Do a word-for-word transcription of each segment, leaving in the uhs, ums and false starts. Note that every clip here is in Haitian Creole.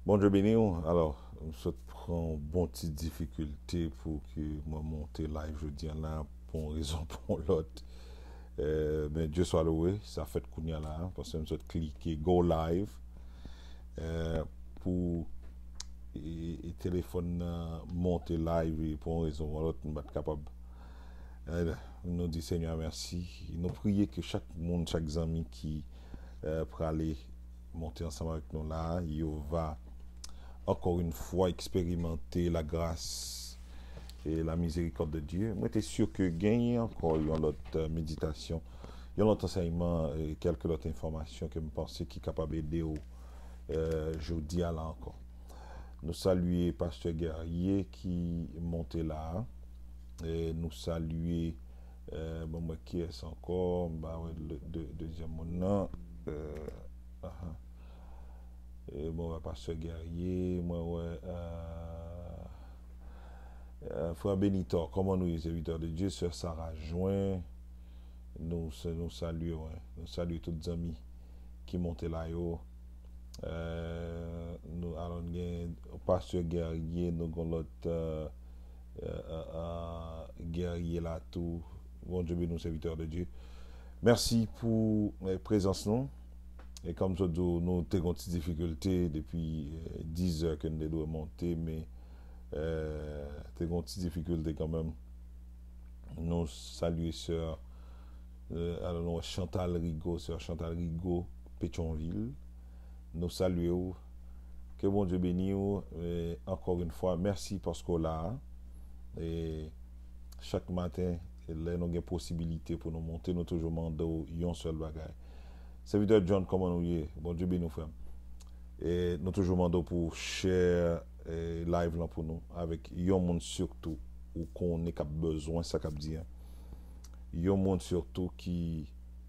Bondye beni w. Alò, m sot pran yon bon ti difikilte pou ke mwen monte live jodi a la, pou yon rezon, pou yon lòt. Euh, men Dye swa lowe, sa fèt kounye a la, paske m sot klike go live, euh, pou e, e telefòn nan monte live, e pou yon rezon pou yon lòt, m pa t kapab. Euh, nou di Senyè mèsi. Nou priye ke chak moun, chak zanmi ki euh, prale monte ansanm avèk nou la, yo va encore une fois expérimenter la grâce et la miséricorde de Dieu. Mwen te si ke genyen ankò yon lòt euh, meditasyon, yon lòt ansèyman, e kèlke lòt enfòmasyon ke m panse ki kapab ede w euh, jodi a la ankò. Nou salye Pastè Guerrier ki monte la. E nou salye, euh, bon, mwen kiyès ankò, m pa wè le- de- dezyèm moun nan. Euh, aha. E bon, wè Pastè Guerrier, mwen wè euh, euh, Frè Benito, kòman nou ye, sèvitè de Dye, Sè Sara Jwen, nou, nou salye, wè, nou salye tout zanmi ki monte la yo. Euh, nou alò gen Pastè Guerrier, nou gen lòt euh, euh, euh, euh, Guerrier la tou. Bondye beni w, sèvitè de Dye. Mèsi pou euh, prezans nou. E kòm m sot di w, nou te gon ti difikilte depi euh, dizè ke n te dwe monte, men euh, te gon ti difikilte kanmenm. Nou salye sè euh, alò nou wè Chantal Rigaud, sè Chantal Rigaud, Petyonvil. Nou salye w. Ke Bondye beni w. E encore une fois, mèsi paske w la. E chak maten, lè nou gen posibilite pou nou monte, nou toujou mande w yon sèl bagay. Sèvitè John, kòman nou ye? Bondye beni w, frè m. E nou toujou mande w pou w share eh, live lan pou nou avèk yon moun sitou ou konnen k ap bezwen sa k ap di an. Yon moun sitou ki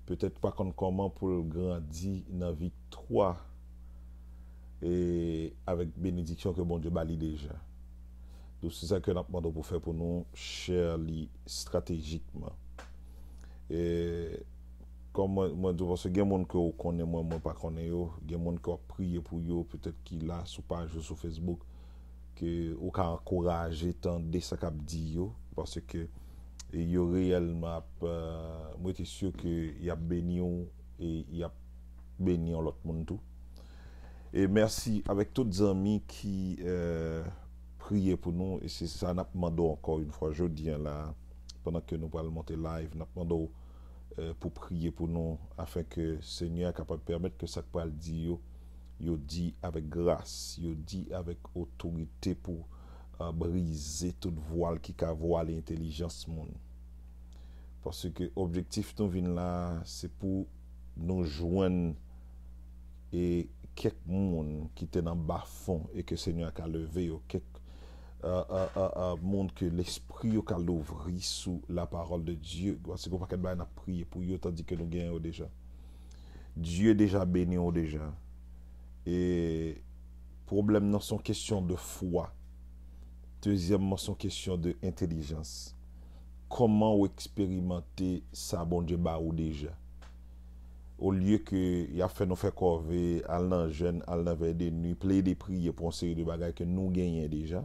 petèt pa konn kòman pou l grandi nan viktwa e avèk benediksyon ke Bondye ba li deja. Donk, se sa ke n ap mande w pou fè pou nou, share li estratejikman. E kòm mwen, mwen di w, paske gen moun ke w konnen, mwen, mwen pa konnen yo, gen moun ke w ap priye pou yo, petèt ki la sou paj ou sou Facebook, ke ou ka ankouraje tande sa k ap di yo, paske yo reyèlman ap, euh, mwen te si ke y ap beni w e y ap beni yon lòt moun tou. E mèsi avèk tout zanmi ki euh, priye pou nou, e se sa n ap mande w ankò yon fwa jodi a la, pandan ke nou pral monte live, n ap mande w euh, pou priye pou nou, afen ke Senyè a kapab pèmèt ke sa k pral di yo, yo di avèk gras, yo di avèk otorite pou euh, brize tout vwal ki ka vwale entèlijans moun. Paske objektif nou vin la, se pou nou jwenn e kèk moun ki te nan bafon e ke Senyè a ka leve yo, kèk euh, euh, euh, euh, moun ke lespri yo ka louvri sou la parole de Dieu. Paske gen yon pakèt bagay n ap priye pou yo, tandi ke nou genyen yo deja. Dye deja beni w deja. E pwoblèm nan se yon kesyon de fwa. Dezyèmman, se yon kesyon de entèlijans. Kòman w eksperimante sa Bondye ba ou deja? Olye ke y ap fè nou fè kòve, al nan jèn, al nan vèy de nwi, plede priye pou yon seri de bagay ke nou genyen deja.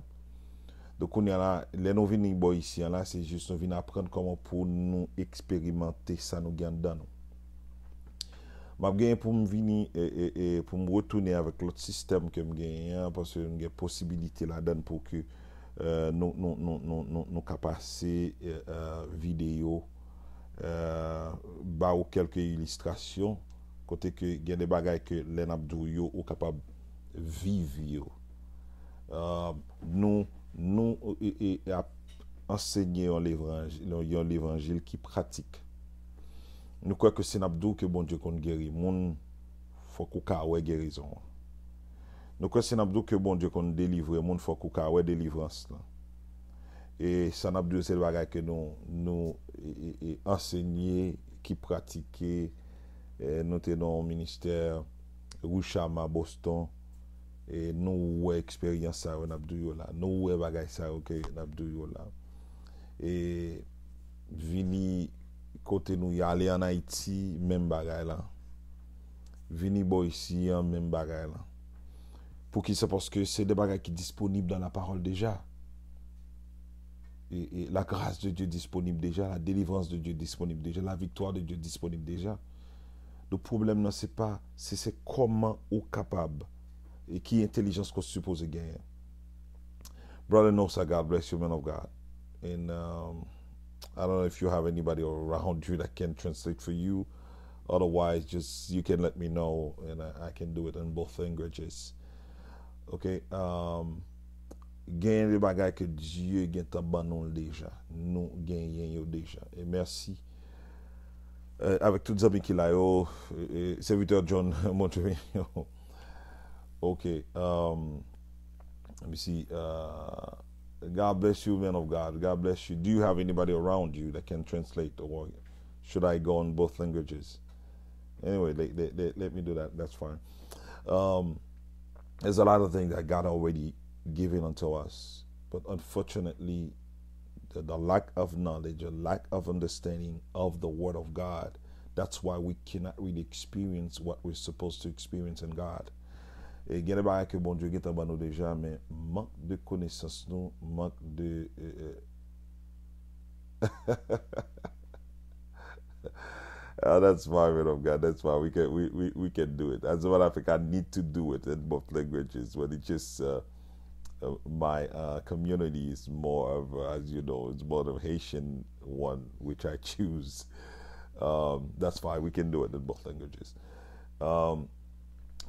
Donk, kounye a la, lè nou vini bò isi a la, se jis nou vin aprann kòman pou nou eksperimante sa nou gen anndan nou. M ap genyen pou m vini, e, e, e, pou m retounen avèk lòt sistèm ke m genyen an, paske m gen posibilite ladan l pou ke euh, nou, nou, nou, nou, nou, nou ka pase euh, euh, videyo, euh, ba ou kèlke ilistrasyon, kote ke gen de bagay ke lè n ap di w yo, ou kapab viv yo. Euh, nou, nou e, e, e ap ansenye yon levanjil, yon levanjil ki pratik. Nou kwè ke si n ap di w ke Bondye konn geri moun, fòk ou ka wè gerizon an. Nou kwè si n ap di w ke Bondye konn delivre moun, fòk ou ka wè delivrans lan. E sa n ap di w se bagay ke nou, nou e, e, e, ansenye, ki pratike, e, nou te nan yon ministè Ruchama Boston, e nou wè eksperyans sa yo n ap di w yo la. Nou wè bagay sa yo ke n ap di w yo la. E vini kote nou ye, ale ann Ayiti, menm bagay la. Vini bò isi an, menm bagay la. Poukisa? Paske se de bagay ki disponib nan la parole deja. E, e la grâce de Dieu disponible déjà, la délivrance de Dieu disponible déjà, la victoire de Dieu disponible déjà. Donk pwoblèm nan se pa, se, se kòman ou kapab e ki entèlijans ke w sipoze genyen. Brother Nosa, God bless you, man of God. And um, I don't know if you have anybody around you that can translate for you. Otherwise, just you can let me know and I, I can do it in both languages. Ok? Um, genyen de bagay ke Dye gentan ban nou deja. Nou genyen yo deja. E mèsi. Euh, avèk tout zanmi ki la yo, e, e, sèvitè John, Bonjou. Ok. Um, let me see. Uh, God bless you, man of God. God bless you. Do you have anybody around you that can translate, or should I go in both languages? Anyway, let, let, let, let me do that. That's fine. Um, there's a lot of things that God already given unto us. But unfortunately, the, the lack of knowledge, the lack of understanding of the Word of God, that's why we cannot really experience what we're supposed to experience in God. E gen de bagay ke Bondye gentan ban nou deja, men mank de konesans nou, mank de, eh, eh, Ah, that's why, man of God. That's why we can we, we, we can do it. As a matter of fact, I need to do it in both languages. But it's just uh, uh, my uh, community is more of, uh, as you know, it's more of Haitian one, which I choose. Um, that's why we can do it in both languages. Um,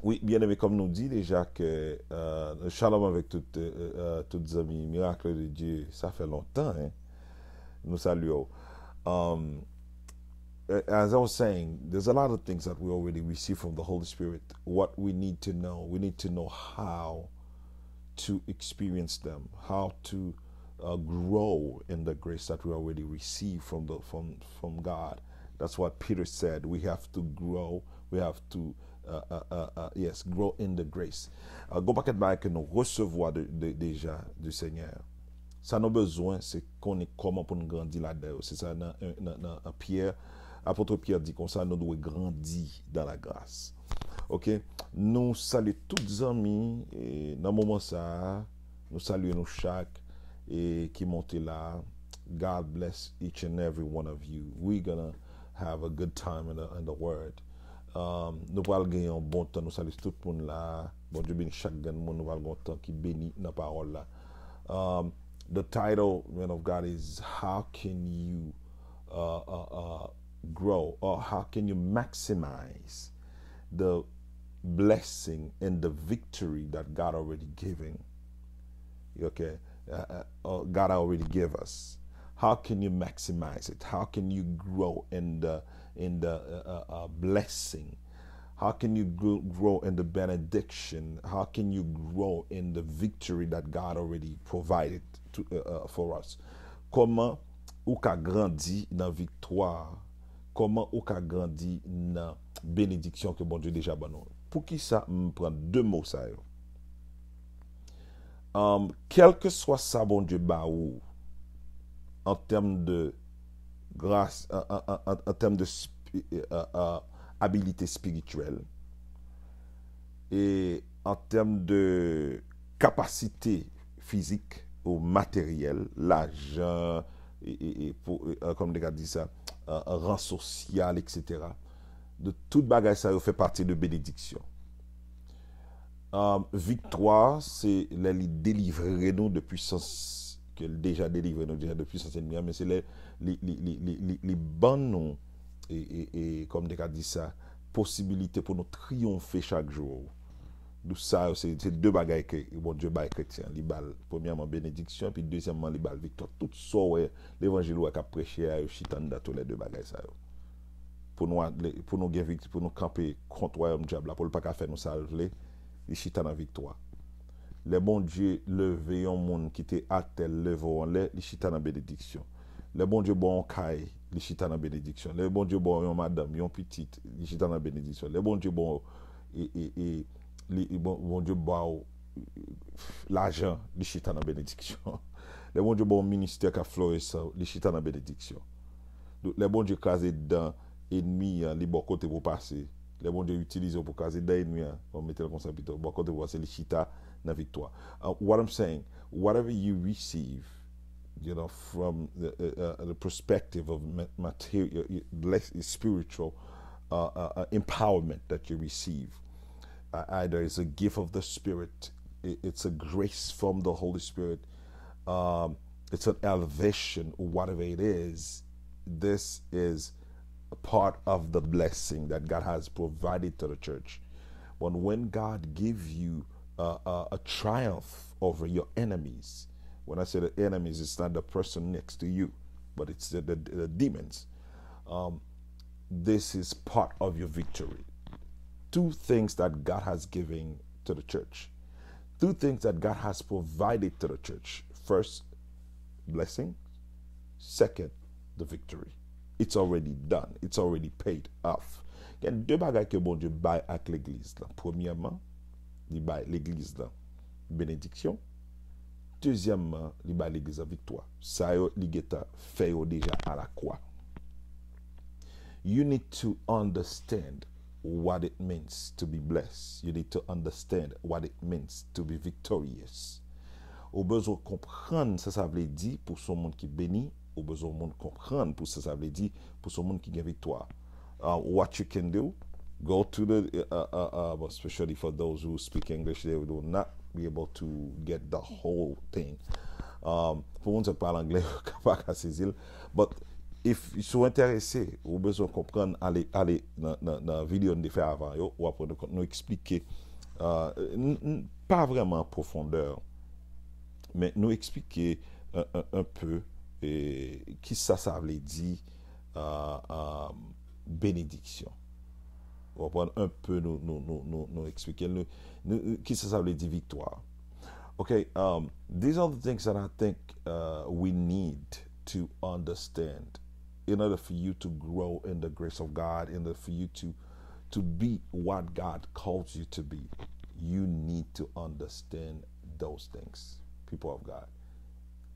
wi, byeneme, kòm nou di deja ke uh, shalom avèk tout, uh, uh, tout zanmi Miracle de Dieu, sa fè lontan, hein? Nou salye w. Um, as I was saying, there's a lot of things that we already receive from the Holy Spirit. What we need to know, we need to know how to experience them, how to uh, grow in the grace that we already receive from the from from God. That's what Peter said. We have to grow. We have to uh, uh, uh, uh, yes, grow in the grace. Uh, gon pakèt bagay ke nou resevwa de, de, deja du Seigneur. Sa nou bezwen, se konnen kòman pou nou grandi ladan yo. Se sa nan, nan, nan Pyè, apot Pyè di konsa, nou dwe grandi dans la grâce. Ok? Nou salye tout zanmi e, nan moman sa a. Nou salye nou chak e, ki monte la. God bless each and every one of you. We're gonna have a good time in the, in the word. Um, nou pral gen yon bon tan. Nou salye tout moun la. Bondye beni chak grenn moun. Nou pral gen yon tan ki beni nan pawòl la. Um, the title, man of God, is how can you uh, uh, uh, grow, or how can you maximize the blessing and the victory that God already given? Okay, uh, uh, uh, God already gave us. How can you maximize it? How can you grow in the in the uh, uh, uh, blessing? How can you grow, grow in the benediction? How can you grow in the victory that God already provided to, uh, uh, for us? Kòman ou ka grandi nan viktwa? Kòman ou ka grandi nan benediksyon ke Bondye deja ban nou? Poukisa m pran de mo sa yo? Um, kèlkeswa sa Bondye ba ou an tèm de gras, an, an, an, an tèm de spi- uh, uh, abilite espirityèl, e an tèm de kapasite fizik ou materyèl, lajan, e, e, e, pou, e, kòm nou ka di sa, uh, ran sosyal, etsetera. De tout bagay sa yo fè pati de benediksyon. Um, viktwa, se lè li delivre nou de pwisans, ke l deja delivre nou deja de pwisans ènmi an, men se lè li, li, li, li, li, li ban nou, e, e, e, kòm te ka di sa, posibilite pou nou triyonfe chak jou. Dou sa yo, se, se de bagay ke Bondye bay kretyen. Li ba l, premyèman, benediksyon, epi dezyèmman, li ba l viktwa. Tout sa w wè, levanjil w wè k ap preche a, yo chita anndan tou lè de bagay sa yo. Pou nou, pou nou gen vikti, pou nou kanpe kont wayòm dyab la, pou l pa ka fè nou sa l vle, li chita nan viktwa. Lè Bondye leve yon moun ki te atè, l leve w anlè, li chita nan benediksyon. Lè Bondye ba w yon kay, li chita nan benediksyon. Lè Bondye ba w yon madanm, yon pitit, li chita nan benediksyon. Lè Bondye ba w, e, e, e, li, bon, Bondye ba w lajan, li chita nan benediksyon. Lè Bondye ba w yon ministè k ap floresan, li chita nan benediksyon. Donk, lè Bondye kraze dan ènmi an, li ba w kote pou w pase, Lè Bondye itilize w pou kraze dan enmi an, bon, mete l konsa pito. Bò kote w a, se li chita nan viktwa. Uh, what I'm saying, whatever you receive, you know, from the, uh, uh, the perspective of ma- material, bless, spiritual uh, uh, uh, empowerment that you receive. Uh, either it's a gift of the Spirit, i- it's a grace from the Holy Spirit, um, it's an elevation, whatever it is. This is a part of the blessing that God has provided to the church. But when God gives you uh, uh, a triumph over your enemies, when I say the enemies, it's not the person next to you, but it's the, the, the demons. Um, this is part of your victory. Two things that God has given to the church. Two things that God has provided to the church. First, blessing. Second, the victory. It's already done. It's already paid off. Gen de bagay ke Bondye bay ak legliz la. Premyèman, li bay legliz la benediksyon. Dezyèmman, li bay legliz la viktwa. Sa yo, li gentan fè yo deja a la kwa. You need to understand what it means to be blessed. You need to understand what it means to be victorious. Ou bezwen konprann sa sa vle di pou son moun ki beni. Ou bezwen moun konprann pou sa sa vle di pou son moun ki gen viktwa. Uh, what you can do, go to the, uh, uh, uh, especially for those who speak English, they will not be able to get the whole thing. Um, pou moun ki pale anglè, yo ka pa ka sezi l. But if, si w enterese, ou bezwen konprann, ale, ale nan, nan, nan videyo n te fè avan yo, w ap rann kont nou eksplike, uh, n- n- pa vrèman an pwofondè, men nou eksplike un, un, un peu, eh, kisa sa vle di uh, uh, benediksyon. Ou konprann? Un peu nou, nou, nou, nou, nou eksplike l. Nou, nou, kisa sa vle di viktwa? Okay, um, these are the things that I think uh, we need to understand in order for you to grow in the grace of God, in order for you to to be what God calls you to be. You need to understand those things, people of God.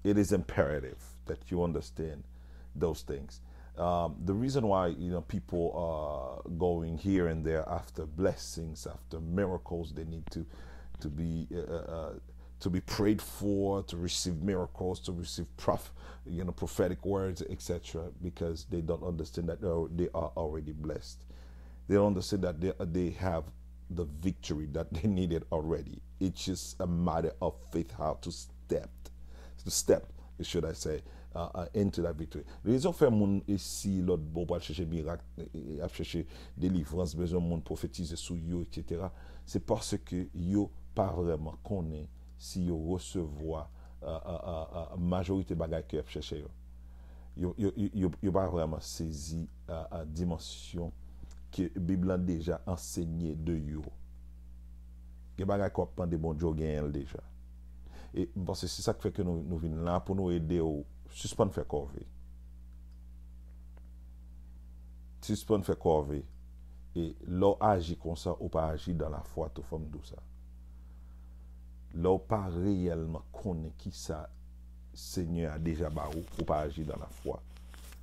It is imperative that you understand those things. Um, the reason why, you know, people are going here and there after blessings, after miracles, they need to to be uh, uh, uh, to be prayed for, to receive miracles, to receive prof, you know, prophetic words, et cetera, because they don't understand that they are, they are already blessed. They don't understand that they, they have the victory that they needed already. It's just a matter of faith, how to step, to step, should I say, uh, uh, into that victory. Rezon fè moun isi lòt bò pral chèche mirak, eh, eh, ap chèche delivrans, bezwen moun pwofetize sou yo, et cetera. Se paske yo pa vrèman konnen si yo resevwa uh, uh, uh, uh, majorite bagay ke y ap chèche yo. Yo, yo, yo, yo, yo pa vrèman sezi uh, uh, dimansyon ke Bib lan deja ansenye de yo. Gen bagay ke w ap mande Bondye, w genyen l deja. E m panse se sa k fè ke nou, nou vin la pou nou ede w sispann fè kòve. Sispann fè kòve. E lè w aji konsa, ou pa aji dan lafwa tou, fò m di w sa. Lè w pa reyèlman konnen kisa Senyè a deja ba ou, ou pa aji dan lafwa.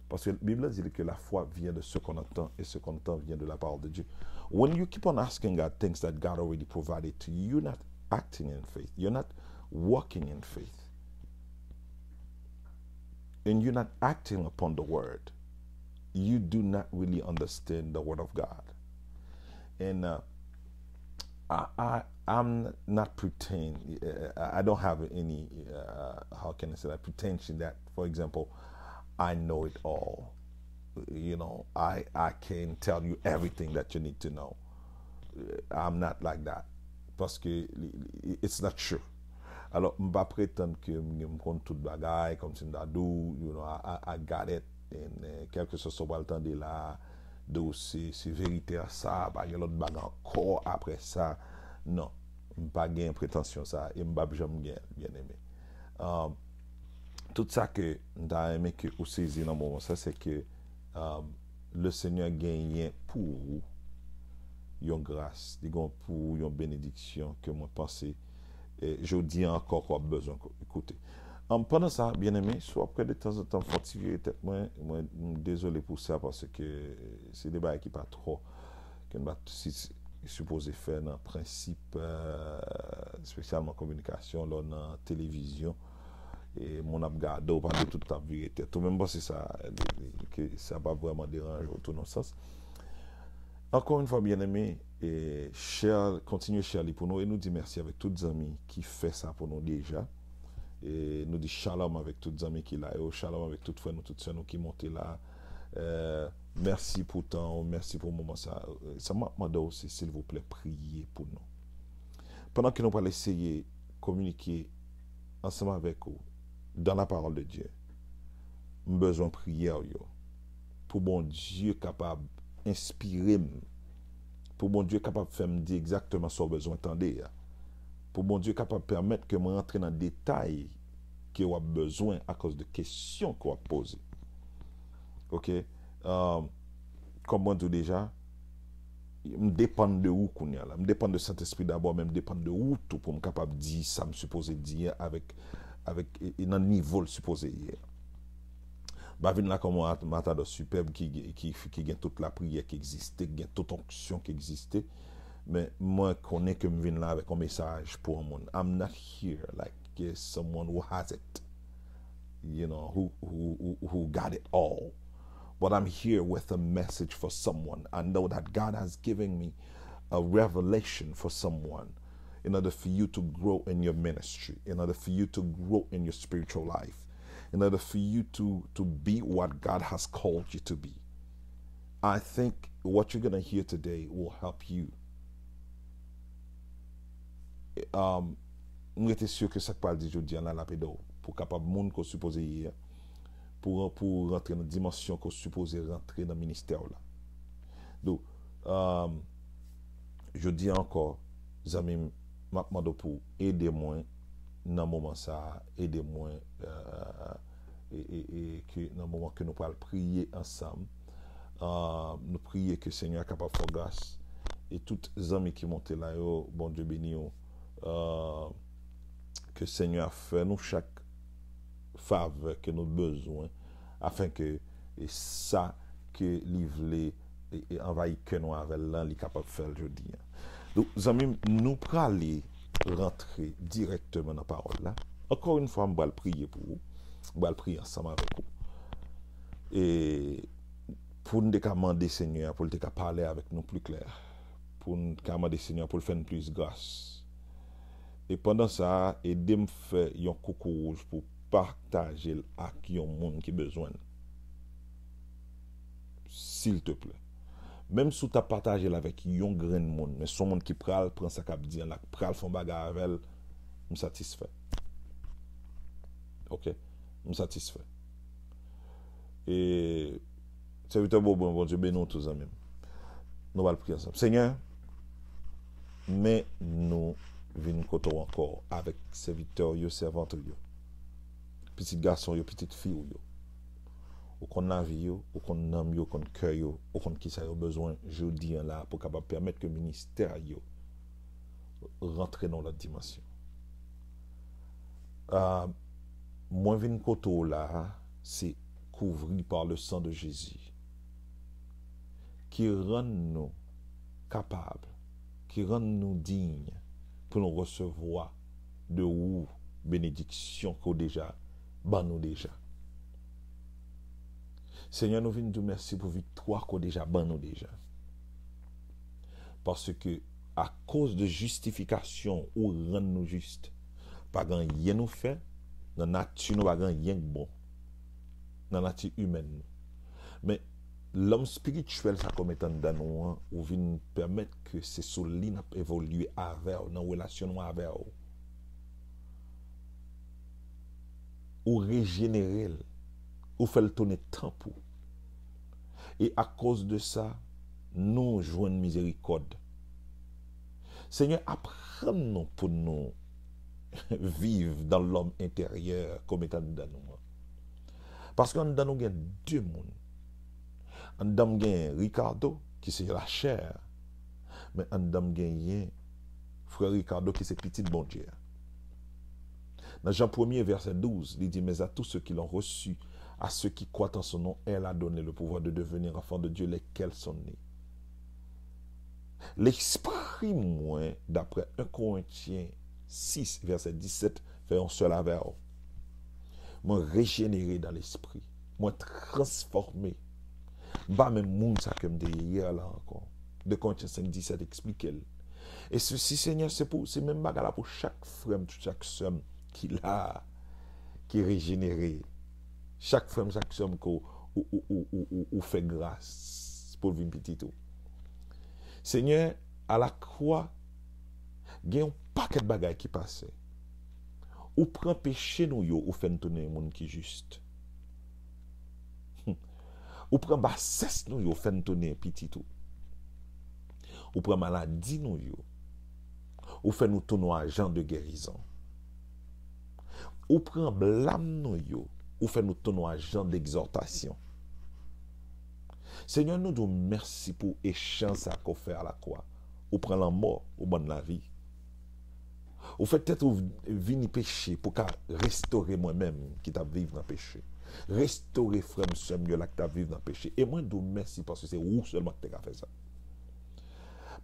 Paske Bib la di ke la foi vient de ce qu'on entend et ce qu'on entend vient de la parole de Dieu. When you keep on asking God things that God already provided to you, you're not acting in faith. You're not walking in faith. And you're not acting upon the word. You do not really understand the word of God. And uh, I, I, I'm not pretend. I I don't have any. Uh, how can I say that? Pretension that, for example, I know it all. You know, I I can tell you everything that you need to know. I'm not like that. Paske li- li- it's not true. Alò, m pa pretann ke m, m konn tout bagay, kòmsi m ta di w, you know, I, I, I got it. And uh, kèlkeswa sa w pral tande la, di w se, se verite a sa, pa gen lòt bagay ankò apre sa. Non, m pa gen pretansyon sa, e m p ap janm gen l, byeneme. Um, tout sa ke m ta renmen ke ou sezi nan moman sa, se ke um, le Senyè genyen pou ou yon gras, li gen pou ou yon benediksyon ke mwen panse eh, jodi a ankò ke w ap bezwen ko- koute. Um, pandan sa, byeneme, si w ap kwè de tanzantan m fè yon ti vire tèt mwen, mwen m dezole pou sa, paske se de bagay ki pa twò, ke n pa t si, sipoze fè nan prensip, eh, espesyalman kominikasyon, lè w nan televizyon, e moun ap gade w, pa di tout ap vire tèt ou, men m panse sa, ke sa p ap vrèman deranje w tou nan sans. Encore une fois, bien-aimé, e share, kontinye share li pou nou, e nou di mèsi avèk tout zanmi ki fè sa pou nou deja. E nou di shalom avèk tout zanmi ki la yo, shalom avèk tout frè nou, tout sè nou ki monte la. Eh, mèsi pou tan w, mèsi pou moman sa. Sa m ap mande w, se silvouplè priye pou nou. Pandan ke nou pral eseye kominike ansanm avèk ou dans la parole de Dieu, m bezwen priyè w yo. Pou Bondye kapab enspire m. Pou Bondye kapab fè m di egzakteman sa w bezwen tande a. Pou Bondye kapab pèmèt ke mwen rantre nan detay ke w ap bezwen akoz de kesyon ke w ap poze. Oke? Um, kòm mwen di w deja, m depann de ou kounye a la. M depann de Sentespri dabò, men m depann de ou tou pou m kapab di sa m sipoze di a avèk, avèk, e, e nan nivo l sipoze ye a. M pa vin la kòm yon at-, matadò sipèb ki, ki, ki gen tout lapriyè ki egziste, ki gen tout onksyon ki egziste. Men mwen konnen ke m vin la avèk yon mesaj pou yon moun. I'm not here like, eh, someone who has it, you know, who, who, who, who got it all. But I'm here with a message for someone. I know that God has given me a revelation for someone in order for you to grow in your ministry, in order for you to grow in your spiritual life, in order for you to, to be what God has called you to be. I think what you're going to hear today will help you. Um, m rete si ke sa k pral di jodi a la, l ap ede w pou kapab moun ke w sipoze ye a, pou, pou rantre nan dimansyon ke w sipoze rantre nan ministè w la. Donk, um, jodi a ankò, zanmi m, m ap mande w pou ede mwen nan moman sa a, ede mwen, eh, e, e, e ke nan moman ke nou pral priye ansanm, ah, nou priye ke Senyè a kapab fè w gras. E tout zanmi ki monte la yo, Bondye beni w. Ah, ke Senyè a fè nou chak favè ke nou bezwen, afin ke, e sa ke li vle, e, e anvayi kè nou avè l lan, li kapab fè l jodi a. Donk, zanmi m, nou prale rantre dirèkteman nan pawòl la. Ankò yon fwa, m pral priye pou ou. M pral priye ansanm avèk ou. E pou n te ka mande Senyè a, pou l te ka pale avèk nou pli klè. Pou n ka mande Senyè a, pou l fè n plis gras. E pandan sa a, ede m fè yon koukouwouj pou pataje l ak yon moun ki bezwen l. Silteplè. Menm si w ta pataje l avèk yon grenn moun, men se yon moun ki pral pran sa k ap di an la, k pral fè yon bagay avè l, m satisfè. Oke? M satisfè. E sèvitè Bobon, Bondye beni w tou, zanmi m. Nou pral priye ansanm. Senyè, men nou vin kote w ankò avèk sèvitè w yo, sèvant ou yo. Pitit gason w yo, pitit fi w yo. Ou konn lavi yo, ou konn nanm yo, ou konn kè yo, ou konn kisa yo bezwen jodi a la pou kapab pèmèt ke ministè yo rantre nan yon lòt dimansyon. Ah, mwen vin kote w la a, se kouvri par le sang de Jésus, ki rann nou kapab, ki rann nou diy pou nou resevwa de ou benediksyon ke w deja ban nou deja. Senyè, nou vin di w mèsi pou viktwa ke w deja ban nou deja. Paske akoz de jistifikasyon ou rann nou jis. Pa gen anyen nou fè, nan nati nou pa gen anyen k bon. Nan nati imèn nou. Men, lòm espirityèl sa ke w met anndan nou an, ou vin pèmèt ke se sou li n ap evolye avè w, nan relasyon nou avè w. Ou rejenere l, ou fè l tounen tanp ou. E akoz de sa, nou jwenn mizerikòd. Senyè, aprann nou pou nou viv dans l'homme intérieur ke w met anndan nou an. Paske anndan nou gen de moun. Anndan m gen Ricardo, ki se lachè, men anndan m genyen frè Ricardo, ki se pitit Bondye a. Nan Jan premye, vèsè douz, li di, Mais à tous ceux qui l'ont reçu, à ceux qui croient en son nom, elle a donné le pouvoir de devenir enfants de Dieu, lesquels sont nés. Lespri mwen, daprè en Korentyen sis, vèsè disèt, fè yon sèl avè w. Mwen rejenere nan lespri. Mwen transfòme. M pa menm moun sa ke m te ye yè la ankò. De Korentyen senk disèt eksplike l. E sesi, Senyè, se pou, se menm bagay la pou chak frè m, chak sè m ki la, ki rejenere. Chak frè m, chak sè m ke w, ou, ou, ou, ou, ou, ou fè gras pou l vin pitit ou. Senyè, alakwa, gen yon pakèt bagay ki pase. Ou pran peche nou yo, ou fè n tounen yon moun ki jis. Ou pran basès nou yo, ou fè n tounen pitit ou. Ou pran maladi nou yo, ou fè nou tounen yon ajan de gerizon. Ou pran blam nou yo, ou fè nou tounen yon ajan degzòtasyon. Senyè, nou di w mèsi pou echanj sa ke w fè alakwa. Ou pran lanmò, ou ban n lavi. Ou fè tèt ou vini peche pou ka restore mwen menm ki t ap viv nan peche. Restore frè m, sè m yo la ki t ap viv nan peche. E mwen di w mèsi paske se ou sèlman ki te ka fè sa.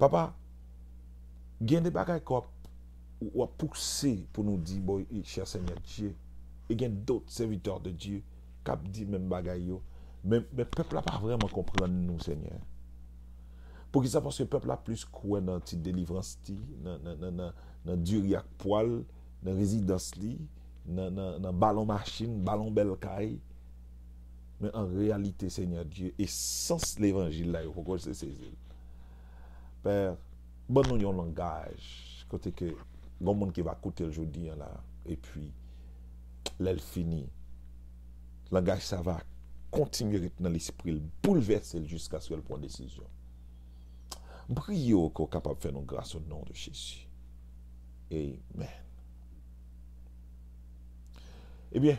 Papa, gen de bagay ke w ap, w ap pouse pou nou di, bon, chè Senyè Dye, e gen dòt sèvitè de Dye k ap di menm bagay yo. Men, men pèp la pa vrèman konprann nou, Senyè. Poukisa? Paske pèp la plis kwè nan ti delivrans li, nan, nan, nan, nan, nan diri ak pwa l, nan rezidans li, nan, nan, nan balon machin, balon bèl kay. Men an reyalite, Senyè Dye, esans levanjil la, yo poko sezi l. Pè, ban nou yon langaj kote ke gon moun ki va koute l jodi an la, epi lè l fini, langaj sa va kontinye ret nan lespri l, boulvèse l jiskaske l pran desizyon. M priye w ke w kapab fè nou gras o non de Jezi. Amen. Ebyen,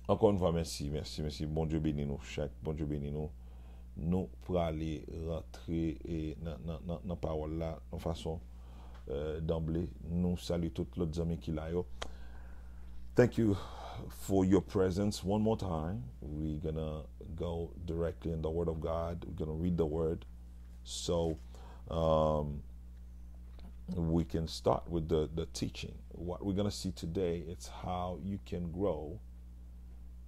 ankò yon fwa, mèsi, mèsi, mèsi. Bondye beni nou chak, Bondye beni nou. Nou prale rantre e nan, nan, nan, nan pawòl la, nan fason, euh, danble. Nou salye tout lòt zanmi ki la yo. Thank you for your presence one more time. We're gonna go directly in the Word of God. We're gonna read the Word. So, um, we can start with the, the teaching. What we're gonna see today is how you can grow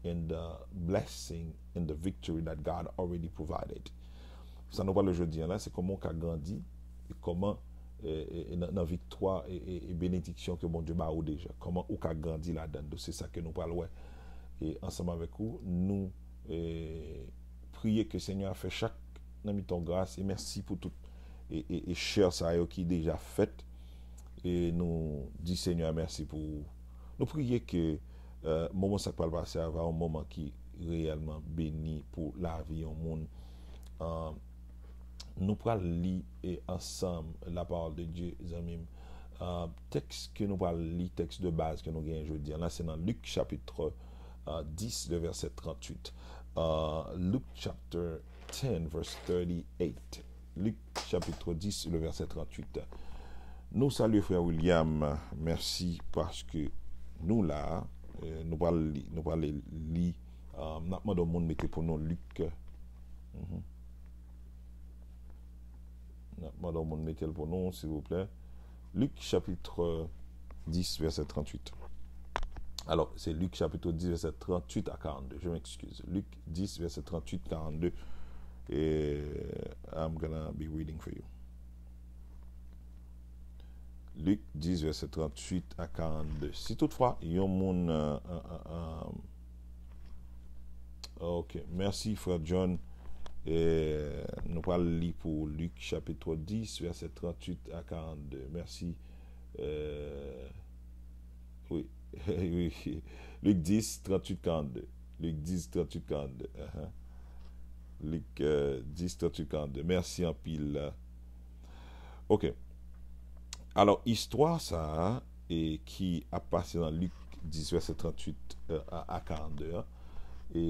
in the blessing and the victory that God already provided. Sa nou pale jodi an la, se kòman w ka grandi, e kòman, e, e, e nan, nan viktwa e, e, e benediksyon ke Bondye ba ou deja. Kòman ou ka grandi ladan l. Donk, se sa ke nou pral wè. E ansanm avèk ou, nou, e, priye ke Senyè a fè chak nan mitan w gras. E mèsi pou tout, e, e, e share sa yo ki deja fèt. E nou di Senyè a mèsi pou, nou priye ke, e, moman sa k pral pase a va yon moman ki reyèlman beni pou lavi yon moun. E, nou pral li, e, ansanm la parole de Dieu, zanmi m. E, tèks ke nou pral li, tèks de baz ke nou genyen jodi an la, se nan Lik chapit, e, dis, le vèsè tranntuit. E, Luke chapter ten, verse thirty-eight. Lik chapit dis, le vèsè tranntuit. Nou salye frè William, mèsi paske nou la, e, nou pral li, nou pral li, e, n ap mande yon moun mete pou nou Lik. Mhm. N ap mande yon moun mete l pou nou, silvouplè. Lik chapit dis, vèsè tranntuit. Alors, c'est Luc chapitre dix, verset trente-huit à quarante-deux. Je m'excuse. Luc dix, verset trente-huit, quarante-deux. Et I'm gonna be reading for you. Luc dix, verset trente-huit à quarante-deux. Si toutfwa, yon moun, euh, euh, euh, euh, ok, mèsi, frè John. E nou pral li pou Lik chapit dis, vèsè tranntuit a karannde. Mèsi. Euh, wi, wi. Lik dis, tranntuit, karannde. Lik dis, tranntuit, karannde. Ahan. Lik, euh, dis, tranntuit, karannde. Mèsi anpil. Ok. Alò, istwa sa a, e, ki ap pase nan Lik dis, vèsè tranntuit, euh, a, a karannde an, e,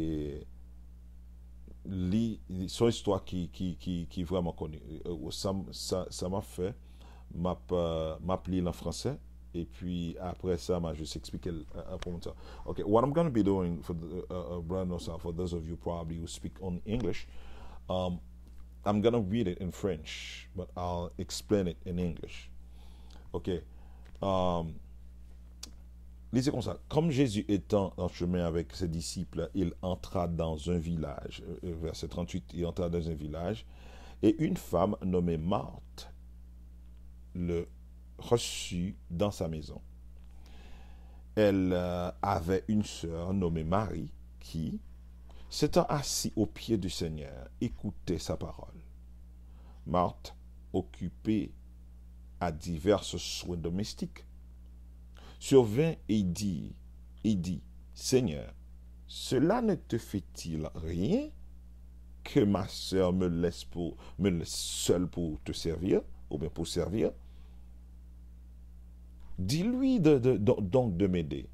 li, li, se yon istwa ki, ki, ki, ki vrèman koni. E, sa m, sa, sa m ap fè, m ap, euh, m ap li l an fransè, epi apre sa, m a jis eksplike l, euh, euh, pou moun sa. Ok, what I'm gonna be doing for the, uh, uh, Brandon, so for those of you probably who speak only English, um, I'm gonna read it in French, but I'll explain it in English. Ok. Um, li di konsa, comme Jésus étant en chemin avec ses disciples, il entra dans un village. Euh, verset trente-huit, il entra dans un village, et une femme nommée Marthe le reçut dans sa maison. Elle euh, avait une sœur nommée Marie qui, s'étant assise aux pieds du Seigneur, écoutait sa parole. Marthe, occupée à divers soins domestiques, survint et dit, et dit, Seigneur, cela ne te fait-il rien que ma sœur me laisse pour me laisse seule pour te servir, ou bien pour servir? Dis-lui de, de, donc de m'aider.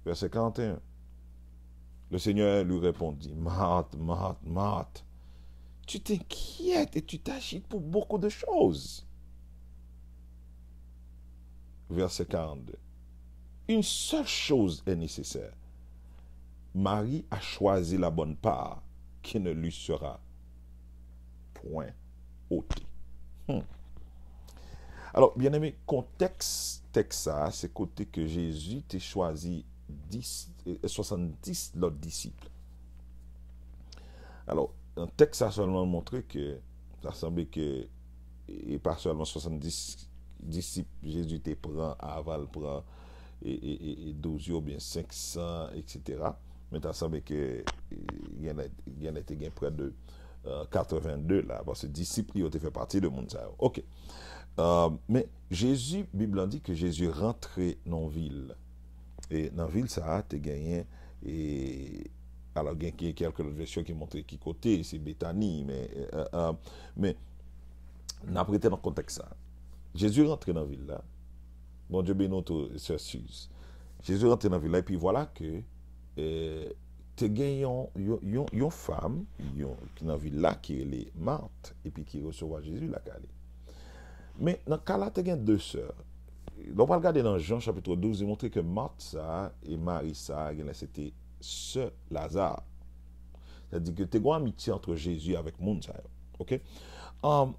Verset quarante et un. Le Seigneur lui répondit, Marthe, Marthe, Marthe, tu t'inquiètes et tu t'agites pour beaucoup de choses. Verset quarante-deux. Une seule chose est nécessaire. Marie a choisi la bonne part qui ne lui sera point ôtée. Hmm. Alò, byeneme, kontèks tèks sa a, se kote ke Jezi te chwazi dis, eh, swasanndis lòt disip. Alò, nan tèks sa sèlman montre ke, sa sanble ke, e pa sèlman swasanndis disip Jezi te pran avan l pran e, e, e, e douz yo, oubyen senk san, etsetera. Men ta sanble ke, e, genlè, genlè te gen prè de, euh, katrevenndez la, paske disip li yo te fè pati de moun sa yo. Ok. Euh, men Jezi, Bib lan di ke Jezi rantre nan vil. E nan vil sa a, te genyen, e, alò, gen, gen kèlke lòt vèsyon ki montre ki kote, se Betani, men, euh, euh, men, n ap rete nan kontèks sa. Jezi rantre nan vil la. Bondye beni w tou, sè Suze. Jezi rantre nan vil la, epi vwala ke, eh, te gen yon, yon, yon, yon fanm, yon, ki nan vil la, ki rele Mat, epi ki resevwa Jezi lakay li. Men, nan ka la, te gen de sè. Lè w pral gade nan Jan chapit douz, li montre ke Mat sa a e Mari sa a, genlè se te sè Laza. Sètadi ke te gen yon amitye ant Jezi avèk moun sa yo. Ok? Um,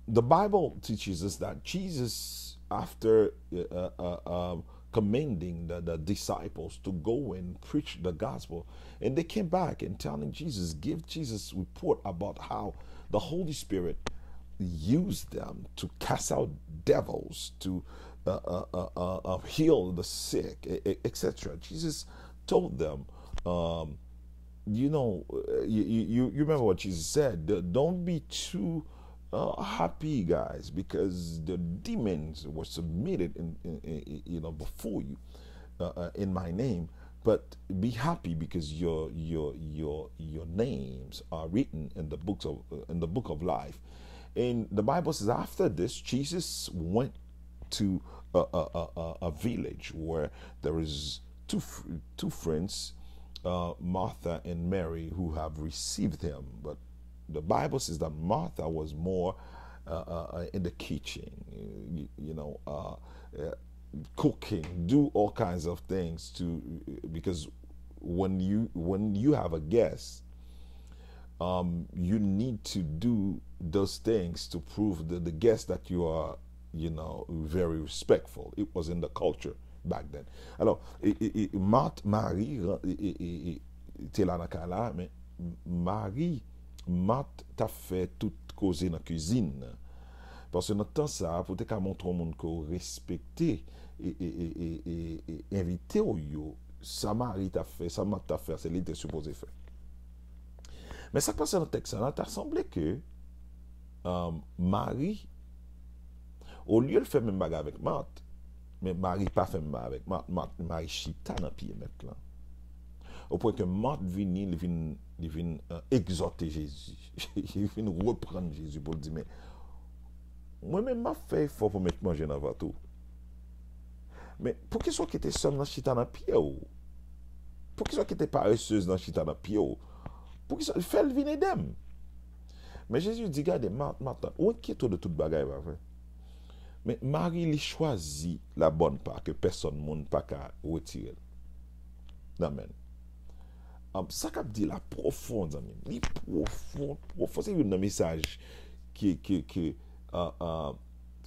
the Bible teaches us that Jesus, after uh, uh, uh, um, commanding the, the disciples to go and preach the gospel, and they came back and telling Jesus, give Jesus report about how the Holy Spirit used them to cast out devils, to uh, uh, uh, uh, uh, heal the sick, e- e- etsetera. Jesus told them, um, you know, uh, you, you, you remember what Jesus said. D- Don't be too uh, happy, guys, because the demons were submitted in, in, in- you know, before you uh, uh, in my name. But be happy because your your your your names are written in the books of uh, in the book of life. And the Bible says after this, Jesus went to a, a, a, a- a village where there is two fr- two friends, uh, Martha and Mary, who have received him. But the Bible says that Martha was more uh, uh, uh, in the kitchen, you, you know, uh, uh, cooking, do all kinds of things to because when you when you have a guest, um, you need to do those things to prove the, the guest that you are, you know, very respectful. It was in the culture back then. Alors, e, e, e, Marthe, Mari, e, e, e, e, te la nan kay la, men Mari, Mat t ap fè tout koze nan kizin nan. Paske nan tan sa a, pou te ka montre yon moun ke w respekte e, e, e, e, e, e envite w yo, sa Mari t ap fè, sa Mat t ap fè, se li te sipoze fè. Men sa k pase nan tèks sa la, ta sanble ke um, Mari, olye l fè menm bagay avèk Mat, men Mari pa fè menm bagay avèk Mat. Mat, Mari chita nan pye mèt lan. Opwen ke Mat vini, li vin, li vin uh, egzòte Jezi. Li vin reprann Jezi pou l di, men mwen menm m ap fè efò pou met manje nan vant ou. Men poukisa w kite sè m nan chita nan pye w? Poukisa w kite paresez nan chita nan pye w? Poukisa fè l vin ede m? Men Jezi di, gade, Mat, Mat, ou enkyete w de tout bagay, pa vre? Men Mari, li chwazi la bòn pa ke pèsòn moun pa ka retire l nan men l. um, sa k ap di la pwofon, zanmi m. Li pwofon, pwofon. Se youn nan mesaj ke, ke, ke, uh, uh,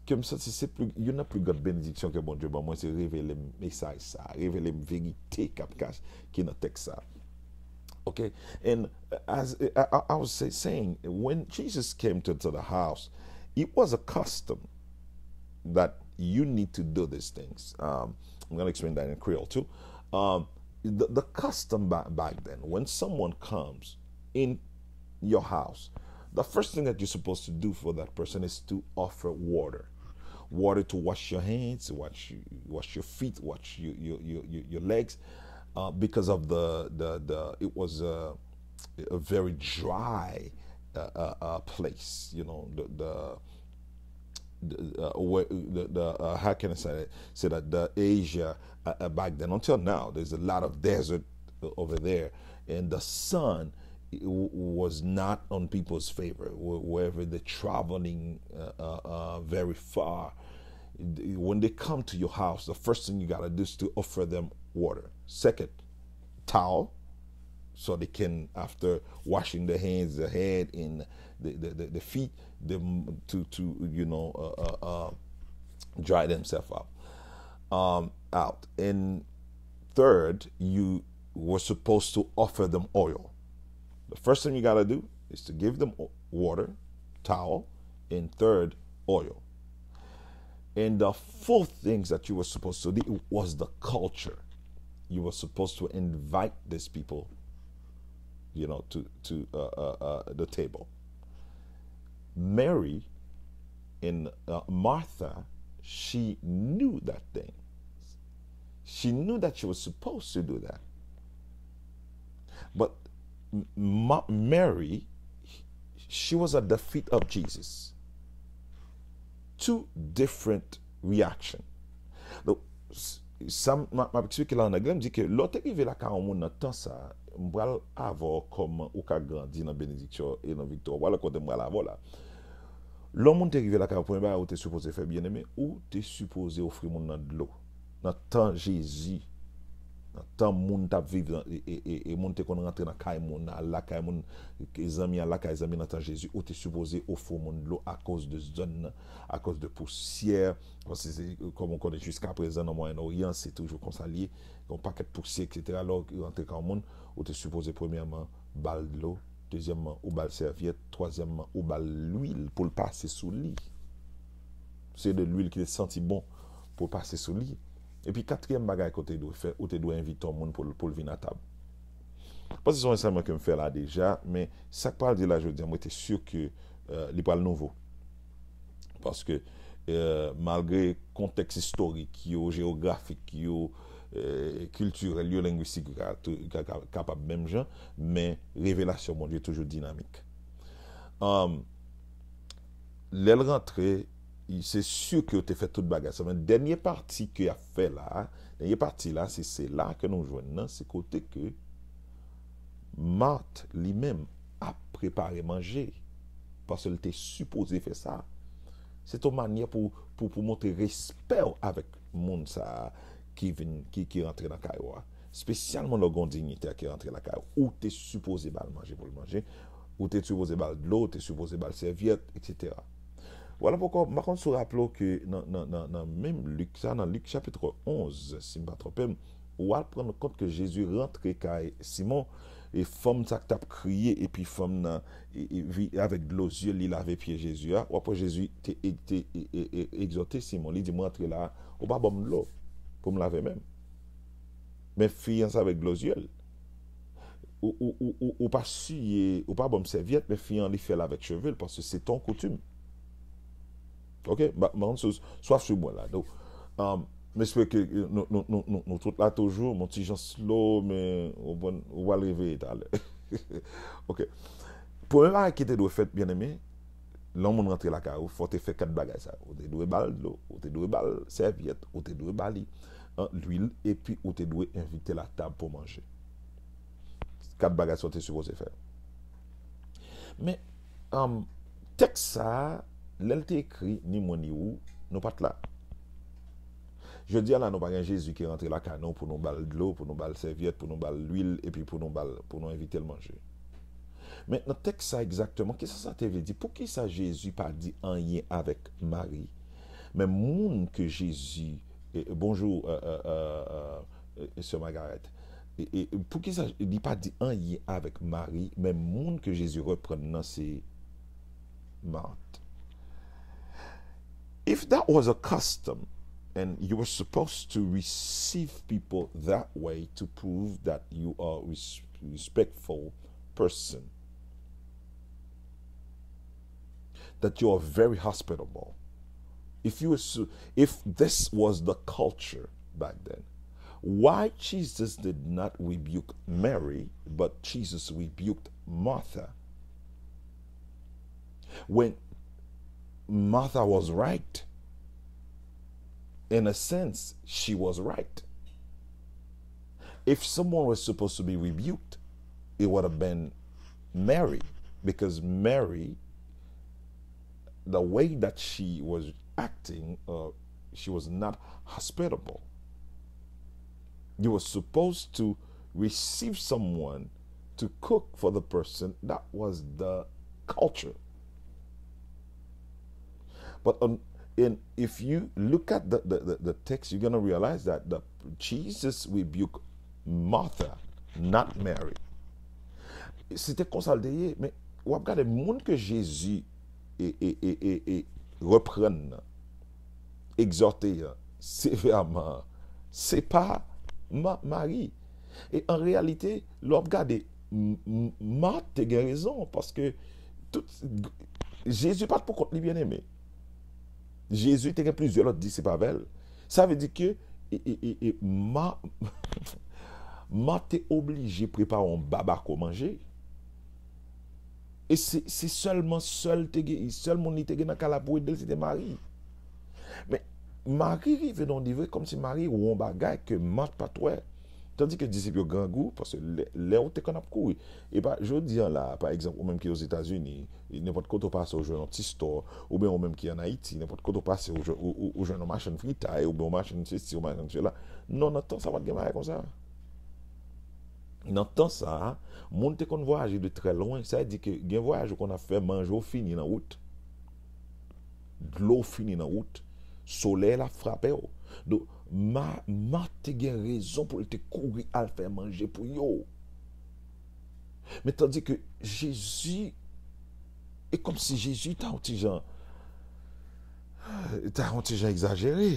ke m santi se pli, youn nan pli gran benediksyon ke Bondye ban mwen, se revele m mesaj sa, revele m verite k ap kach, ki nan tèks sa. Okay? And as I, I, I was say, saying, when Jesus came to, to the house, it was a custom that you need to do these things. Um, I'm going to explain that in Creole too. Um, the, the custom back, back then, when someone comes in your house, the first thing that you're supposed to do for that person is to offer water. Water to wash your hands, wash, you, wash your feet, wash your, your, your, your, your legs, uh, because of the, the, the, it was a, a very dry uh, uh, uh, place. You know, the, the, the, uh, where, the, the uh, how can I say that? Say that the Asia uh, uh, back then until now, there's a lot of desert over there, and the sun was not on people's favor. Wherever they're traveling uh, uh, uh, very far, when they come to your house, the first thing you gotta do is to offer them water. Second, towel, so they can, after washing their hands, the head, and the, the, the, the feet, them to, to you know, uh, uh, uh, dry themselves up, um, out. And third, you were supposed to offer them oil. The first thing you gotta do is to give them water, towel, and third, oil. And the fourth things that you were supposed to do was the culture. You were supposed to invite these people, you know, to to uh, uh, uh, the table. Mary and uh, Martha, she knew that thing. She knew that she was supposed to do that. But Ma- Mary, she was at the feet of Jesus. Two different reaction. Donk, sa m ap eksplike la an anglè, m di ke lè w te rive lakay yon moun nan tan sa, m pral avè w kòman ou ka grandi nan benediksyon e nan viktwa. Vwala kote m pral avè w la. Lè yon moun te rive lakay ou, premye bagay ou te sipoze fè, byeneme, ou te sipoze ofri moun nan dlo. Nan tan Jezi, nan tan moun t ap viv, e, e, e, e moun te konn rantre nan kay moun, al lakay moun, zanmi al lakay zanmi nan tan Jezi, ou te sipoze ofri moun dlo akoz de zòn nan, akoz de pousyè, paske se, kòm ou konnen, jiska prezan nan Mwayen Oryan, se toujou konsa l ye, yon pakèt pousyè, etsetera. Lè w rantre kay yon moun, ou te sipoze premyèman ba l dlo, dezyèmman, ou ba l sèvyèt, twazyèmman, ou ba l lwil pou l pase sou li. Se de lwil ki te santi bon pou l pase sou li. Epi katriyèm bagay ke w te dwe fè, ou te dwe envite yon moun pou l, pou l vin a tab. Paske se yon ansèyman ke m fè la deja, men sa k pral di la jodi a, mwen te si ke euh, li pral nouvo. Paske euh, malgre kontèks istorik yo, jewografik yo, euh, kiltirèl yo, lengwistik yo ka, ka, ka, kapab menm jan, men revelasyon Bondye toujou dinamik. Um, lè l rantre, se si ke yo te fè tout bagay sa. Men dènye pati ke y ap fè la, dènye pati la, se, se la ke nou jwenn nan, se kote ke Mat li menm ap prepare manje, paske l te sipoze fè sa. Se t yon manyè pou, pou, pou montre respè w avèk moun sa a ki vin, ki, ki rantre nan kay ou a. Espesyalman lè w gen yon dinyitè ki rantre lakay ou, ou te sipoze ba l manje pou l manje, ou te sipoze ba l dlo, ou te sipoze ba l sèvyèt, etsetera. Vwala poukwa, m pa konn si w raple w ke nan, nan, nan, nan menm Lik sa, nan Lik chapit onz, si m pa twonpe m, ou al rann kont ke Jezi rantre kay Simon, e fanm sa k t ap kriye, epi fanm nan, e, e, vi-, avèk dlo zye l, li lave pye Jezi a. W ap wè Jezi te, e, te, e, e, e, egzòte Simon, li di, "M rantre la, ou pa ban m dlo pou m lave men m. Men fi an se avèk dlo zye l. Ou, ou, ou, ou, ou pa siye, ou pa ban m sèvyèt, men fi an li fè l avèk cheve l, paske se t yon koutim." Ok? M pa konn si w, si w ap swiv mwen la. Donk, um, m espere ke nou, nou, nou, nou, nou tout la toujou, m yon ti jan slow, men ou konprann, ou pral reveye talè. Ok. Premye bagay ki te dwe fèt, byeneme, lè yon moun rantre lakay ou, fò w te fè kat bagay sa yo. Ou te dwe ba l dlo, ou te dwe ba l sèvyèt, ou te dwe ba li, an, lwil, epi ou te dwe envite l a tab pou manje. Kat bagay sa w te sipoze fè. Men, um, tèks sa a, lè l te ekri, ni mwen ni ou, nou pa t la. Jodi a la, nou pa gen Jezi ki rantre lakay nou pou nou ba l dlo, pou nou ba l sèvyèt, pou nou ba l lwil, epi pou nou ba l, pou nou envite l manje. Men nan tèks sa egzakteman, kisa sa te vle di? Poukisa Jezi pa di anyen avèk Mari? Men moun ke Jezi, e, e, bonjou, e, e, e, e, e, sè Margaret. E, e, poukisa li pa di anyen avèk Mari, men moun ke Jezi reprann nan se Mat? If that was a custom, and you were supposed to receive people that way to prove that you are res- respectful person, that you are very hospitable. If you were su- if this was the culture back then, why Jesus did not rebuke Mary, but Jesus rebuked Martha? When Martha was right, in a sense, she was right. If someone was supposed to be rebuked, it would have been Mary, because Mary, the way that she was acting, uh, she was not hospitable. You were supposed to receive someone to cook for the person. That was the culture. But on, and if you look at the, the, the, the text, you're going to realize that the, Jesus rebuked Martha, not Mary. Se te konsa l te ye, men w ap gade moun ke Jezi e, e, e, e, e reprann nan, egzòte an, sevèman an, se pa Ma- Mari. E an reyalite, lè w ap gade, M- M- Mat te gen rezon, paske tout, Jezi pa t pou kont li, byeneme. Jezi te gen plizyè lòt disip avè l. Sa vle di ke e, e, e, e, Ma- Mat te oblije prepare yon babako manje. E se, se sèlman sèl te gen, sèl moun li te gen nan kay la pou ede l, se te Mari. Men Mari rive nan yon nivo kòmsi Mari wè yon bagay ke Mat pa t wè. Tandis ke disip yo grangou, paske lè, lè ou te konn ap kouri. E pa jodi an la, pa egzanp, ou menm ki Ozetazini, nenpòt kote ou pase, ou jwenn yon ti store, oubyen ou menm ki ann Ayiti, nenpòt kote ou pase, ou jwenn, ou, ou, ou jwenn yon machann fritay, oubyen yon machann sesi, yon machann sela. Non, nan tan sa, pa t gen bagay konsa. Nan tan sa a, moun te konn vwayaje de trè lwen. Sa vle di ke gen vwayaj ou konn ap fè, manje w fini nan wout. Dlo w fini nan wout. Solèy la ap frape w. Donk, Ma- Mat te gen rezon pou l te kouri al fè manje pou yo. Men tandi ke Jezi, e kòmsi Jezi ta yon ti jan, ta yon ti jan egzajere.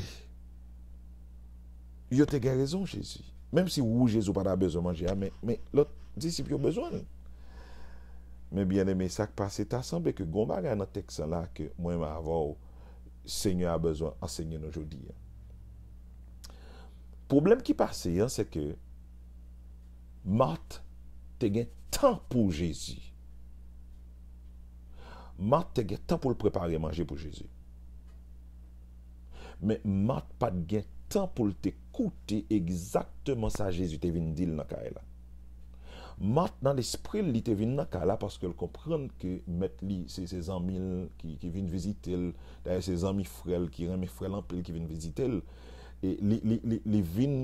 Yo te gen rezon, Jezi. Menm si ou, Jezi, ou pa ta bezwen manje a, men, men lòt disip yo bezwen l. Men byeneme, sa k pase, ta sanble ke gon bagay nan tèks lan la ke mwen menm avè w, Senyè a bezwen ansenye nou jodi a. Pwoblèm ki pase an, se ke Mat te gen tan pou Jezi. Mat te gen tan pou l prepare manje pou Jezi. Men Mat pa t gen tan pou l te koute egzakteman sa Jezi te vin di l nan kay la. Mat, nan lespri l, li te vin nan kay la paske l konprann ke mèt li, se, se zanmi l ki, ki vin vizite l. Dayè, se zanmi frè l ki renmen frè l anpil ki vin vizite l. E li, li, li, li vin,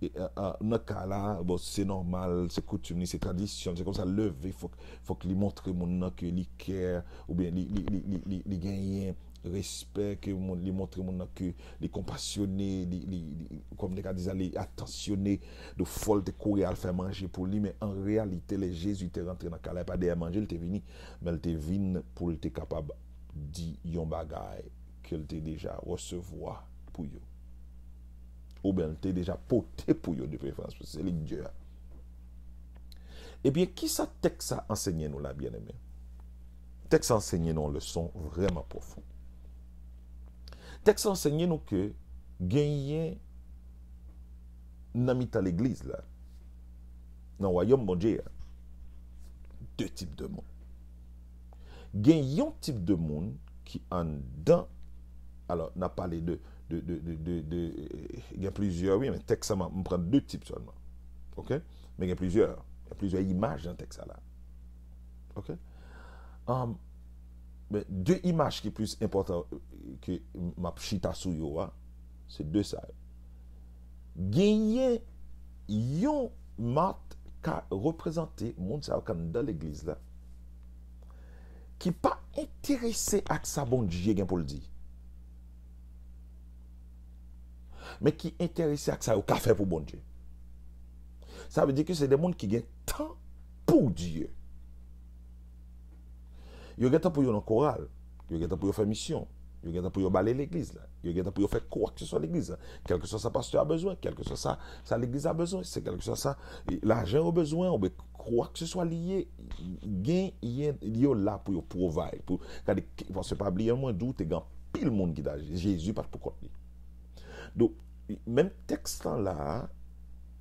e, a, a, nan kay la, bon, se nòmal, se koutim li, se tradisyon l, se konsa l leve, fòk, fòk li montre moun nan ke li care, oubyen li, li, li, li, li, li genyen respè, ke moun, li montre moun nan ke li konpasyone, li, li, li, kòm te ka di sa, li atansyone. Donk, fò l te kouri al fè manje pou li, men an reyalite, lè Jezi te rantre nan kay la, e pa dèyè manje l te vini, men l te vin pou l te kapab di yon bagay ke l te deja resevwa pou yo. Oubyen l te deja pote pou yo de preferans, paske se li k Dye a. Ebyen, kisa tèks sa ansenye nou la, byeneme? Tèks sa ansenye nou yon leson vrèman pwofon. Tèks sa ansenye nou ke genyen nan mitan legliz la, nan wayòm Bondye a, de tip de moun. Gen yon tip de moun ki anndan, alò, n ap pale de, de, de, de, de, de, eh, gen plizyè, wi, men tèks sa, m, m pran de tip sèlman. Oke? Men gen plizyè, gen plizyè imaj nan tèks sa la. Oke? Um, men de imaj ki plis enpòtan, eh, ke m ap chita sou yo a, se de sa yo. Genyen yon Mat ka reprezante moun sa yo k anndan legliz la, ki pa enterese ak sa Bondye gen pou l di, men ki enterese ak sa yo ka fè pou Bondye. Sa vle di ke se de moun ki gen tan pou Dye. Yo gen tan pou yo nan koral. Yo gen tan pou yo fè misyon. Yo gen tan pou yo bale legliz la. Yo gen tan pou yo fè kwa ke se swa legliz la. Kèlkeswa sa pastè a bezwen, kèlkeswa sa, sa legliz la bezwen, se kèlkeswa sa, e, lajan yo bezwen, oubyen kwa ke se swa li ye, gen, gen, yo la pou yo provide. Pou, gade, paske pa bliye, mwen di w, te gen anpil moun ki ta, Jezi pa t pou kont li. Donk, menm tèks lan la,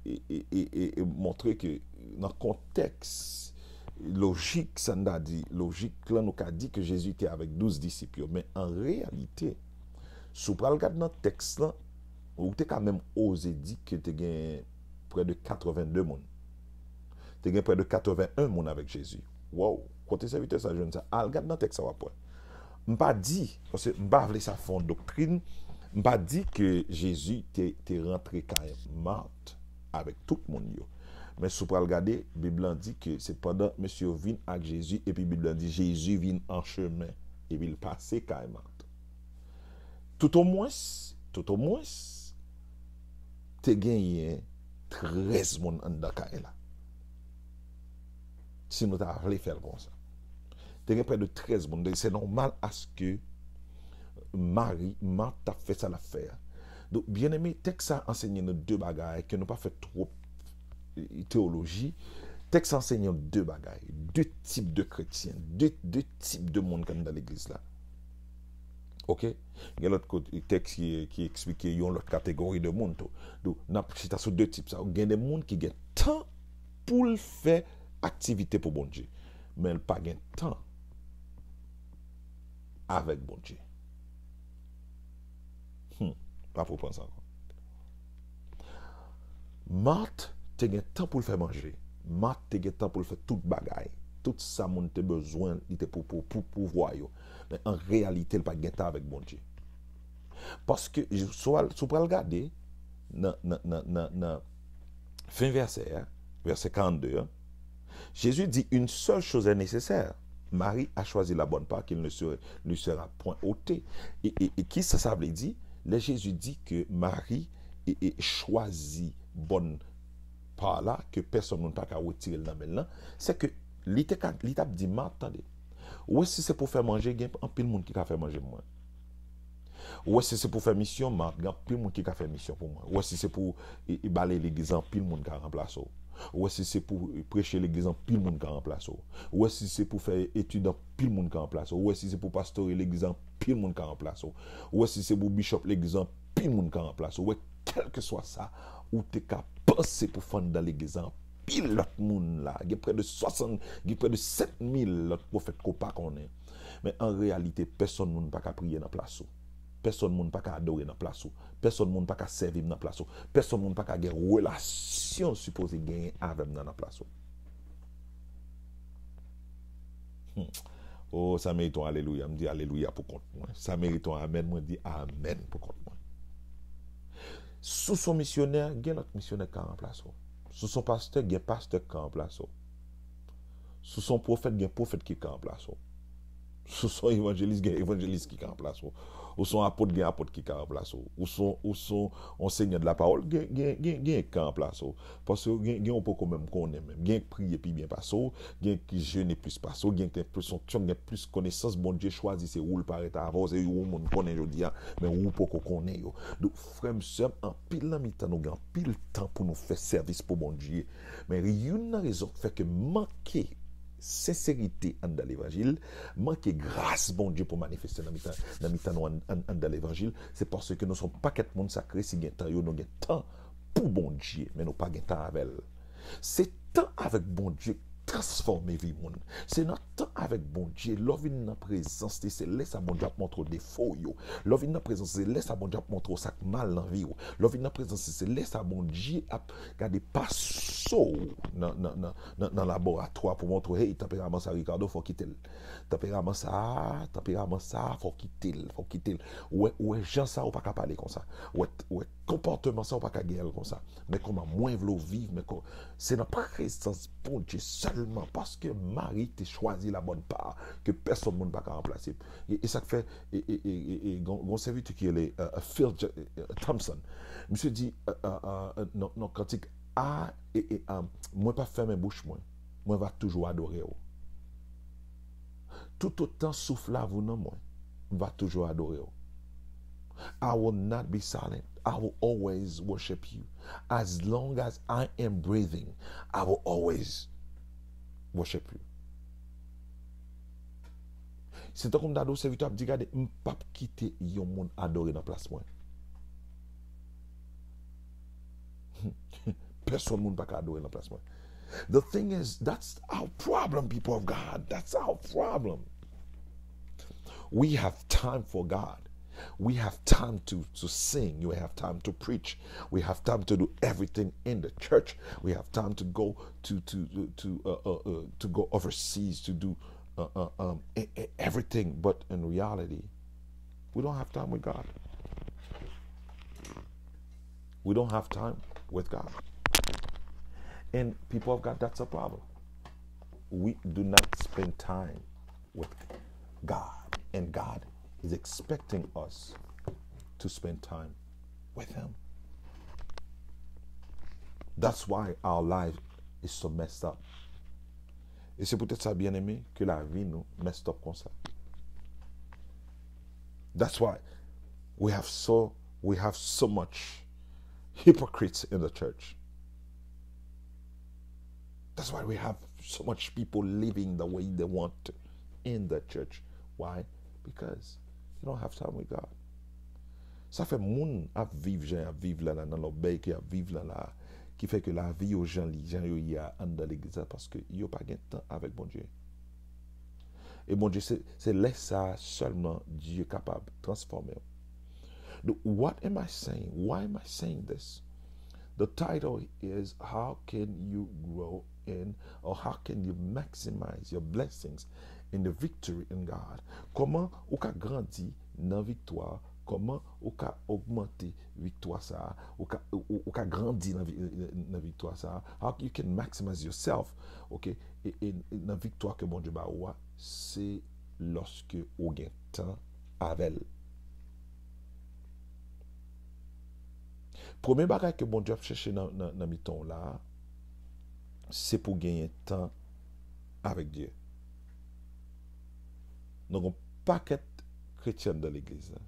e, e, e, e, e montre ke nan kontèks lojik, sa n ta di, lojik lan, nou ka di ke Jezi te avèk douz disip yo, men an reyalite, si w pral gad nan tèks lan, ou te ka menm oze di ke te gen prè de katrevenn de moun. Te gen prè de katreven en moun avèk Jezi. Wow! Kote sèvitè sa jwenn sa? Al gad nan tèks sa, w ap wè. M pa di, paske m pa vle sa fè yon doktrin, m pa di ke Jezi te, te rantre kay Mat avèk tout moun yo. Men si w pral gade, Bib lan di ke se pandan mesye yo vin ak Jezi, epi Bib lan di Jezi vin an chemen, epi l pase kay Mat. Toutomwens, toutomwens, te genyen trèz moun anndan kay la. Si nou ta vle fè l konsa. Te gen prè de trèz moun. Se nòmal aske Mari, Mat t ap fè sa l ap fè a. Donk, byeneme, tèks sa ansenye nou de bagay, ke nou pa fè twòp, e, teyoloji. Tèks sa ansenye nou de bagay, de tip de kretyen, de, de tip de moun k anndan legliz la. Oke? Gen lòt kote, tèks ki, ki eksplike yon lòt kategori de moun tou. Donk, n ap chita sou de tip sa yo. Gen de moun ki gen tan pou l fè aktivite pou Bondye, men l pa gen tan avèk Bondye. Hmm, pa pou pran sa ankò. Mat te gen tan pou l fè manje. Mat te gen tan pou l fè tout bagay. Tout sa moun te bezwen, li te pou, pou, pou pouvwa yo. Men an reyalite, l pa t gen tan avèk Bondye. Paske, si w al, si w pral gade, nan, nan, nan, nan, nan fen vèsè a, vèsè karannde a, Jésus dit, une seule chose est nécessaire. Marie a choisi la bonne part qui ne se, lui sera point ôtée. E, e, e kisa sa vle di? Lè Jezi di ke Mari e, e chwazi bòn pa la, ke pèsonn moun pa ka retire l nan men l lan, se ke li te ka, li t ap di Mat, tande, ou wè, si se pou fè manje, gen anpil moun ki ka fè manje pou mwen. Ou wè, si se pou fè misyon, Mat, gen anpil moun ki ka fè misyon pou mwen. Ou wè, si se pou e, e bale legliz, anpil moun ka ranplase w. Ou wè, si se pou preche legliz, anpil moun ka ranplase w. Ou wè, si se pou fè etid, anpil moun ka ranplase w. Ou wè, si se pou pastore legliz, anpil moun ka ranplase w. Ou wè, si se pou bishop legliz, anpil moun ka ranplase w. Ou wè, kèlkeswa sa ou te ka panse pou fè anndan legliz la, anpil lòt moun la, gen prè de swasant, gen prè de sèt mil lòt pwofèt ke w pa konnen. Men an reyalite, pèsonn moun pa ka priye nan plas ou. Pèsonn moun pa ka adore nan plas ou. Pèsonn moun pa ka sèvi m nan plas ou. Pèsonn moun pa ka gen relasyon sipoze genyen avè m nan, nan plas ou. Hmm. Oh, sa merite yon alelouya. M di alelouya pou kont mwen. Sa merite yon amèn. Mwen di amèn pou kont mwen. Si w se yon misyonè, gen lòt misyonè k ka ranplase w. Si w se yon pastè, gen pastè k ka ranplase w. Si w se yon pwofèt, gen pwofèt ki ka ranplase w. Si w se yon evanjelis, gen evanjelis ki ka ranplase w. Ou se yon apot, gen apot ki ka ranplase w. Ou se yon, ou se yon, yon senyè de la pawòl, gen, gen, gen, gen k ka ranplase w. Paske gen, gen ou poko menm konnen menm. Gen k priye pi byen pase w, gen ki jene plis pase w, gen ki gen plis onksyon, gen plis konesans. Bondye chwazi se ou l parèt avè w, se ou moun konnen jodi a, men ou poko konnen yo. Donk, frè m, sè m, anpil nan mitan nou gen anpil tan pou nou fè sèvis pou Bondye. Men youn nan rezon k fè ke manke senserite anndan levanjil, manke gras Bondye pou manifeste nan mitan, nan mitan nou ann, ann, anndan levanjil, se paske nou se yon pakèt moun sakre, si gen tan yo, nou gen tan pou Bondye, men nou pa gen tan avè l. Se tan avèk Bondye k transfòme vi moun. Se nan tan avèk Bondye, lè w vin nan prezans li, se lè sa Bondye ap montre w defo w yo. Lè w vin nan prezans li, se lè sa Bondye ap montre w sa k mal nan vi w. Lè w vin nan prezans li, se lè sa Bondye ap gade pase w nan, nan, nan, nan, nan laboratwa pou montre w, hey, tanperaman sa, Ricardo, fò w kite l. Tanperaman sa, tanperaman sa, fò w kite l, fò w kite l. Ou wè, ou wè jan sa, ou pa ka pale konsa. Ou wè, ou wè Konpòtman sa, ou pa ka genyen l konsa. Men kòman mwen vle w viv, men kò, se nan prezans Bondye sèlman, paske Mari te chwazi la bonne part, ke pèsonn moun pa ka ranplase. E, e sa k fè, e, e, e, e, e gon, gon sèvitè ki rele, euh, euh, Phil J-, euh, Thompson. Misye di, euh, euh, euh, nan, nan kantik, a, e, e, euh, mwen pa fèmen bouch mwen, mwen va toujou adore w. Toutotan souf lavi w nan mwen, m va toujou adore w. I will not be silent. I will always worship you. As long as I am breathing, I will always worship you. Se tankou m ta di w, sèvitè ap di, gade, m p ap kite yon moun adore nan plas mwen. Pèsonn moun pa ka adore nan plas mwen. The thing is, that's our problem, people of God. That's our problem. We have time for God. We have time to, to sing. We have time to preach. We have time to do everything in the church. We have time to go to, to, to, to, uh, uh, uh, to go overseas to do, uh, uh, um, e- e- everything. But in reality, we don't have time with God. We don't have time with God. And people of God, that's a problem. We do not spend time with God. And God is expecting us to spend time with Him. That's why our life is so messed up. E se poutèt sa, byeneme, ke lavi nou messed up konsa. That's why we have so, we have so much hypocrites in the church. That's why we have so much people living the way they want to in the church. Why? Because you don't have time with God. Sa fè moun ap viv jan y ap viv la, la nan lòbèy ke y ap viv la, la, ki fè ke lavi yo jan li, jan yo ye a anndan legliz la, paske yo pa gen tan avèk Bondye. E Bondye, se, se lè sa a sèlman Dye kapab transfòme w. What am I saying? Why am I saying this? The title is, how can you grow in, or how can you maximize your blessings in the victory in God? Kòman ou ka grandi nan viktwa? Kòman ou ka ogmante viktwa sa a? Ou ka, ou, ou ka grandi nan, vi- nan viktwa sa a? How you can maximize yourself, ok? E, e, e nan viktwa ke Bondye ba ou a, se lòske ou gen tan avè l. Premye bagay ke Bondye ap chèche nan, nan, nan mitan w la, se pou genyen tan avèk Dye. Nou gen yon pakèt kretyen nan legliz la.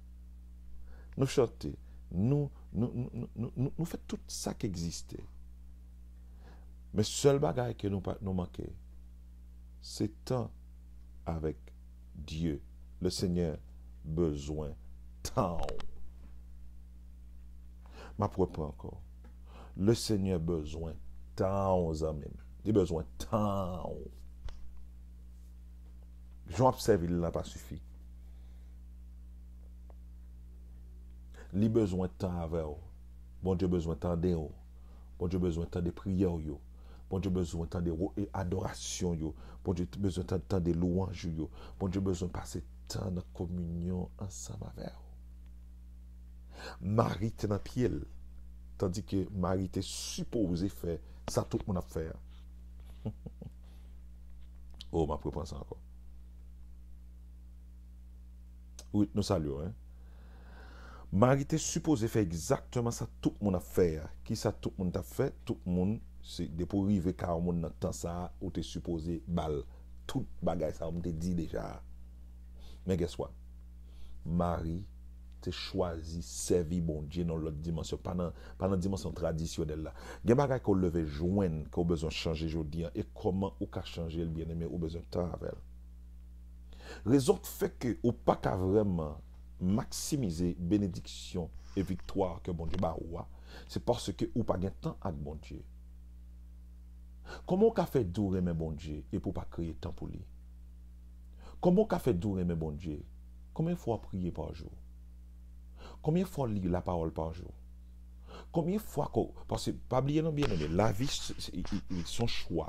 Nou chante, nou, nou, nou, nou, nou, nou fè tout sa ki egziste. Men sèl bagay ke nou pa, nou manke, se tan avèk Dye. Le Senyè bezwen tan w. M ap repran ankò. Le Senyè bezwen tan w, zanmi m. Li bezwen tan w. Jan w ap sèvi l la pa sifi. Li bezwen tan avè w. Bondye bezwen tande w. Bondye bezwen tande priyè w yo. Bondye bezwen tande wo- e adorasyon yo. Bondye t- bezwen tan- tande lwanj ou yo. Bondye bezwen pase tan nan kominyon ansanm avè w. Mari te nan pye l, tandike Mari te sipoze fè sa tout moun ap fè a. Oh, m ap repran sa ankò. Wi, nou salye w, hein. Mari te sipoze fè egzakteman sa tout moun ap fè a. Kisa tout moun t ap fè? Tout moun, se depi w rive kay yon moun nan tan sa a, ou te sipoze ba l tout bagay sa a m te di deja a. Men guess what? Mari te chwazi sèvi Bondye nan lòt dimansyon, pa nan, pa nan dimansyon tradisyonèl la. Gen bagay ke w leve jwenn, ke w bezwen chanje jodi a, e kòman ou ka chanje l, byeneme, ou bezwen tan avè l. Rezon k fè ke ou pa ka vrèman maksimize benediksyon e viktwa ke Bondye ba ou a, se paske ou pa gen tan ak Bondye. Kòman ou ka fè di w renmen Bondye epi w pa kreye tan pou li? Kòman ou ka fè di w renmen Bondye? Konbyen fwa w priye pa jou? Konbyen fwa w li lapawòl pa jou? Konbyen fwa ke w, paske pa bliye non, byeneme, lavi se, se, i- i- i- se yon chwa.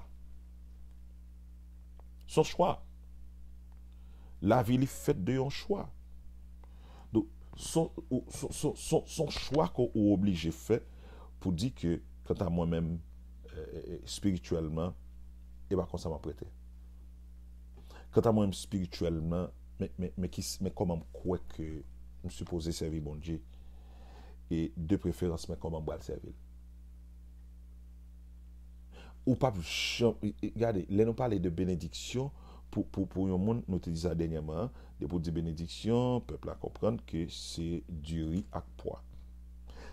Se yon chwa. Lavi li fèt de yon chwa. Donk, Son, ou- son, son, son, son chwa ke ou oblije fè pou di ke, kanta mwen menm, eh, eh, espirityèlman, e pa konsa m ap rete. Kanta mwen menm espirityèlman, men, men, men, ki, men kòman m kwè ke m sipoze sèvi Bondye, e de preferans, men kòman m pral sèvi l. Ou p ap janm, gade, lè nou pale de benediksyon, pou, pou, pou yon moun, nou te di sa dènyèman, depi w di benediksyon, pèp la konprann ke se diri ak pwa.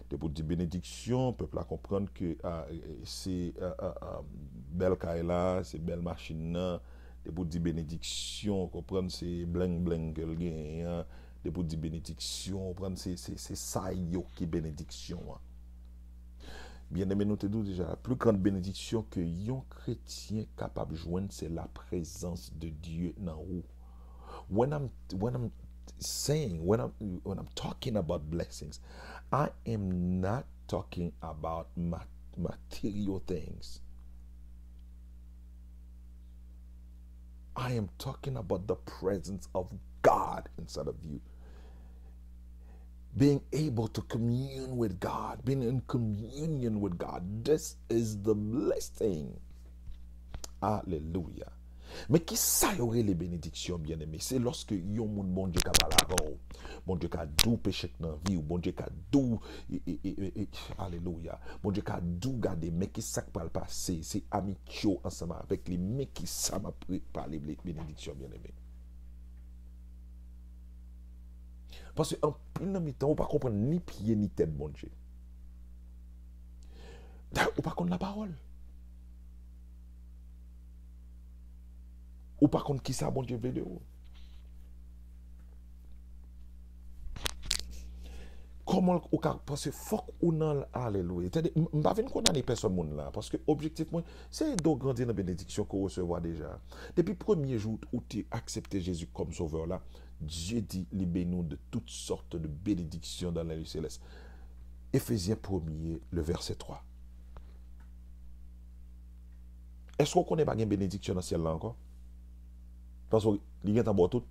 Depi w di benediksyon, pèp la konprann ke, ah, se, ah, ah, ah, bèl kay la, se bèl machin nan. Depi w di benediksyon, konprann se bling bling ke l genyen an. Depi w di benediksyon, konprann se, se, se sa yo ki benediksyon an. Byeneme, nou te di w deja, la plus grande bénédiction que yon kretyen kapab jwenn, se la présence de Dieu nan ou. When I'm, when I'm saying, when I'm, when I'm talking about blessings, I am not talking about ma- material things. I am talking about the presence of God inside of you. Being able to commune with God, being in communion with God, this is the blessing. Alelouya. Men ki sa yo rele benediksyon, byeneme? Se lòske yon moun, Bondye ka pale avè w. Bondye ka di w peche k nan vi w. Bondye ka di w, e, e, e, e, e, alelouya. Bondye ka di w, gade, men ki sa k pral pase. Se amitye w ansanm avèk li. Men ki sa m ap pre- pale, ble- benediksyon, byeneme. Paske anpil nan mitan, ou pa konprann ni pye ni tèt Bondye. Dayè, ou pa konn lapawòl. Ou pa konn kisa Bondye vle de ou. Kòman ou ka panse fòk ou nan, alelouya. Tande, m m pa vin kondane pèsòn moun la, paske objektif mwen, se ede w grandi nan benediksyon ke w resevwa deja. Depi premye jou ou te aksepte Jezi kòm sovè w la, Dye di li beni w de tout sòt de benediksyon dans les lieux célestes. Efezyen premye, le verset twa. Èske w konnen pa gen benediksyon nan syèl la ankò? Paske li gentan ba w tout.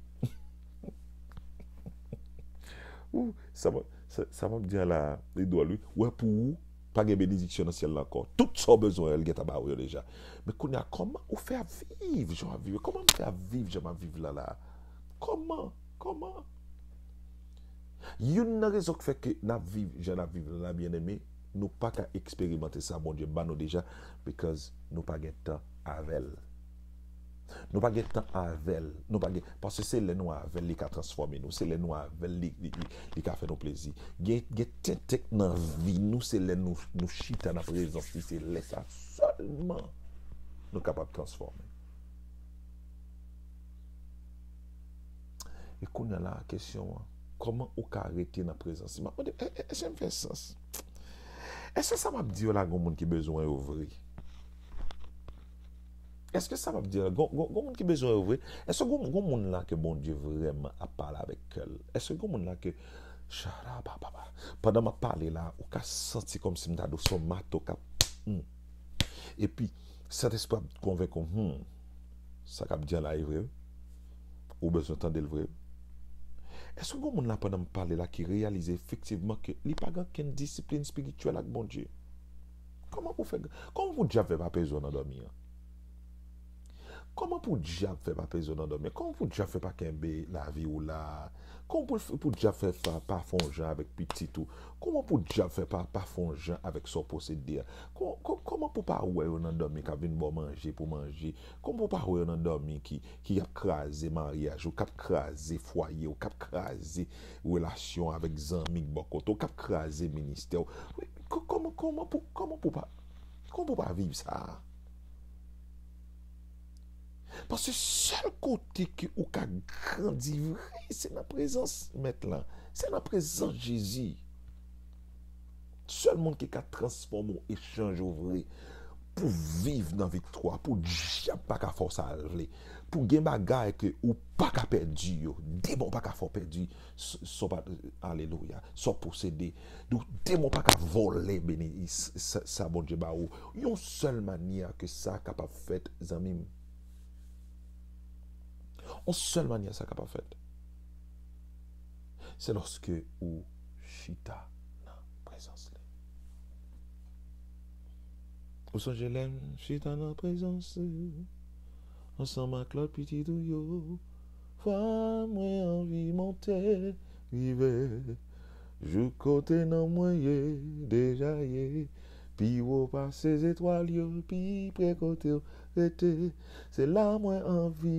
Ou, sa m, sa, sa m ap di a la, li dwòl, wi. Ou wè, pou ou, pa gen benediksyon nan syèl la ankò. Tout sa w bezwen, li gentan ba ou yo deja. Men kounye a, kòman ou fè ap viv jan w ap viv? Kòman m fè ap viv jan m ap viv la, la? Kòman? Kòman? Youn nan rezon k fè ke n ap viv jan n ap viv la, byeneme, nou pa ka eksperimante sa Bondye ba nou deja, because nou pa gen tan avè l. Nou pa gen tan avè l. Nou pa gen, paske se lè nou avè l, li ka transfòme nou. Se lè nou avè l, li, li, li, li ka fè nou plezi. Gen, gen tenten k nan vi nou, se lè nou, nou chita nan prezans li, se lè sa sèlman nou kapab transfòme. E kounye a la, kesyon an, kòman ou ka rete nan prezans li? M ap mande, e- e- èske m fè sans? Èske sa m ap di yo la, gon moun ki bezwen yo vre? Èske sa m ap di yo la, gon, gon, gon moun ki bezwen yo vre? Èske gon, gon moun la ke Bondye vrèman ap pale avèk kè l? Èske gon moun la ke, chara, pa, pa, pa, pandan m ap pale la, ou ka santi kòmsi m ta di w se yon mato k ap, hmm. Epi, Sentespri ap konvenk ou, hmm, sa k ap di an la e vre, wi. Ou bezwen tande l vre, wi. Èske gon moun la, pandan m pale la, ki reyalize efektivman ke li pa gen okenn disiplin espirityèl ak Bondye? Kòman pou fè, kòman pou dyab fè pa peze w nan dòmi an? Kòman pou dyab fè pa peze w nan dòmi an? Kòman pou dyab fè pa kenbe lavi w la? Kòman pou, pou dyab fè pa, pa fè yon jan avèk pitit ou? Kòman pou dyab fè pa, pa fè yon jan avèk sa w posede a? Kò- kò- kòman pou pa wè yo nan dòmi k ap vin ba w manje pou manje? Kòman pou pa wè yo nan dòmi ki, ki ap kraze maryaj ou, k ap kraze fwaye w, k ap kraze relasyon avèk zanmi k bò kote w, k ap kraze ministè w? Kò- kòman, kòman pou, kòman pou pa, kòman pou pa viv sa? Paske sèl kote ke ou ka grandi vre, se nan prezans Mèt la. Se nan prezans Jezi. Sèl moun ki ka transfòme w e chanje w vre, pou viv nan viktwa, pou dyab pa ka fè w sa l vle, pou gen bagay ke ou pa ka pèdi yo, demon pa ka fè w pèdi, s- son pa, alelouya, sa w posede. Donk, demon pa ka vòlè beni, s- sa, sa Bondye ba ou. Yon sèl manyè ke sa kapab fèt, zanmi m. Yon sèl manyè sa kapab fèt. Se lòske ou chita nan prezans li. Ou sonje lè m chita nan prezans li, ansanm ak lòt pitit ou yo? Fwa mwen anvi monte, rive jouk kote nanm mwen ye, deja ye pi wo pase zetwal yo, pi pre kote w rete. Se la mwen anvi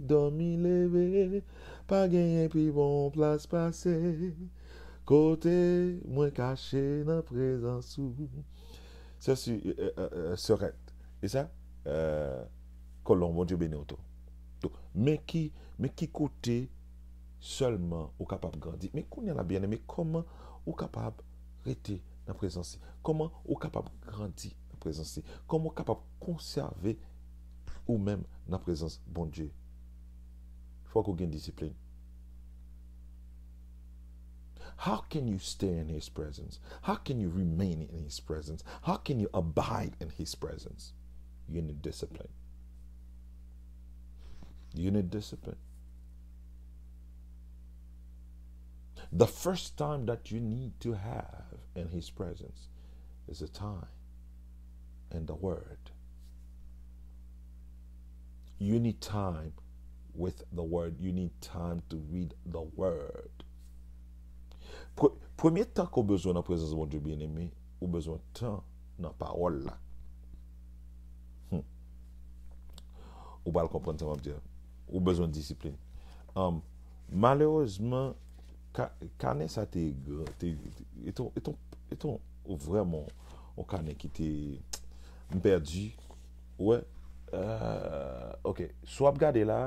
dòmi leve, pa genyen pi bon plas pase kote mwen kache nan prezans ou. Sè si, euh, euh, euh, sèrèt. E sa, euh, Kolon, Bondye beni w tou. Tou. Men ki, men ki kote sèlman ou kapab grandi. Men kounye a la, byeneme, kòman ou kapab rete nan prezans li? Kòman ou kapab grandi nan prezans li? Kòman ou kapab konsève ou menm nan prezans Bondye? Fòk ou gen disiplin. How can you stay in his presence? How can you remain in his presence? How can you abide in his presence? You need discipline. You need discipline. The first time that you need to have in his presence is a time in the word. You need time with the word. You need time to read the word. Pre- premye tan ke w bezwen nan prezans Bondye, byeneme, ou bezwen tan nan pawòl la. Hmm. Ou pral konprann sa m ap di a. Ou bezwen disiplin. Um, malerezman, ka, kanè sa te gran, te, te, eton, eton, eton, vrèman, yon kanè ki te, m pèdi. Ou wè, euh, ok, si w ap gade la,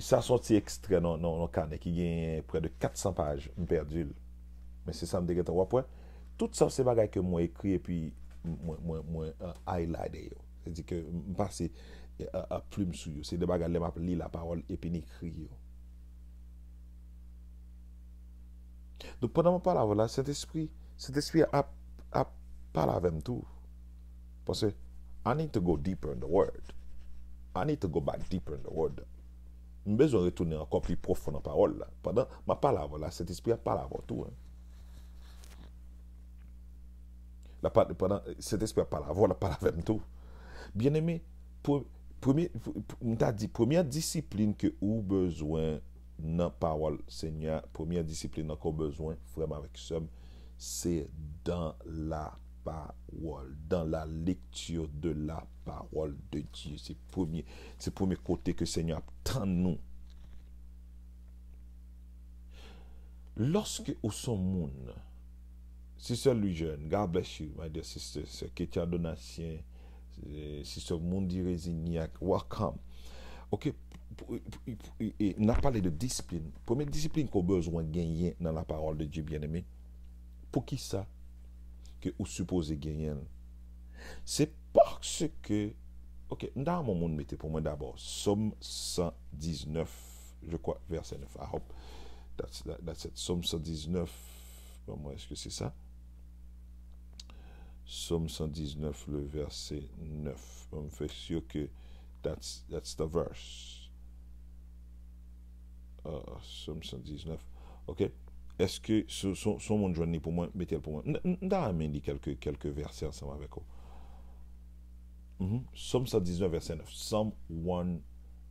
sa sòti ekstrè nan, nan, nan kanè ki gen prè de kat san paj, m pèdi l. Men se sa m te gentan, w ap wè. Tout sa se bagay ke mwen ekri epi mwen, mwen, mwen uh, highlighte yo. Se di ke m pase uh, uh, plim sou yo. Se de bagay lè m ap li lapawòl epi m ekri yo. Donk, pandan m ap pale avè w la, Sentespri, Sentespri ap, ap pale avè m tou. Paske I need to go deeper in the word. I need to go back deeper in the word. M bezwen retounen ankò pi pwofon nan pawòl la. Pandan m ap pale avè w la, Sentespri ap pale avè w tou. Hein. La pa, pandan Sentespri ap pale avè w, l ap pale avè m tou. Byeneme, pre- premye, m ta di, premyè disiplin ke ou bezwen nan pawòl Senyè a, premyè disiplin nan ke w bezwen, frè m avèk sè m, se dans la parole, dans la lecture de la parole de Dieu. Se premye, se premye kote ke Senyè ap tann nou. Lòske ou se yon moun, Sister Louis Jeune, God bless you, my dear sister. Sè Ketia Donatien, eh, Sister Mundi Resignac, welcome. Ok, n ap pale de disiplin. Premye disiplin ke w bezwen genyen nan la parole de Dieu, byeneme. Poukisa ke ou sipoze genyen l? Se paske, ok, m ta renmen yon moun mete pou mwen dabò. Sòm san diznèf, je crois, verset neuf. I hope that's, that, that's it. Sòm san diznèf, ban mwen, èske se sa? Sòm san diznèf, le verset neuf. Ban m fè si ke that's, that's the verse. Uh, Sòm san diznèf. Ok. Èske si, si, si yon moun jwenn li pou mwen, mete l pou mwen. M, m, m ta renmen li kèlke, kèlke vèsè ansanm avèk ou. Mhm. Sòm san diznèf, vèsè nèf. Psalm one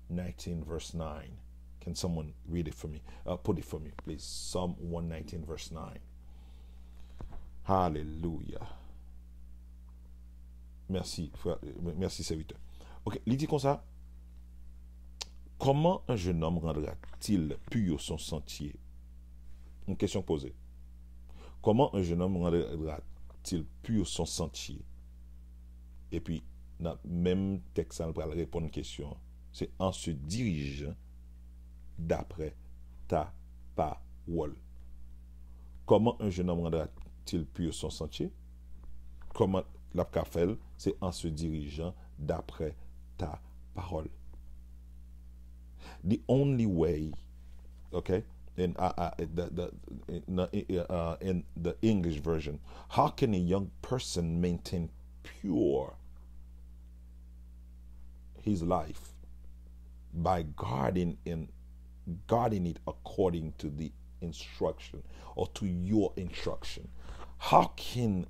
nineteen, verse nine. Can someone read it for me? Uh, put it for me, please. Psalm one nineteen, verse nine. Hallelujah. Mèsi, frè, mèsi, sèvitè. Ok, li di konsa, comment un jeune homme rendra-t-il pur son sentier? Une question posée. Comment un jeune homme rendra-t-il pur son sentier? Epi, nan menm tèks la, l pral reponn kesyon an. Se en se dirigeant d'après ta parole. Comment un jeune homme rendra-t-il pur son sentier? Kòman l ap ka fè l? Se en se dirigeant d'après ta parole. The only way, okay, in, uh, uh, the, the, in, uh, in the English version, how can a young person maintain pure his life? By guarding and guarding it according to the instruction or to your instruction. How can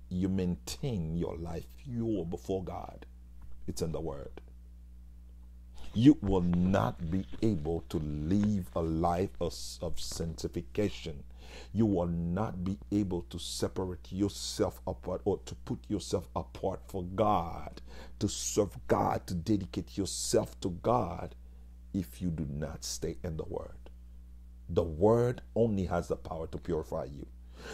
you maintain your life pure before God? It's in the Word. You will not be able to live a life of, of sanctification. You will not be able to separate yourself apart or to put yourself apart for God, to serve God, to dedicate yourself to God if you do not stay in the Word. The Word only has the power to purify you.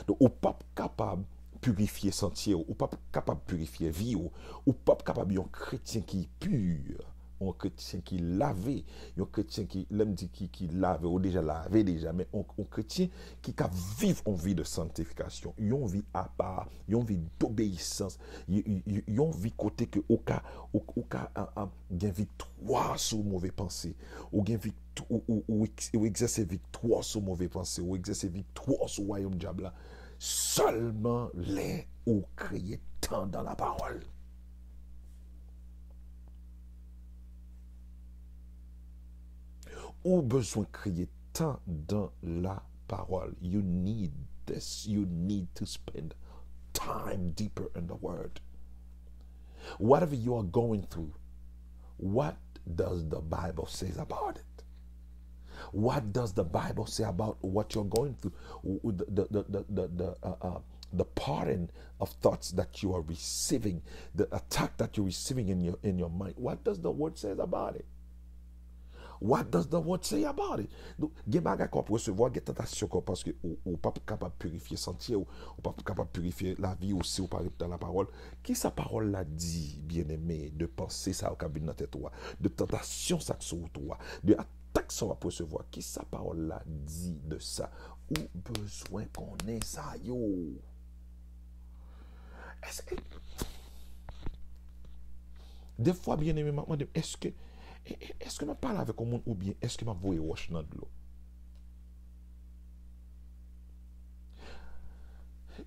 Donk, ou p ap kapab pirifye santye w, ou p ap kapab pirifye vi w, ou p ap kapab yon kretyen ki pi, yon kretyen ki lave, yon kretyen ki, lè m di ki, ki lave, ou deja lave deja, men yon, yon kretyen ki ka viv yon vi de santifikasyon, yon vi apa, yon vi dobeyisans, y- y- y- yon vi kote ke ou ka, ou, ou ka a, a, gen viktwa sou move panse, ou gen viktwa, ou, ou, ou, ex- ou egzèse viktwa sou move panse, ou egzèse viktwa sou wayòm dyab la, sèlman lè ou kreye tan dan lapawòl. Ou bezwen kreye tan dan lapawòl. You need this. You need to spend time deeper in the Word. Whatever you are going through, what does the Bible says about it? What does the Bible say about what you're going through? The, the, the, the, the, the, uh, uh, the pardon of thoughts that you are receiving, the attack that you're receiving in your in your mind. What does the word says about it? What does the word say about it? Donk, gen bagay ke w ap resevwa, gen tantasyon ke w, paske ou, ou p ap kapab pirifye santye w, ou p ap kapab pirifye lavi w si w pa ret nan lapawòl. Kisa pawòl la di, byeneme, de panse sa yo k ap vin nan tèt ou a, de tantasyon sa k sou wout ou a, de atak sa w ap resevwa? Kisa pawòl la di de sa? Ou bezwen konnen sa yo. Èske, defwa, byeneme, m ap mande m, èske, e- e- èske m ap pale avèk yon moun oubyen èske m ap voye wòch nan dlo?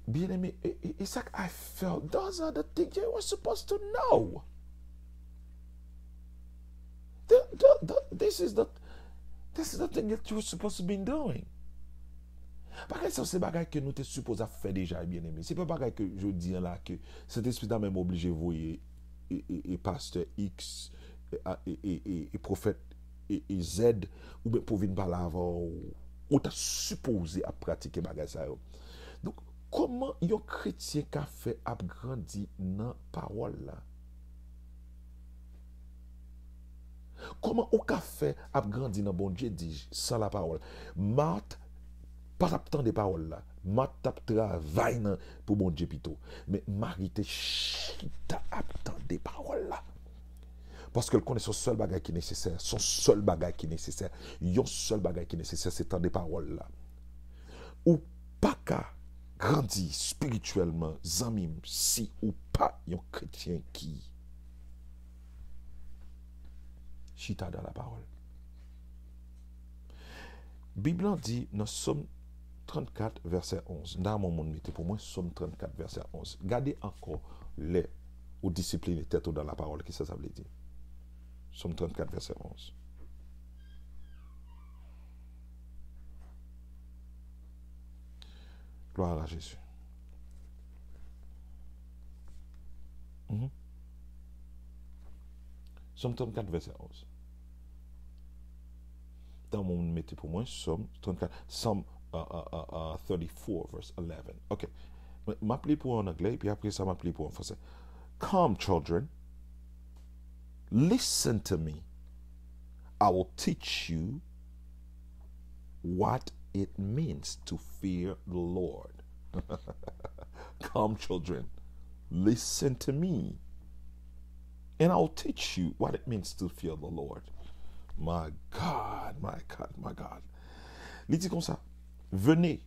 Byeneme, e- e- e sa k I felt, those are the things you were supposed to know. The, the, the, this is the, this is the thing that you were supposed to be doing. Bagay sa se bagay ke nou te sipoze ap fè deja, byeneme. Se pa bagay ke jodi an la ke Sentespri ta menm oblije voye e, e, e pastè X, e, a- e, e, e, e pwofèt e, e Z, oubyen pou vin pale avè w. Ou ta sipoze ap pratike bagay sa yo. Donk, kòman yon kretyen ka fè ap grandi nan pawòl la? Kòman ou ka fè ap grandi nan Bondye, di, san lapawòl? Mat pa t ap tande pawòl la. Mat t ap travay nan, pou Bondye pito. Men Mari te chita ap tande pawòl la. Paske l konnen se yon sèl bagay ki nesesè. Se yon sèl bagay ki nesesè. Yon sèl bagay ki nesesè, se tande pawòl la. Ou pa ka grandi espirityèlman, zanmi m, si ou pa yon kretyen ki chita dan lapawòl. Bib lan di nan Sòm trannkat, vèsè onz. M ta renmen yon moun mete pou mwen Sòm trannkat, vèsè onz. Gade ankò, lè ou disipline tèt ou dan lapawòl, kisa sa vle di? Sòm trannkat, vèsè onz. Gloire à Jésus. Mhm. Sòm trannkat, vèsè onz. Tan moun mete pou mwen, Sòm trannkat, Psalm uh, uh, uh, uh, thirty-four, verse eleven. Ok. M- M ap li pou an anglè, epi apre sa, m ap li pou an fransè. Come, children, listen to me. I will teach you what it means to fear the Lord. Come, children, listen to me, and I will teach you what it means to fear the Lord. My God, my God, my God. Li di konsa, venez,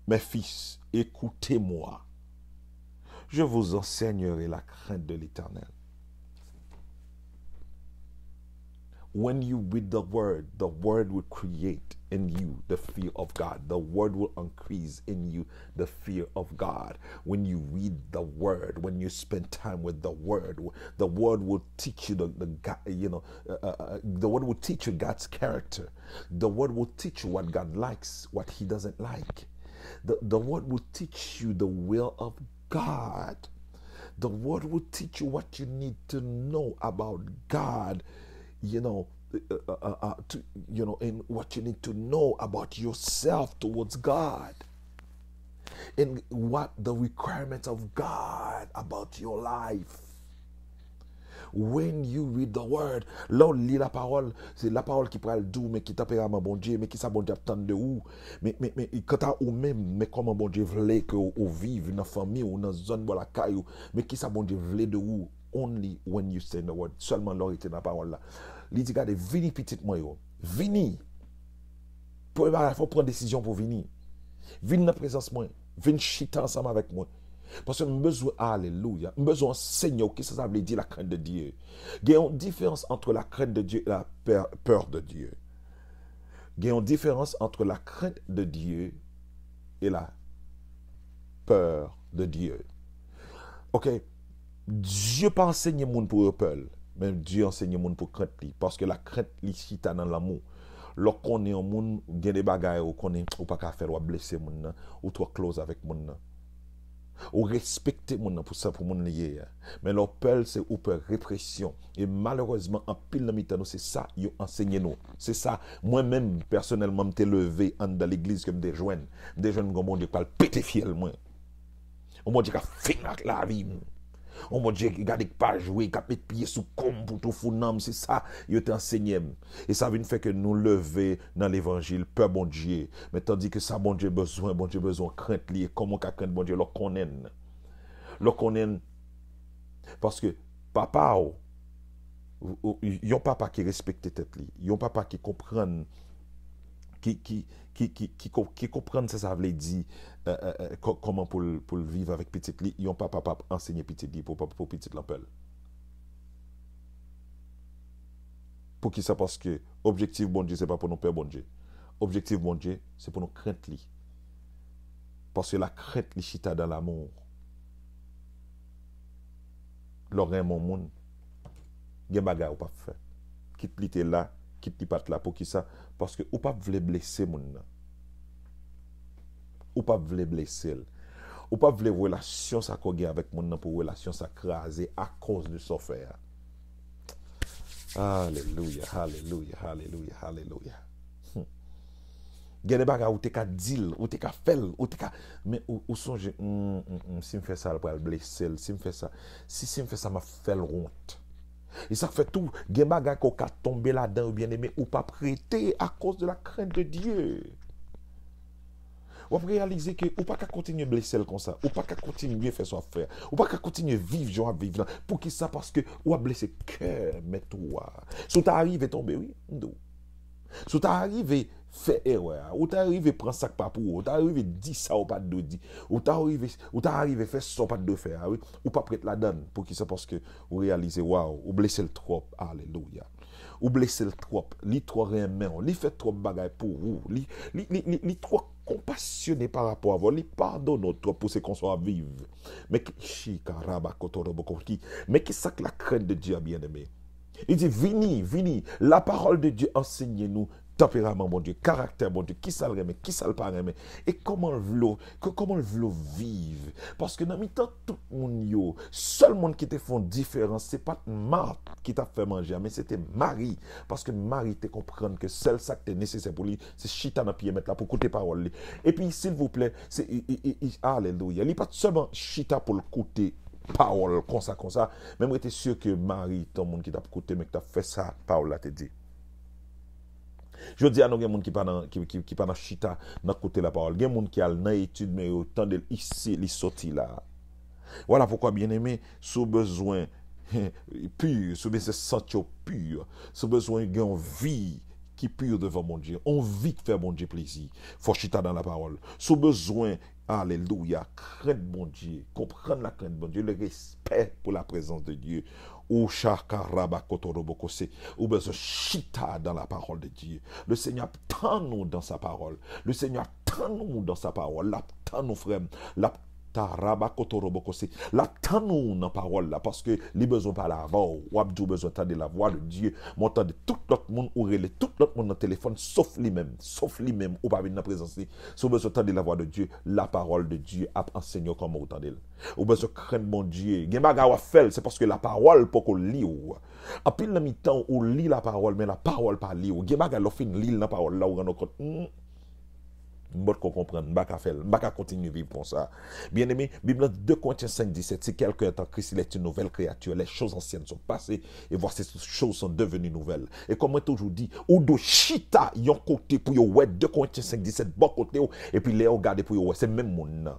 mes fils, écoutez-moi. Je vous enseignerai la crainte de l'Éternel. When you read the word, the word will create in you the fear of God. The word will increase in you the fear of God. When you read the word, when you spend time with the word, the word will teach you the, the God, you know, uh, uh, uh, the word will teach you God's character. The word will teach you what God likes, what he doesn't like. The, the word will teach you the will of God. The word will teach you what you need to know about God, you know, uh, uh, uh, uh, to, you know, and what you need to know about yourself towards God, and what the requirements of God about your life. When you read the word, lè w li lapawòl, se lapawòl ki pral di w men ki tanperaman Bondye, men ki sa Bondye ap tann de ou. Men, men, men kanta ou menm, men kòman Bondye vle ke w, ou viv nan fanmi w, nan zòn bò lakay ou, men ki sa Bondye vle de ou. Only when you stay in the word. Sèlman lè w rete nan pawòl la. Li di, gade, vini pitit mwen yo. Vini. Premye bagay, fò w pran desizyon pou vini. Vin nan prezans mwen. Vin chita ansanm avèk mwen. Paske m bezwen, alelouya, m bezwen anseye w kisa sa vle di la crainte de Dieu. Gen yon diferans entre la crainte de Dieu et la peur, peur de Dieu. Gen yon diferans entre la crainte de Dieu et la peur de Dieu. Ok, Dye pa ansenye moun pou yo pè l, men Dye ansenye moun pou krent li, paske la krent li chita nan lanmou. Lè w konnen yon moun, gen de bagay ou konnen ou pa ka fè l, w ap blese moun nan, ou twò close avèk moun nan. Ou respekte moun nan pou sa, pou moun li ye a. Men lè w pè l, se ou pè represyon. E malerezman, anpil nan mitan nou, se sa yo ansenye nou. Se sa, mwen menm, pèsonèlman, m te leve anndan legliz ke m te jwenn. M te jwenn yon Bondye k pral pete fyèl mwen. Yon Bondye k ap fini ak lavi m. Yon Bondye ki gade k pa jwe, k ap met pye sou kò m pou tou fou nanm. Se sa yo te ansenye m. E sa vin fè ke nou leve nan levanjil, pè Bondye. Men tandike sa Bondye bezwen, Bondye bezwen krent li. E kòman w ka krent Bondye? Lè w konnen l. Lè w konnen l. Paske papa w, ou, ou, yon papa ki respekte tèt li, yon papa ki konprann, ki, ki, ki, ki, ki, ko- ki konprann sa sa vle di, euh, euh, euh, kò- kòman pou l, pou l viv avèk pitit li, yon papa p ap ansenye pitit li pou, pou pitit lan pè l. Poukisa? Paske objektif Bondye, se pa pou nou pè Bondye. Objektif Bondye, se pou nou krent li. Paske la krent li chita dan lamour. Lè w renmen yon moun, gen bagay ou p ap fè. Kit li te la, kit li pa t la. Poukisa? Paske ou p ap vle blese moun nan. Ou p ap vle blese l. Ou p ap vle relasyon sa ke w gen avèk moun nan pou relasyon sa kraze akoz de sa w fè a. Alelouya, alelouya, alelouya, alelouya. Hmm. Gen de bagay ou te ka di l, ou te ka fè l, ou te ka, men ou, ou sonje, hmm, hmm, hmm, si m fè sa, l pral blese l, si m fè sa, si, si m fè sa, m ap fè l wont. E sa k fè tou, gen bagay ke w ka tonbe ladan yo, byeneme, ou p ap rete akoz de la crainte de Dieu. W ap reyalize ke ou pa ka kontinye blese l konsa. Ou pa ka kontinye fè sa w ap fè a. Ou pa ka kontinye viv jan w ap viv lan. Poukisa? Paske w ap blese kè mèt ou a. Si w ta rive tonbe, wi, m di w. Si w ta rive fè erè a, ou ta rive pran sa k pa pou ou, ou ta rive di sa w pa t dwe di, ou ta rive, ou ta rive fè sa w pa t dwe fè a, wi, ou p ap ret ladan l. Poukisa? Paske ou reyalize, waw, ou blese l twòp. Alelouya. Ou blese l twòp. Li twò renmen w. Li fè twòp bagay pou ou. Li, li, li, li, li twò konpasyone pa rapò avè w. Li padone w twòp pou se konsa w ap viv. Men ki, chika raba koto robo koki. Men ki sa k la crainte de Dieu a, byeneme? Li di, vini, vini. La parole de Dieu ansenye nou tanperaman Bondye, karaktè Bondye, kisa l renmen, kisa l pa renmen, e kòman l vle w, k- kòman l vle w viv. Paske nan mitan tout moun yo, sèl moun ki te fè yon diferans, se pa t Mat ki t ap fè manje a, men se te Mari. Paske Mari te konprann ke sèl sa k te nesesè pou li, se chita nan pye Mèt la pou koute pawòl li. Epi, silvouplè, se, i, i, i, i, alelouya, li pa t sèlman chita pou l koute pawòl konsa, konsa, men mwen te si ke Mari te yon moun ki t ap koute, men ki t ap fè sa pawòl la te di. Jodi a, nou gen moun ki pa nan, ki, ki, ki pa nan chita nan koute lapawòl. Gen moun ki al nan etid, men yo tande l isi, li soti la. Vwala poukwa, byeneme, si w bezwen pi, si w bezwen santi w pi, si w bezwen gen yon vi ki pi devan Bondye, yon vi k fè Bondye plezi, fò w chita nan lapawòl. Si w bezwen Alelouya. Krent Bondye. Konprann la krent Bondye. Le respè pou la prezans de Dye. Ou chaka raba kotorobo kose. Ou bezwen chita dans la parole de Dieu. Le Seigneur ap tann ou dans sa parole. Le Seigneur ap tann ou dans sa parole. L ap tann ou, frè m. L ap ta raba kotorobo kose. L ap tann ou nan pawòl la paske li bezwen pale avè w. W ap di w bezwen tande la voix de Dieu. Men w tande tout lòt moun, ou rele tout lòt moun nan telefòn, sof li menm. Sof li menm, ou pa vin nan prezans li. Si w bezwen tande la voix de Dieu, la parole de Dieu ap ansenye w kòman w tande l. Ou bezwen krenn Bondye. Gen bagay w ap fè l, se paske la pawòl poko li w. Anpil nan mitan w, ou li la pawòl, men la pawòl pa li w. Gen bagay lè w fin li l nan pawòl la, ou rann ou kont, hmm, m potko konprann, m pa ka fè l, m pa ka kontinye viv konsa. Byeneme, Bib la di, deux Corinthiens cinq dix-sept, si quelqu'un est en Christ, il est une nouvelle créature. Les choses anciennes sont passées, et voici toutes choses sont devenues nouvelles. E kòm mwen toujou di, ou dwe chita yon kote pou yo wè deux Corinthiens cinq dix-sept bò kote w, epi lè yo gade pou yo wè, se menm moun nan.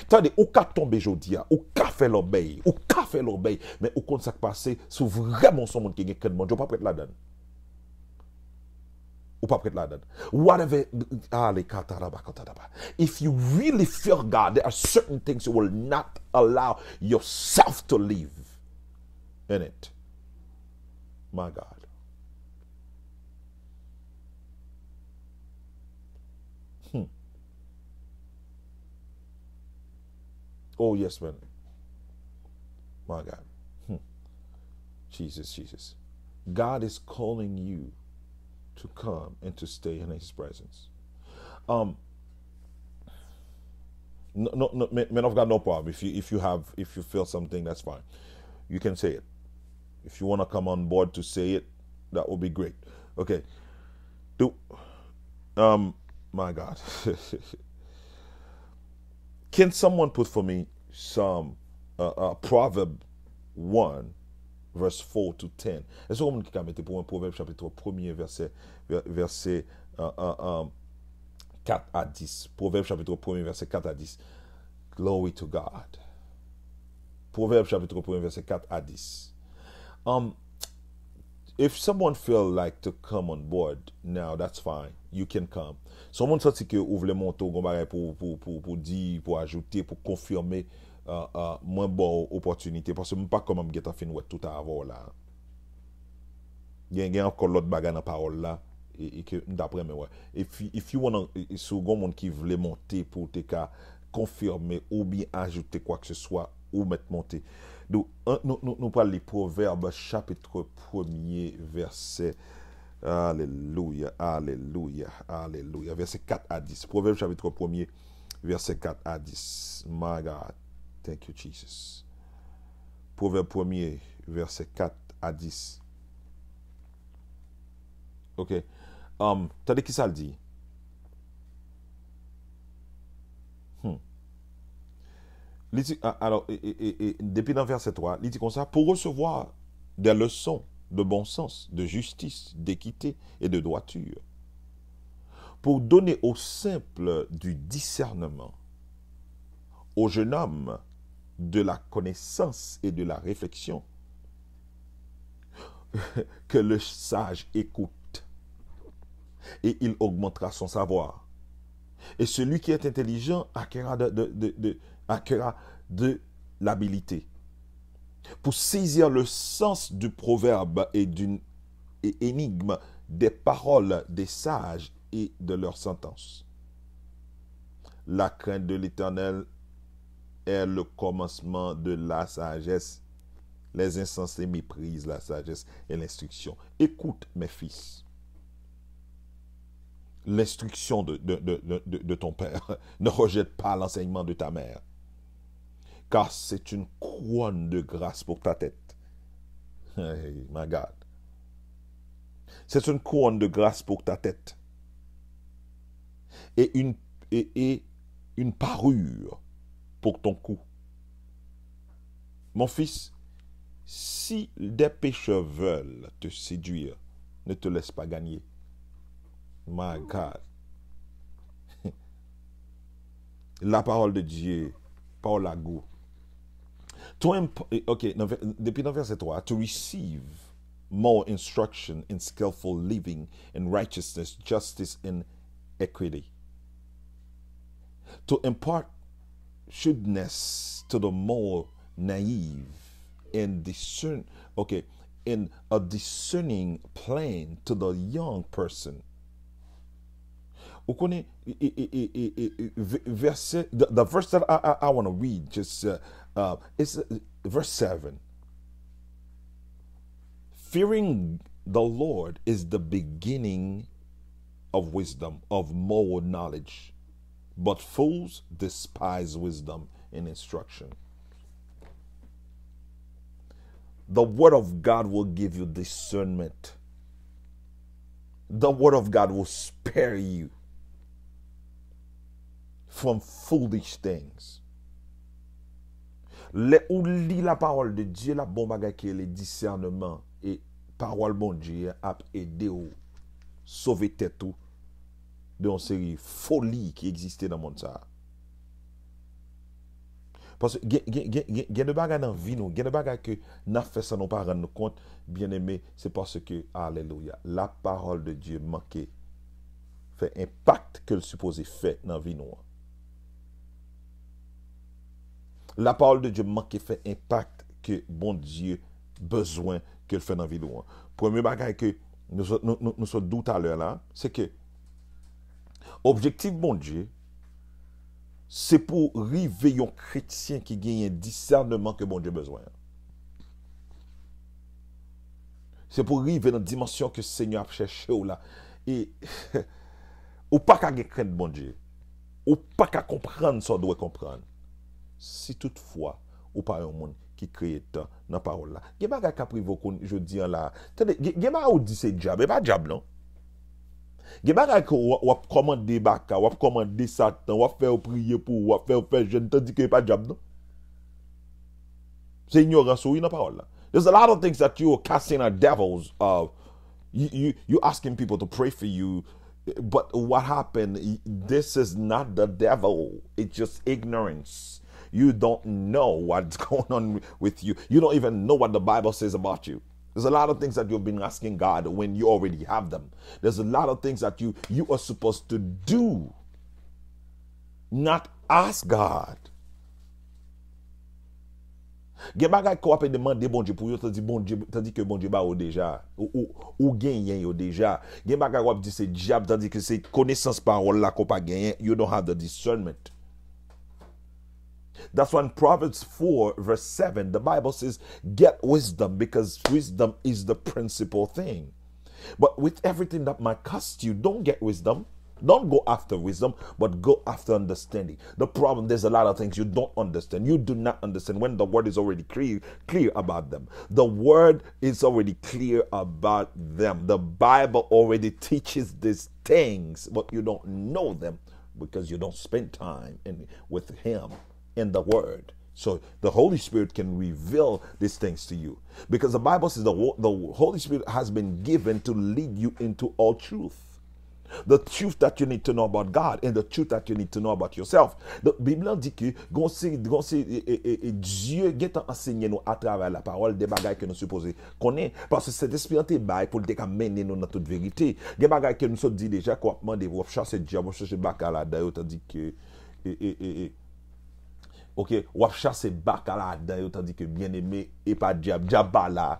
Tande, ou ka tonbe jodi a, ou ka fè lòbèy, ou ka fè lòbèy, men ou konn sa k pase, si w vrèman se yon moun ki gen krent Bondye, ou p ap ret ladan l. Ou p ap ret ladan l. Whatever, ale kataraba kataraba. If you really fear God, there are certain things you will not allow yourself to live in it. My God. Hmm. Oh, yes, man. My God. Hmm. Jesus, Jesus. God is calling you to come and to stay in his presence. Um, no, no, no, man, man of God, no problem. If you, if you have, if you feel something, that's fine. You can say it. If you want to come on board to say it, that would be great. Okay. Do, um, my God. Can someone put for me some, uh, uh, Proverb one, verse four to ten? Èske yon moun ki ka mete pou mwen Pwovèb chapit premye, vèsè, vè-, vèsè, uh, uh, um, kat a dis? Pwovèb chapit premye, vèsè kat a dis. Glory to God. Pwovèb chapit premye, vèsè kat a dis. Um, if someone feel like to come on board now, that's fine. You can come. Si yon moun santi ke ou vle monte, ou gon bagay pou, pou, pou, pou di, pou ajoute, pou konfime, uh, uh, mwen ba w opòtinite, paske m pa kwè m ap gentan fin wè tout avè w la. Gen, gen ankò lòt bagay nan pawòl la, e, e ke m t ap renmen wè. If, if you wanna, e, e si w gon moun ki vle monte pou w te ka konfime oubyen ajoute kwakeseswa, ou mèt monte. Donk, an, nou, nou, nou pral li Pwovèb chapit premye, vèsè, alelouya, alelouya, alelouya, vèsè kat a dis. Pwovèb chapit premye, vèsè kat a dis. My God. Thank you, Jesus. Pwovèb premye, vèsè kat a dis. Ok. Um, tande ki sa l di. Hmm. Li di, a-, alò, e, e, e, e, depi nan vèsè twa, li di konsa, pour recevoir des leçons de bon sens, de justice, d'équité et de droiture, pour donner aux simples du discernement, aux jeunes hommes de la connaissance et de la réflexion, que le sage écoute, et il augmentera son savoir. Et celui qui est intelligent acquerra de, de, de, de, acquerra de l'habileté. Pour saisir le sens du proverbe et d'une é-, énigme, des paroles des sages et de leurs sentences. La crainte de l'Éternel est le commencement de la sagesse. Les insensés méprisent la sagesse et l'instruction. Écoute, mes fils, l'instruction de, de, de, de, de, de ton père. Ne rejette pas l'enseignement de ta mère, car c'est une couronne de grâce pour ta tête. Hey, my God. C'est une couronne de grâce pour ta tête et une, et, et une parure pour ton cou. Mon fils, si des pécheurs veulent te séduire, ne te laisse pas gagner. My God. La parole de Dieu, pawòl la gou. To imp-, eh, ok, nan vè-, depi nan vèsè twa, to receive more instruction in skillful living, in righteousness, justice, and equity. To impart shrewdness to the more naive and discern, okay, and a discerning plan to the young person. Ou konnen, e, e, e, e, e, e, e, ve- verse, the, the verse that I, I, I want to read, just, uh, uh, it's, uh, verse seven. Fearing the Lord is the beginning of wisdom, of moral knowledge. But fools despise wisdom and instruction. The word of God will give you discernment. The word of God will spare you from foolish things. Lè ou li la pawòl de Dye, l ap ba w bagay ki rele disèneman. E pawòl Bondye a ap ede w sove tèt ou de yon seri foli ki egziste nan mond sa a. Paske gen, gen, gen, gen, gen de bagay nan vi nou, gen de bagay ke n ap fè san nou pa rann nou kont, byeneme, se paske, alelouya, la pawòl de Dye manke fè enpak ke l sipoze fè nan vi nou an. La pawòl de Dye manke fè enpak ke Bondye bezwen ke l fè nan vi nou an. Premye bagay ke nou sot, nou, nou, nou sot di w talè la, se ke objektif Bondye, se pou rive yon kretyen ki genyen disèneman ke Bondye bezwen an. Se pou rive nan dimansyon ke Senyè ap chèche w la. E ou pa ka gen krent Bondye. Ou pa ka konprann sa w dwe konprann. Si toutfwa ou pa yon moun ki kreye tan nan pawòl la. Gen bagay k ap rive w konn jodi an la. Tande, gen, gen bagay ou di se dyab, e pa dyab non. Gen bagay ke w, w ap kòmande baka, w ap kòmande Satan, w ap fè yo priye pou ou, w ap fè yo fè jèn, tandike e pa dyab non. Se inyorans ou wi nan pawòl la. There's a lot of things that you are casting out devils of. You, you, you asking people to pray for you, but what happened? This is not the devil. It's just ignorance. You don't know what's going on with you. You don't even know what the Bible says about you. There's a lot of things that you've been asking God when you already have them. There's a lot of things that you you are supposed to do, not ask God. Gen bagay ke w ap demande Bondye pou yo, tandi Bondye, tandi ke Bondye ba ou deja. Ou, ou, ou genyen yo deja. Gen bagay w ap di se dyab, tandi ke se konesans pawòl la ke w pa genyen. You don't have the discernment. That's why in Proverbs four, verse seven, the Bible says, "Get wisdom, because wisdom is the principal thing." But with everything that might cost you, don't get wisdom. Don't go after wisdom, but go after understanding. The problem, there's a lot of things you don't understand. You do not understand when the word is already clear, clear about them. The word is already clear about them. The Bible already teaches these things, but you don't know them because you don't spend time in, with Him in the Word. So the Holy Spirit can reveal these things to you. Because the Bible says the, wo- the Holy Spirit has been given to lead you into all truth. The truth that you need to know about God and the truth that you need to know about yourself. The Bib lan di ke gon se, gon se, e, e, e, e, Dye gentan ansenye nou atravè la pawòl de bagay ke nou sipoze konnen. Paske Sentespri an te bay pou l te ka mennen nou nan tout verite. Gen bagay ke nou sot di deja, ke w ap mande, w ap chase dyab, w ap chase baka ladan yo, tandi ke, e, e, e, e, oke, w ap chase baka ladan yo, tandi ke byeneme, e pa dyab, dyab pa la.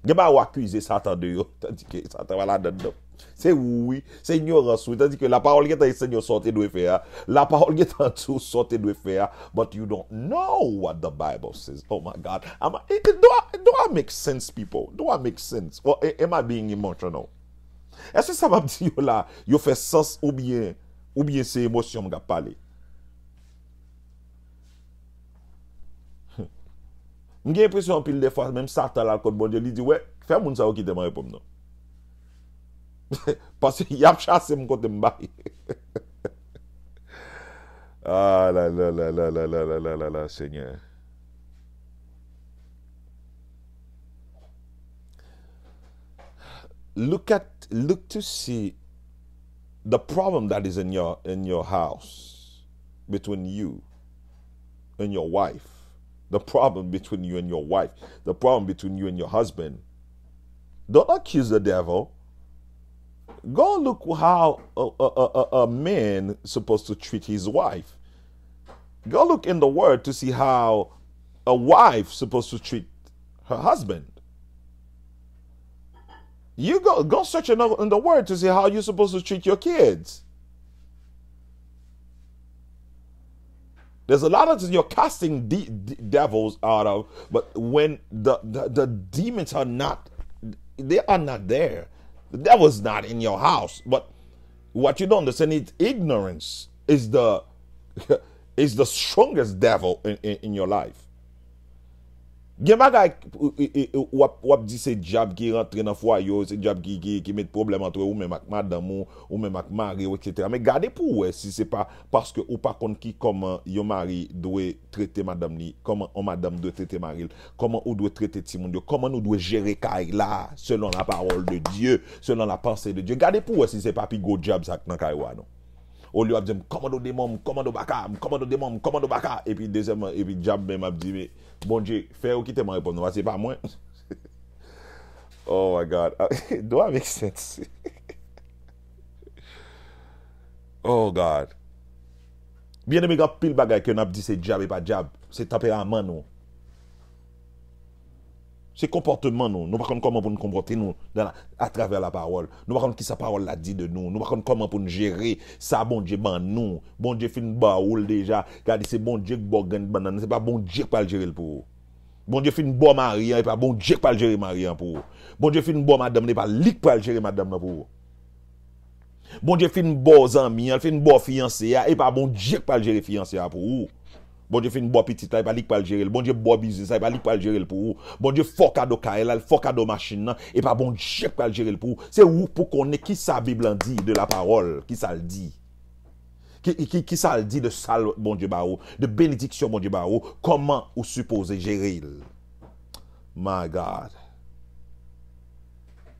Gen bagay w akize Satan de yo, tandi ke Satan pa ladan non. Se ou wi, se inyorans wi, tandi ke la pawòl gentan ansenye w sa w te dwe fè a. La pawòl gentan di w sa w te dwe fè a, but you don't know what the Bible says. Oh my God. Am I, do I, do I make sense, people? Do I make sense? Or a- am I being emotional? Èske sa m ap di yo la, yo fè sans oubyen, oubyen se emosyon m k ap pale? M gen enpresyon anpil de fwa, menm Satan l al kot Bondye, li di, "Wè, fè moun sa yo kite m an repo m non." Paske y ap chase m kote m bay. Ah la la la la la la la la la la, Senyè. Look at, look to see the problem that is in your, in your house, between you and your wife, the problem between you and your wife, the problem between you and your husband. Don't accuse the devil. Go look how a, a, a, a man supposed to treat his wife. Go look in the word to see how a wife supposed to treat her husband. You go go search in the, in the word to see how you're supposed to treat your kids. There's a lot of things you're casting de- de- devils out of, but when the, the the demons are not, they are not there. The devil's not in your house. But what you don't understand is ignorance is the is the strongest devil in, in, in your life. Gen bagay w ap, w ap di se dyab ki rantre nan fwaye w, se dyab ki, ki, ki met pwoblèm antre ou menm ak madanm ou, ou menm ak mari w, et cetera. Men gade pou w wè si se pa paske ou pa konn ki kòman yon mari dwe trete madanm li, kòman yon madanm dwe trete mari l, kòman ou dwe trete timoun yo, kòman nou dwe jere kay la, selon la parole de Dieu, selon la pensée de Dieu. Gade pou w wè si se pa pi gwo dyab sa k nan kay ou a non. Olye w ap di m, "Kòmando demon, m kòmando baka, m kòmando demon, m kòmando baka." Epi dezyèmman, epi dyab menm ap di, "Men, Bondye, fè yo kite mwen reponn nou, se pa mwen." Oh my God. Do I make sense? Oh God. Byeneme, gen anpil bagay ke n ap di se dyab e pa dyab. Se tanperaman nou. Se konpòteman nou. Nou pa konn kòman pou n konpòte nou dan la, atravè lapawòl. Nou pa konn kisa pawòl la di de nou. Nou pa konn kòman pou n jere sa Bondye ban nou. Bondye fin ba ou l deja. Gade, se Bondye k ba w grenn bannann. Se pa Bondye k pral jere l pou ou. Bondye fin ba w mari an, e pa Bondye k pral jere mari an pou ou. Bondye fin ba w madanm nan, e pa li k pral jere madanm nan pou ou. Bondye fin ba w zanmi an, l fin ba w fiyanse a, e pa Bondye k pral jere fiyanse a pou ou. Bondye fin ba w pitit la, e pa li k pral jere l. Bondye ba w biznis la, e pa li k pral jere l pou ou. Bondye fè w kado kay la, l fè w kado machin nan, e pa Bondye k pral jere l pou ou. Se ou pou konnen kisa Bib lan di de lapawòl, kisa l di. Ki, ki, kisa l di de sa l Bondye ba ou, de benediksyon Bondye ba ou, kòman ou sipoze jere l. My God.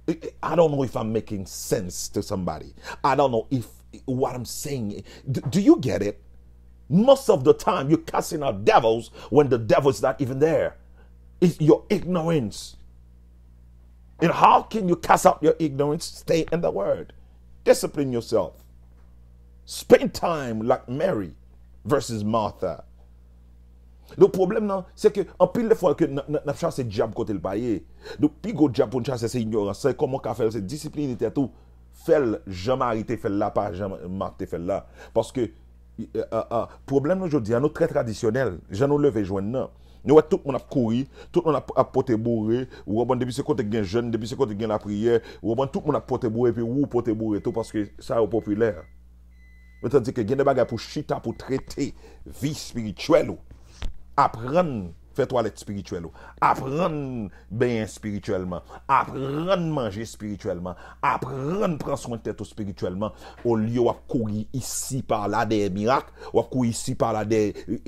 I, I don't know if I'm making sense to somebody. I don't know if what I'm saying. Do, do you get it? Most of the time, you're casting out devils when the devil is not even there. It's your ignorance. And how can you cast out your ignorance? Stay in the word. Discipline yourself. Spend time like Mary versus Martha. Donk, pwoblèm nan, se ke anpil de fwa ke n, n, n ap chase dyab kote l pa ye. Donk, pi gwo dyab pou n chase se inyorans. Se kòman w ka fè l, se disipline tèt ou. Fè l jan Mari te fè l la, pa jan Mak te fè l la. Paske, e, e, e, pwoblèm nou jodi a, nou trè tradisyonèl. Jan nou leve jwenn nan. Nou wè tout moun ap kouri, tout moun ap, ap pote boure. Ou konprann, depi se kote k gen jèn, depi se kote k gen lapriyè, ou konprann, tout moun ap pote boure, epi ou pote boure tou, paske sa yo popilè. Men tandike gen de bagay pou chita, pou trete vi espirityèl ou. Aprann fè twalèt espirityèl ou. Aprann benyen espirityèlman. Aprann manje espirityèlman. Aprann pran swen tèt ou espirityèlman. Olye w ap kouri isi pa la dèyè mirak, w ap kouri isi pa la dèyè.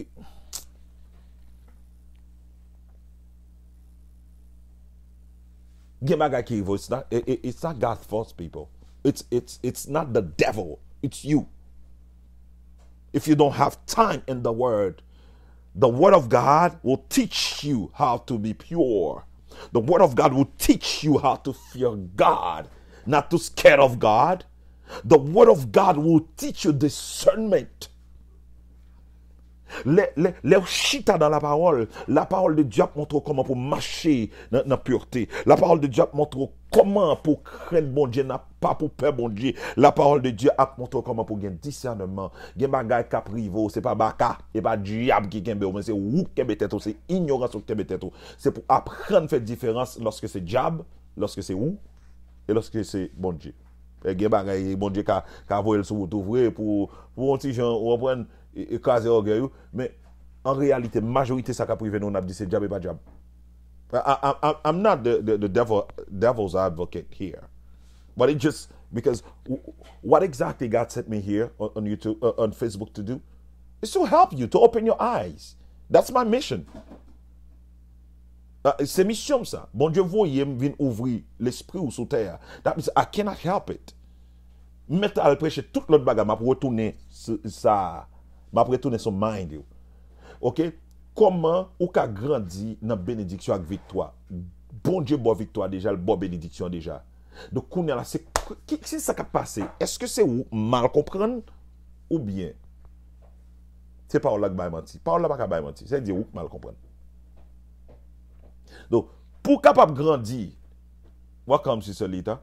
Gen bagay ki rive w, it's not, it, it, it's not God's fault, people. It's, it's, it's not the devil. It's you. If you don't have time in the word, the word of God will teach you how to be pure. The word of God will teach you how to fear God, not to scared of God. The word of God will teach you discernment. Lè, lè, lè w chita nan lapawòl, lapawòl de Dye ap montre w kòman pou w mache nan, nan purete. Lapawòl de Dye ap montre w kòman pou w krenn Bondye, nan pa pou pè Bondye. Lapawòl de Dye ap montre w kòman pou w gen disèneman. Gen bagay k ap rive w, se pa baka, e pa dyab ki kenbe w, men se ou k kenbe tèt ou, se inyorans ou k kenbe tèt ou. Se pou w aprann fè diferans lòske se dyab, lòske se ou, e lòske se Bondye. E gen bagay Bondye ka, ka voye l sou wout ou vre pou, pou yon ti jan, ou konprann, e, e kraze ògèy ou. Men, an reyalite, majorite sa k ap rive nou, n ap di se dyab e pa dyab. I, I, I, I'm not the, the, the devil, devil's advocate here. But it just, because w- what exactly God sent me here on, on YouTube, uh, on Facebook to do is to help you, to open your eyes. That's my mission. Ah, se misyon m sa. Bondye voye m vin ouvri lespri w sou tè a. That means I cannot help it. M mèt al preche tout lòt bagay, m ap retounen s- sa a. M ap retounen sou mind yo. Oke? Kòman ou ka grandi nan benediksyon ak viktwa? Bondye ba w viktwa deja, l ba w benediksyon deja. Donk, kounye a la, se Ki, ki sa k ap pase? Èske se ou k mal konprann oubyen se pawòl la k bay manti? Pawòl la pa ka bay manti. Sa vle di ou k mal konprann. Donk, pou w kapab grandi, welcome, Sister Lita.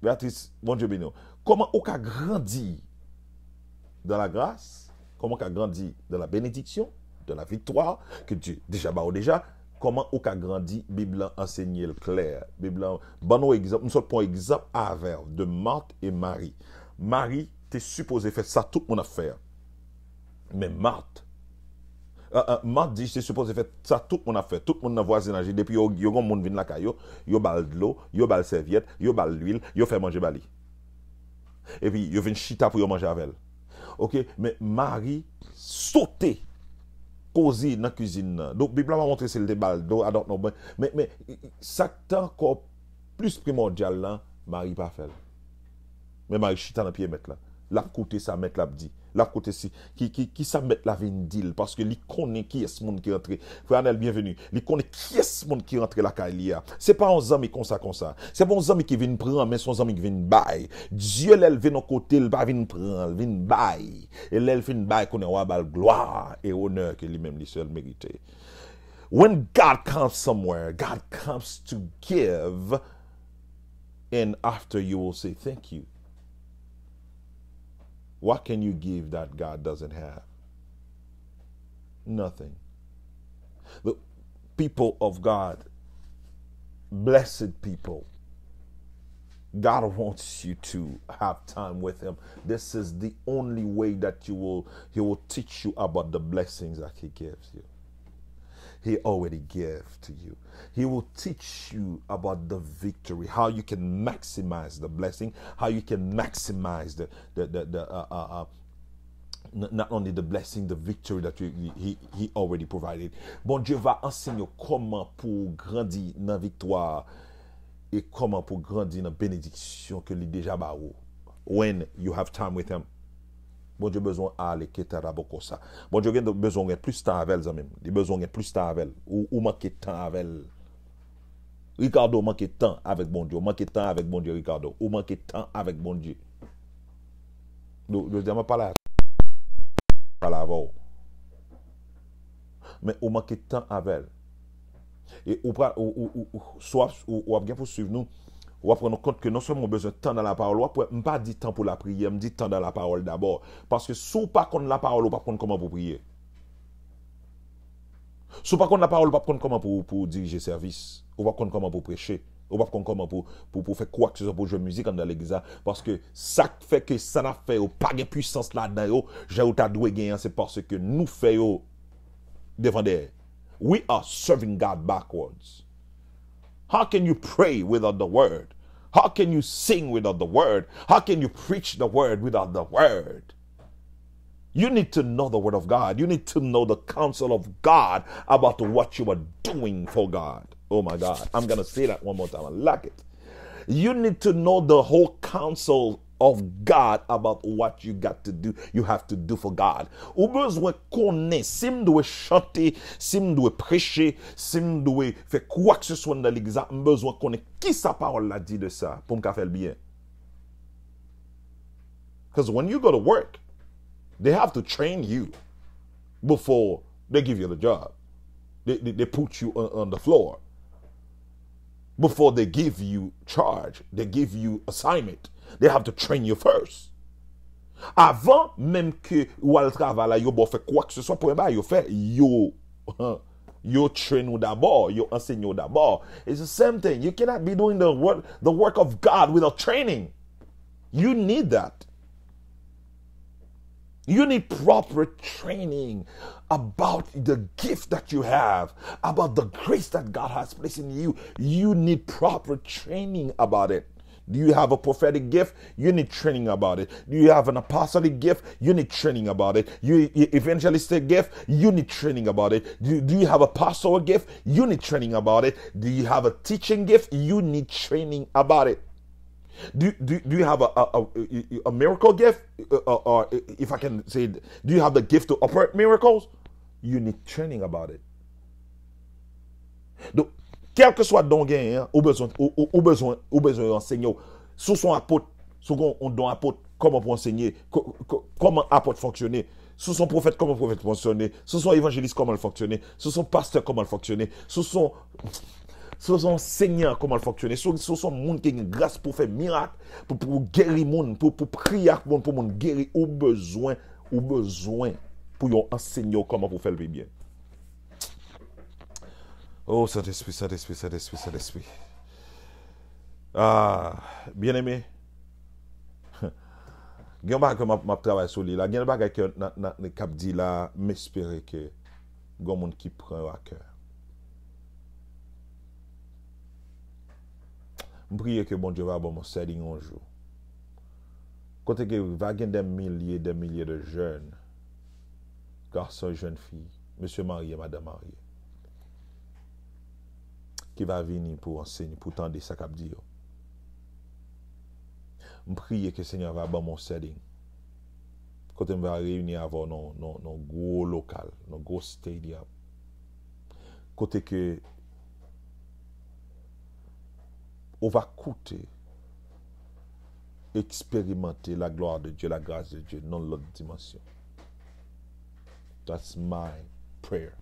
Beatrice, Bondye beni w. Kòman ou ka grandi dans la grâce? Kòman ou ka grandi dans la bénédiction, dans la victoire que Dieu deja ba ou deja? Kòman ou ka grandi? Bib lan ansenye l klè. Bib lan ban nou egzanp. M sot pran egzanp avè w de Marthe et Marie. Mari te sipoze fè sa tout moun ap fè a. Men Marthe, euh, euh, Marthe di se sipoze fè sa tout moun ap fè. Tout moun nan vwazinaj li, depi yo, yo gen moun vin lakay yo, yo ba l dlo, yo ba l sèvyèt, yo ba l lwil, yo fè manje ba li. Epi yo vin chita pou yo manje avè l. Oke, men Mari sote koze nan kizin nan. Donk, Bib la pa montre si l te ba l dlo, I don't know, men, men, men sa k te ankò plis primòdyal lan, Mari pa fè l. Men Mari chita nan pye mèt la. L ap koute sa mèt la ap di. L ap koute si, ki, ki, ki sa mèt la vin di l, paske li konnen kiyès moun ki rantre. Frè Anèl, byenveni. Li konnen kiyès moun ki rantre lakay li a. Se pa yon zanmi konsa konsa. Se pa yon zanmi ki vin pran, men se yon zanmi ki vin bay. Dye, lè l vin yon kote, l pa vin pran, l vin bay. E lè l fin bay, kounye a w a ba l glwa e onè ke li menm li sèl merite. When God comes somewhere, God comes to give, and after you will say thank you. What can you give that God doesn't have? Nothing. The people of God, blessed people, God wants you to have time with Him. This is the only way that you will, He will teach you about the blessings that He gives you. He already gave to you. He will teach you about the victory, how you can maximize the blessing, how you can maximize the, the, the, the uh, uh, uh, n- not only the blessing, the victory that you, he, he already provided. Bondye va ansenye w kòman pou w grandi nan viktwa e kòman pou w grandi nan benediksyon ke li deja ba ou. When you have time with Him. Bondye bezwen ale keta la boko sa. Bondye gen bezwen gen plis tan avè l, zanmi m. Li bezwen gen plis tan avè l. Ou, ou manke tan avè l. Ricardo manke tan avèk Bondye. Ou manke tan avèk Bondye, Ricardo. Ou manke tan avèk Bondye. Yo, yo di a m ap pale a, pale avè w. Men ou manke tan avè l. E ou pral, ou, ou, ou, ou, si w ap, ou, ou ap gen pou swiv nou, w ap rann ou kont ke non sèlman w bezwen tan nan lapawòl, w ap wè, m pa di tan pou lapriyè, m di tan nan lapawòl dabò. Paske si w pa konn lapawòl, ou p ap konn kòman pou w priye. Si w pa konn lapawòl, ou p ap konn kòman pou, pou dirije sèvis. Ou p ap konn kòman pou preche. Ou p ap konn kòman pou, pou, pou fè kwakseswa pou jwe mizik anndan legliz la. Paske sa k fè ke sa n ap fè yo pa gen pwisans ladan yo, jan yo ta dwe genyen an, se paske nou fè yo devan dèyè. We are serving God backwards. How can you pray without the word? How can you sing without the word? How can you preach the word without the word? You need to know the word of God. You need to know the counsel of God about what you are doing for God. Oh my God. I'm going to say that one more time. I like it. You need to know the whole counsel of God about what you got to do, you have to do for God. Ou bezwen konnen si m dwe chante, si m dwe preche, si m dwe fè kwakseswa nan legliz la, m bezwen konnen kisa pawòl la di de sa pou m ka fè l byen. Because when you go to work, they have to train you before they give you the job. They, they, they put you on, on the floor. Before they give you charge, they give you assignment, they have to train you first. Avan menm ke ou al travay la, yo ba w fè kwakseswa, premye bagay yo fè, yo, yo train ou dabò, yo ansenye w dabò. It's the same thing. You cannot be doing the work, the work of God without training. You need that. You need proper training about the gift that you have, about the grace that God has placed in you. You need proper training about it. Do you have a prophetic gift? You need training about it. Do you have an apostolic gift? You need training about it. You, you evangelistic gift? You need training about it. Do, do you have a pastoral gift? You need training about it. Do you have a teaching gift? You need training about it. Do, do, do you have a, a, a, a miracle gift? Uh, uh, or if I can say, do you have the gift to operate miracles? You need training about it. Donk, kèlkeswa don w genyen an, ou bezwen, ou, ou, ou bezwen, ou bezwen yo ansenye w. Si w se yon apot, si w gen yon don apot, kòman pou w ansenye, kò- kò- kòman apot fonksyone. Si w se yon pwofèt, kòman pwofèt fonksyone. Si w se yon evanjelis, kòman l fonksyone. Si w se yon pastè, kòman l fonksyone. Si w se yon, si w se yon ansegnan, kòman l fonksyone. Si w, si w se yon moun ki gen gras pou fè mirak, pou, pou geri moun, pou, pou priye ak moun, pou moun geri, ou bezwen, ou bezwen pou yo ansenye w kòman pou w fè l pi byen. Oh, Sentespri, Sentespri, Sentespri, Sentespri. Ah, byeneme, gen yon bagay ke m ap, m ap travay sou li la. Gen yon bagay ke nan, nan, nan, k ap di la, m espere ke gen moun ki pran yo a kè. M priye ke Bondye va ban m yon setting yon jou. Kote ke va gen des milliers, des milliers de jeunes, gason, jèn fi, mesye marye, madanm marye, ki va vini pou ansenye, pou tande sa k ap di yo. M priye ke Senyè va ban m yon setting. Kote m va reyini avè w nan, nan, nan gwo lokal, nan gwo stadium. Kote ke ou va koute, eksperimente la gloire de Dieu, la grâce de Dieu nan lòt dimansyon. That's my prayer.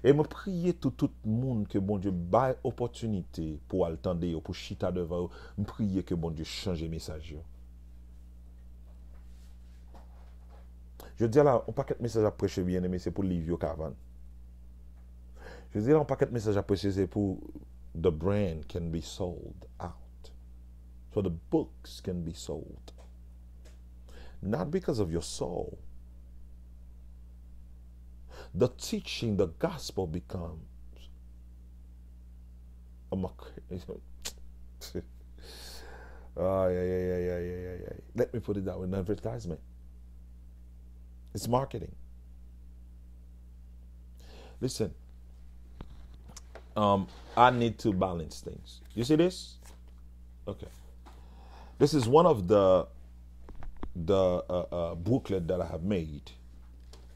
E mwen priye tou tout moun ke Bondye bay opòtinite pou al tande yo, pou chita devan yo. M priye ke Bondye chanje mesaj yo. Jodi a la, yon pakèt mesaj ap preche, byeneme, se pou liv yo ka vann. Jodi a la, yon pakèt mesaj ap preche, se pou the brand can be sold out. So the books can be sold. Not because of your soul. The teaching, the gospel becomes. I'm a, ay, ay, ay, ay, ay, ay, ay, ay. Let me put it that way, an advertisement. It's marketing. Listen, um, I need to balance things. You see this? Okay. This is one of the the uh, uh, booklet that I have made.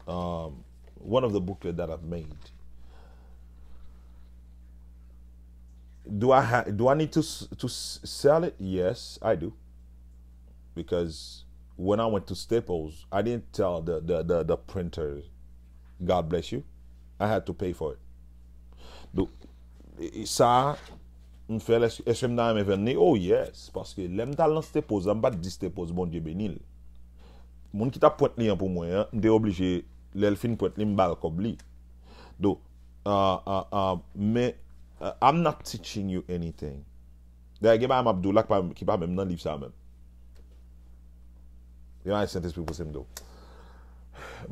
Um, one of the booklet that I've made. Do I ha- do I need to s- to s- sell it? Yes, I do. Because when I went to Staples, I didn't tell the the the, the printer, "God bless you." I had to pay for it. Donc, e- e sa, m fè l, èske, èske m ta renmen vann li? Oh yes, paske lè m t al nan Staples la, m pa t di Staples Bondye beni l. Moun ki t ap pwent li an pou mwen an, m te oblije, lè l fin pwent li, m ba l kòb li. Donk, uh, uh, uh, men, uh, I'm not teaching you anything. Dayè, gen bagay m ap di w la ki pa, ki pa menm nan liv sa a menm. Gen bagay Sentespri pouse m di w.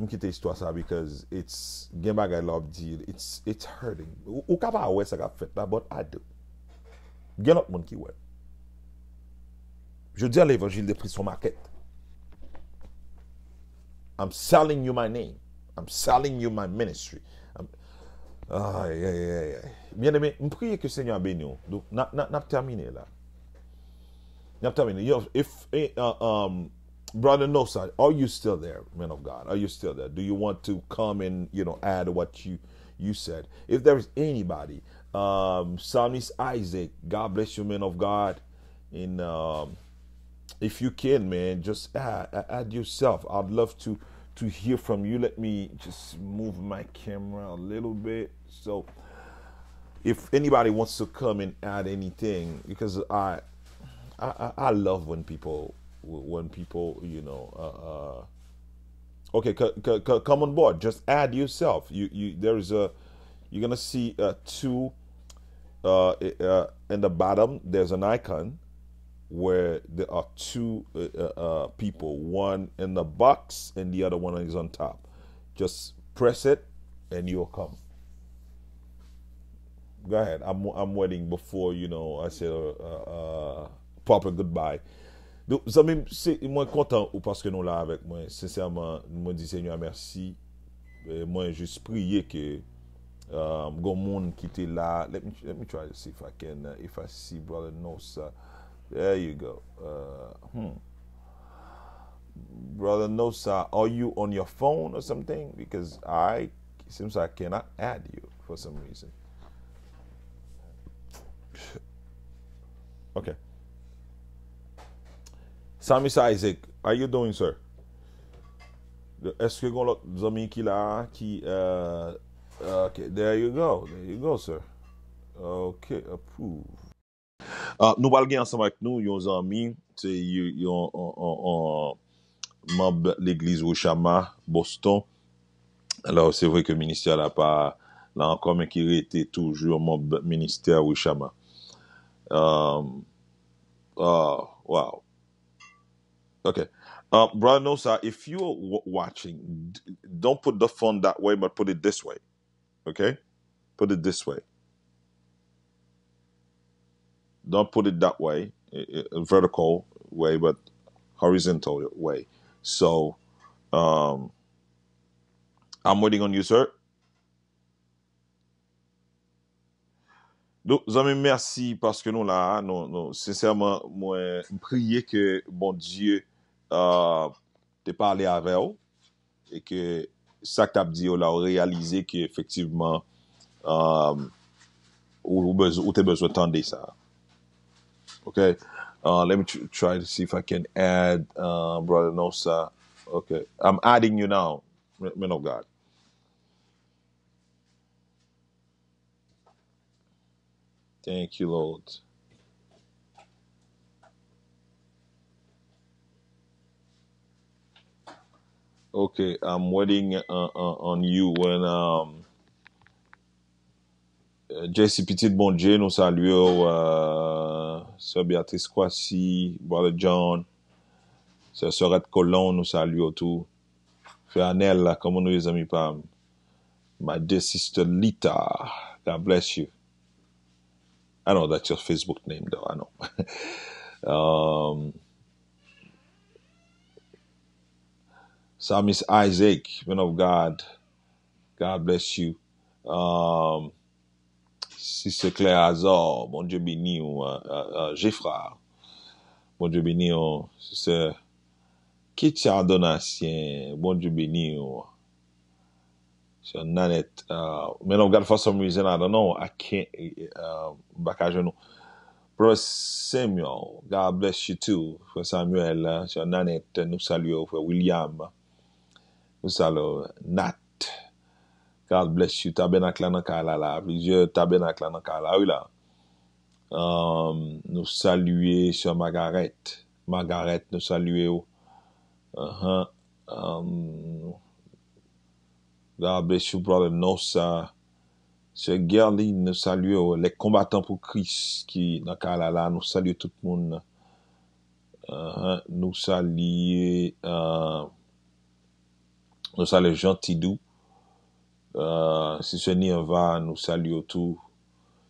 M kite istwa sa because it's, gen bagay la w ap di, it's, it's hurting. Ou, ou ka pa wè sa k ap fèt la, but I do. Gen lòt moun ki wè. Jodi a, levanjil de Kris se yon makèt. I'm selling you my name. I'm selling you my ministry. I'm- Ay, ay, ay, ay. Byeneme, m priye ke Senyè a beni w. Donk, n ap, n ap, n ap tèmine la. N ap tèmine. Yo, if, eh, uh, um, Brother Nosa, are you still there, man of God? Are you still there? Do you want to come and, you know, add what you, you said? If there is anybody, um, Psalmist Isaac, God bless you, man of God. And, um, if you can, man, just add, add yourself. I'd love to to hear from you. Let me just move my camera a little bit. So, if anybody wants to come and add anything, because I, I, I I love when people, when people, you know, uh, uh, okay, c- c- c- come on board. Just add yourself. You, you, there is a, you're gonna see uh, two, uh, uh, in the bottom. There's an icon where there are two uh, uh, uh, people, one in the box and the other one is on top. Just press it and you'll come. Go ahead. I'm I'm waiting before you know I say a, a, a proper goodbye. Donk, zanmi m, se, mwen kontan ou paske nou la avèk mwen. Sensèman, mwen di Senyè mèsi. E mwen jis priye ke um, gon moun ki te la. Let me, let me try to see if I can, uh, if I see Brother Nosa. There you go. Uh, hmm. Brother Nosa, are you on your phone or something? Because I, it seems I cannot add you for some reason. Okay. Samis Isaac, how you doing, sir? Èske gen lòt zanmi ki la a ki, uh, okay, there you go, there you go, sir. Okay, approve. Ah, nou pral gen ansanm ak nou yon zanmi, se y- yon, yon, yon, yon manm legliz Wishama, Boston. Alò, se vre ke ministè la pa la ankò, men ki rete toujou yon manm ministè Wishama. Um, oh, wow. Okay. Uh, Brother Nosa, if you're w- watching, d- don't put the phone that way, but put it this way. Okay? Put it this way. Don't put it that way, i- i- vertical way, but horizontal way. So, um, I'm waiting on you, sir. Donk, zanmi, mèsi paske nou la a. Nou, nou, sensèman, mwen, m priye ke Bondye uh, te pale avè w e ke sa k t ap di yo la, ou reyalize ke efektivman, um, ou, ou, bez- ou te bezwen tande sa. Okay? Uh, let me tr- try to see if I can add uh, Brother Nosa. Okay. I'm adding you now, man of God. Thank you, Lord. Okay, I'm waiting uh, uh, on you when um, uh, J C Petit Bondye, nou salye w, uh, Sè Beatrice Kwasi, Brother John, Sè Sorette Colon, nou salye w tou. Frè Anel, kòman nou ye, zanmi pa m? My dear sister Lita, God bless you. I know that's your Facebook name, though. I know. um, Psalmist Isaac, man of God, God bless you. Um, Sister Claire Azor, Bondye beni w, uh, uh, uh, Geffrard. Bondye beni w, Sister Kitya Donatien, Bondye beni w. Sè Nanette, uh, man of God, for some reason, I don't know, I can't, uh, m pa ka jwenn ou. Brother Samuel, God bless you too. Frè Samuel, uh, Sè Nanette, nou salye w, Frè William. Nou salye w, Nat. God bless you. Tabènak la nan kay la, la. Plizyè tabènak la nan kay la, wi la. Um, nou salye Sè Margaret. Margaret, nou salye w. Uh-huh. Um, God bless you, brother Nosa. Sè Gerlin, nou salye w. Les combattants pour Christ ki nan kay la, la. Nou salye tout moun. Uh-huh. Nou salye, uh, nou salye Jean Tidou. Uh, Sister Nirva, nou salye w tou.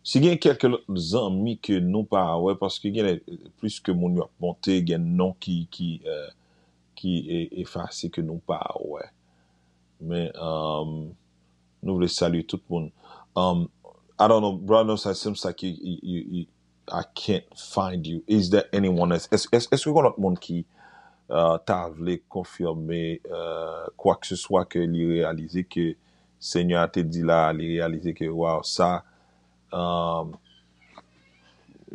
Si gen kèlke lòt zanmi ke nou pa wè, paske gen lè, plis ke moun yo ap monte, gen non ki, ki, uh, ki e- efase ke nou pa wè. Men, um, nou vle salye tout moun. Um, I don't know, brother, sa se sa ki, i- i- i- I can't find you. Is there anyone else? Èske, èske, èske gen lòt moun ki uh, ta vle konfime uh, kwa ke se swa ke li reyalize ke Senyè a te di la, li reyalize ke, waw, sa, um,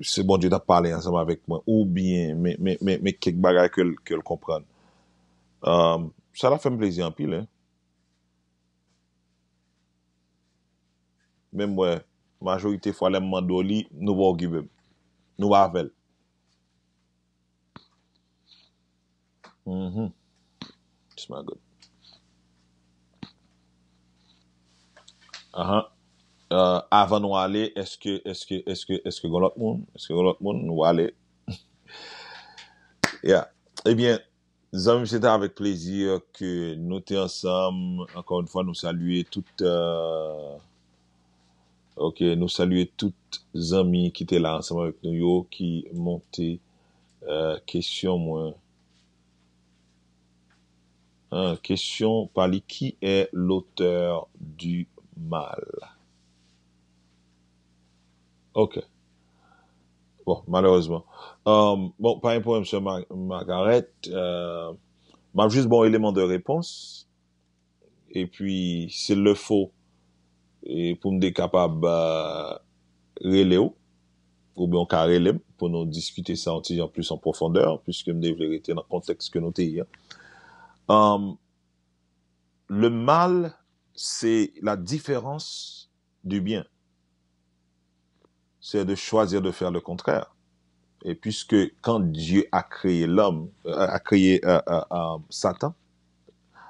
se Bondye t ap pale ansanm avèk mwen, oubyen men, men, men, men kèk bagay ke l, ke l konprann. Um, sa ta fè m plezi anpil, hein. Men m wè, majorite fwa lè m mande w li, nou pa okipe m. Nou pa avè l. Mhm. It's my good. Ahan. Euh, avan nou ale, èske, èske, èske, èske gen lòt moun? Èske gen lòt moun? Nou ale. Yeah. Ebyen, zanmi, se te avèk plezi ke nou te ansanm. Ankò yon fwa, nou salye tout, euh, ok, nou salye tout zanmi ki te la ansanm avèk nou yo, ki monte, euh, kesyon mwen. Hein, kesyon pa li, qui est l'auteur du mal? Ok. Bon, malerezman. Euh, bon, pa gen pwoblèm, sè Ma- Margaret. Euh, m ap jis ba w eleman de repons. Epi, s'il le faut, e pou m te kapab, euh, rele w. oubyen w ka rele m pou nou diskite sa yon ti jan plis an pwofondè, piske m te vle rete nan kontèks ke nou te ye a. Um, le mal, c'est la différence du bien. C'est de choisir de faire le contraire. Et puisque quand Dieu a créé l'homme, euh, a créé euh, euh, euh, Satan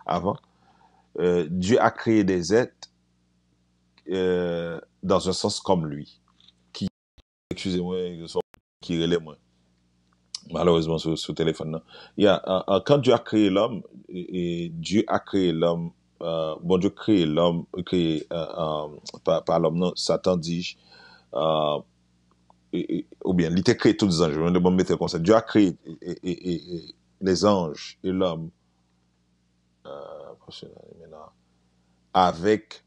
avant, euh, Dieu a créé des êtres euh, dans un sens comme lui. Qui, excusez-moi, ki rele mwen. Malheureusement, sur, sur téléphone, non. Yeah, euh, euh, quand Dieu a créé l'homme, et, et Dieu a créé l'homme, euh, bon Dieu créé l'homme, créé euh, euh, par, par l'homme, non, Satan, dis-je, euh, et, et, ou bien, il était créé tous les anges, je me demande mettre comme ça. Dieu a créé et, et, et, et les anges et l'homme euh, avec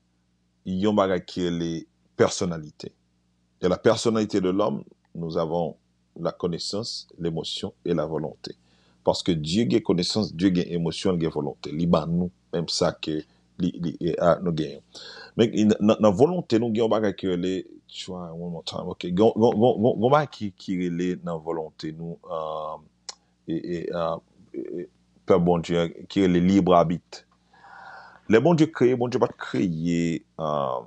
yon bagay ki rele pèsonalite. Et la personnalité de l'homme, nous avons la connaissance, l'émotion et la volonté. Paske Dye gen konesans, Dye gen emosyon, l gen volonte. Li ban nou menm sa ke li, li, e, a, nou genyen. Men nan, nan volonte nou gen yon bagay ki rele, try one more time, ok. Gen yon bagay ki, ki rele nan volonte nou, uh, e, e, uh, e, pèp Bondye ki rele libre arbitre. Lè Bondye kreye, Bondye pa t kreye uh,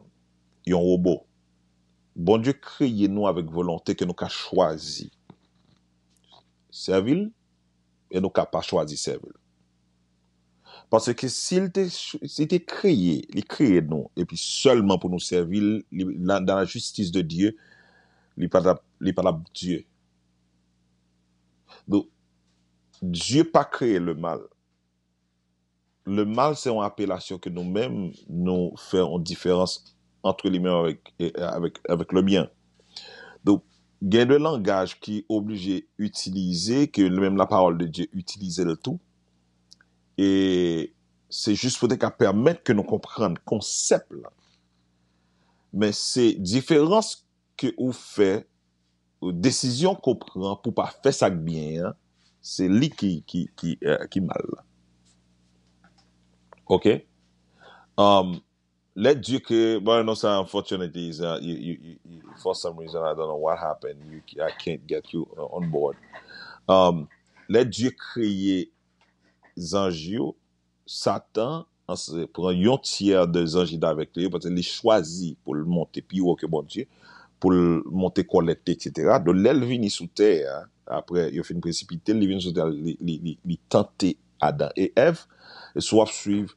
yon wobo. Bondye kreye nou avèk volonte ke nou ka chwazi sèvi l e nou ka pa chwazi sèvi l. Paske si l te, si te kreye, li kreye nou, epi sèlman pou nou sèvi l, li, la, dans la justice de Dieu, li pa t ap, li pa t ap Dye. Donk, Dye pa kreye le mal. Le mal, se yon apelasyon ke nou menm, nou fè yon diferans entre lui-même avec, avec, avec le bien. Donk, gen de langaj ki oblije itilize, ke menm la parole de Dieu itilize l tou. E se jis pou te ka pèmèt ke nou konprann konsèp la. Men se diferans ke ou fè, desizyon ke w pran pou pa fè sa k byen an, se li ki, ki, ki, uh, ki mal la. Ok? Um, lè Dye ke, bon, non, sa, unfortunately, is, uh, you, you, you, you, for some reason, I don't know what happened. You, I can't get you uh, on board. Um, lè Dye kreye zanj yo, Satan pran yon tyè de zanj li t avèk li yo, paske li chwazi pou l monte pi wo ke Bondye, pou l monte kòlèt li, etsetera. Donk, lè l vini sou tè a, apre yo fin presipite l, li vin sou tè a, li, li, li, li tante Adan e Èv, e si w ap swiv,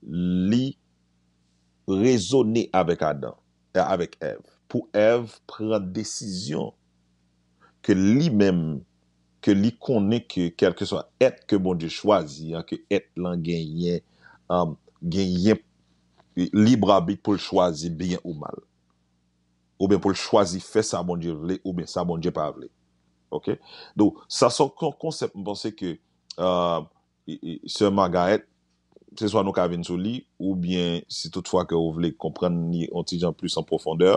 li rezone avèk Adan, avèk Èv, pou Èv pran desizyon ke li menm, ke li konnen ke kèlkeswa èt ke Bondye chwazi an, ke èt lan genyen, um, genyen libre arbitre pou l chwazi byen ou mal. Oubyen pou l chwazi fè sa Bondye vle, oubyen sa Bondye pa vle. Ok? Donk, sa se yon konsèp, m panse ke uh, Sè Margaret, se swa nou ka vin sou li, oubyen si toutfwa ke ou vle konprann li yon ti jan plis an pwofondè,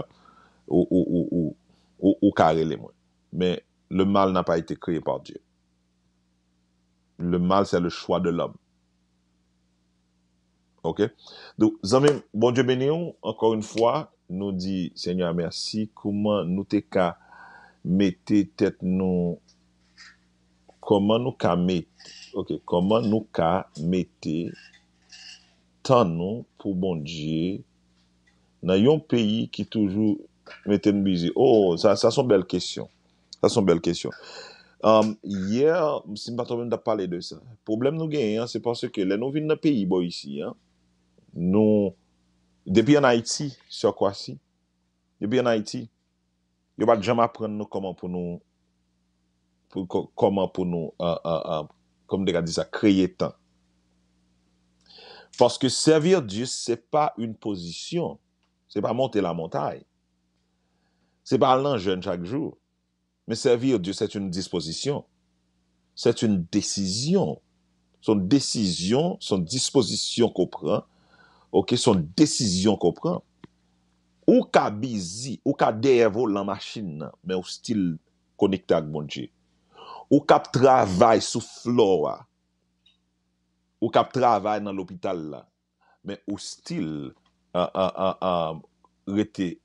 ou, ou, ou, ou, ou, ou ka rele mwen. Men, le mal n'a pas été créé par Dieu. Le mal, c'est le choix de l'homme. Ok? Donk, zanmi m, Bondye beni w, ankò yon fwa, nou di Senyè mèsi, kouman nou te ka mete tèt nou, kòman nou ka mete, ok, kòman nou ka mete tan nou pou Bondye nan yon peyi ki toujou mete n bizi? Oh, sa, sa se yon bèl kesyon. Sa se yon bèl kesyon. Um, yè, si m pa twonpe m t ap pale de sa. Pwoblèm nou genyen an, se paske lè nou vin nan peyi bò isi an, nou, depi ann Ayiti, sè Kwasi, depi ann Ayiti, yo pa t janm aprann nou kòman pou nou, pou, kò- kòman pou nou, uh, uh, uh, kòman m te ka di sa, kreye tan. Paske servir Dieu, se pa yon pozisyon, se pa monte lamontay, se pa al nan jèn chak jou. Men servir Dieu, c'est une disposition. C'est une décision. Se yon desizyon, se yon dispozisyon ke w pran. Ok, se yon desizyon ke w pran. Ou ka bizi, ou ka dèyè volan machin nan, men ou still konekte ak Bondye. Ou ka ap travay sou flò a. Ou ka ap travay nan lopital la. Men ou still uh, uh, uh, uh, rete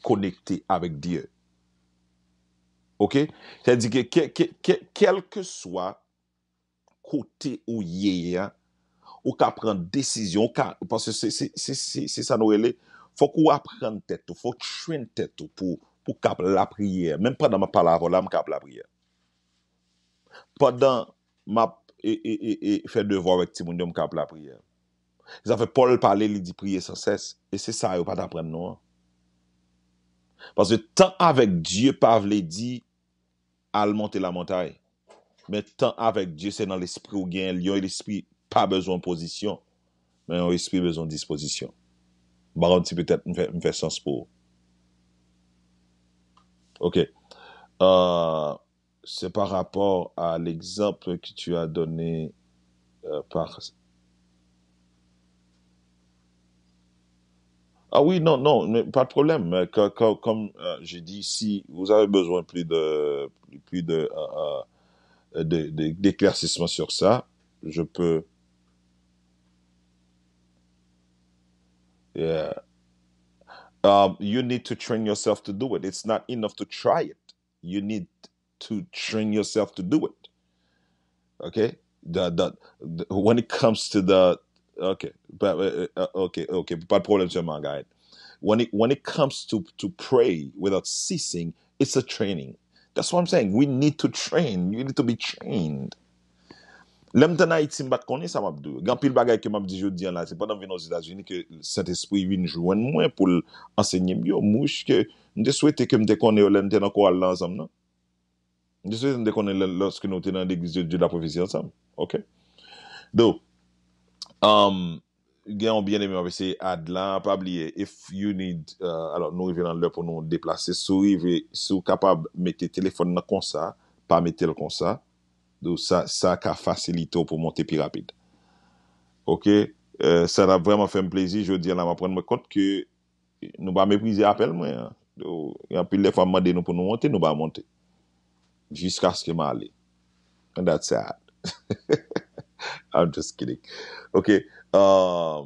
konekte avèk Dye. Ok? Sètadi ke, ke, ke, ke, kèlkeswa kote ou ye a, ou ka pran desizyon, ou ka, paske se, se, se, se, se sa nou rele, fòk ou aprann tèt ou, fòk train tèt ou pou, pou k ap lapriyè. Menm pandan m ap pale avè w la, m ka ap lapriyè. Pandan m ap e, e, e, e, fè devwa avèk timoun yo, m ka ap lapriyè. Zafè Pòl pale, li di priye san sès. E se sa yo pa t aprann nou an. Paske tan avèk Dye pa vle di al monte lamontay. Men tan avèk Dye se nan lespri ou genyen l. Yon lespri pa bezwen pozisyon. Men yon lespri bezwen dispozisyon. M pa konn si petèt m fè, m fè sans pou ou. Ok. Euh, c'est par rapport à l'exemple que tu as donné euh, par Ah oui, non, non, mais pas de problème. Mais que- que- comme euh, j'ai dit, si vous avez besoin plus de plus de, euh, euh, de- de- d'éclaircissement sur ça, je peux. Yeah. Um, you need to train yourself to do it. It's not enough to try it. You need to train yourself to do it. Okay? The, the, the- when it comes to the okay, but, uh, uh, okay, okay, pas de problème seulement, guys. When it when it comes to to pray without ceasing, it's a training. That's what I'm saying. We need to train. You need to be trained. Lè m t ann Ayiti, m pa t konnen sa m ap di w. Gen anpil bagay ke m ap di jodi an la, se pandan m vin Ozetazini ke Sentespri vin jwenn mwen pou l ansenye m yo. M wish ke m te swete ke m te konnen yo lè m te nan koral la ansanm nan. M te swete m te konnen lè, lòske nou te nan legliz de Dye de la Pwofesi ansanm. Ok? Donc, um, gen yon byeneme m ap eseye add la, pa bliye, if you need, uh, alò, nou rive nan lè pou nou deplase. Si w rive, si w kapab mete telefòn nan konsa, pa mete l konsa, donc sa, sa ka fasilite w pou monte pi rapid. Ok? Euh, sa t ap vrèman fè m plezi. Jodi a la, m ap rann mwen kont ke nou pa meprize apèl mwen an. Yo, gen anpil lè fwa m mande nou pou nou monte, nou pa monte. Jiskaske m ale. And that's sad. I'm just kidding. Ok. Euh,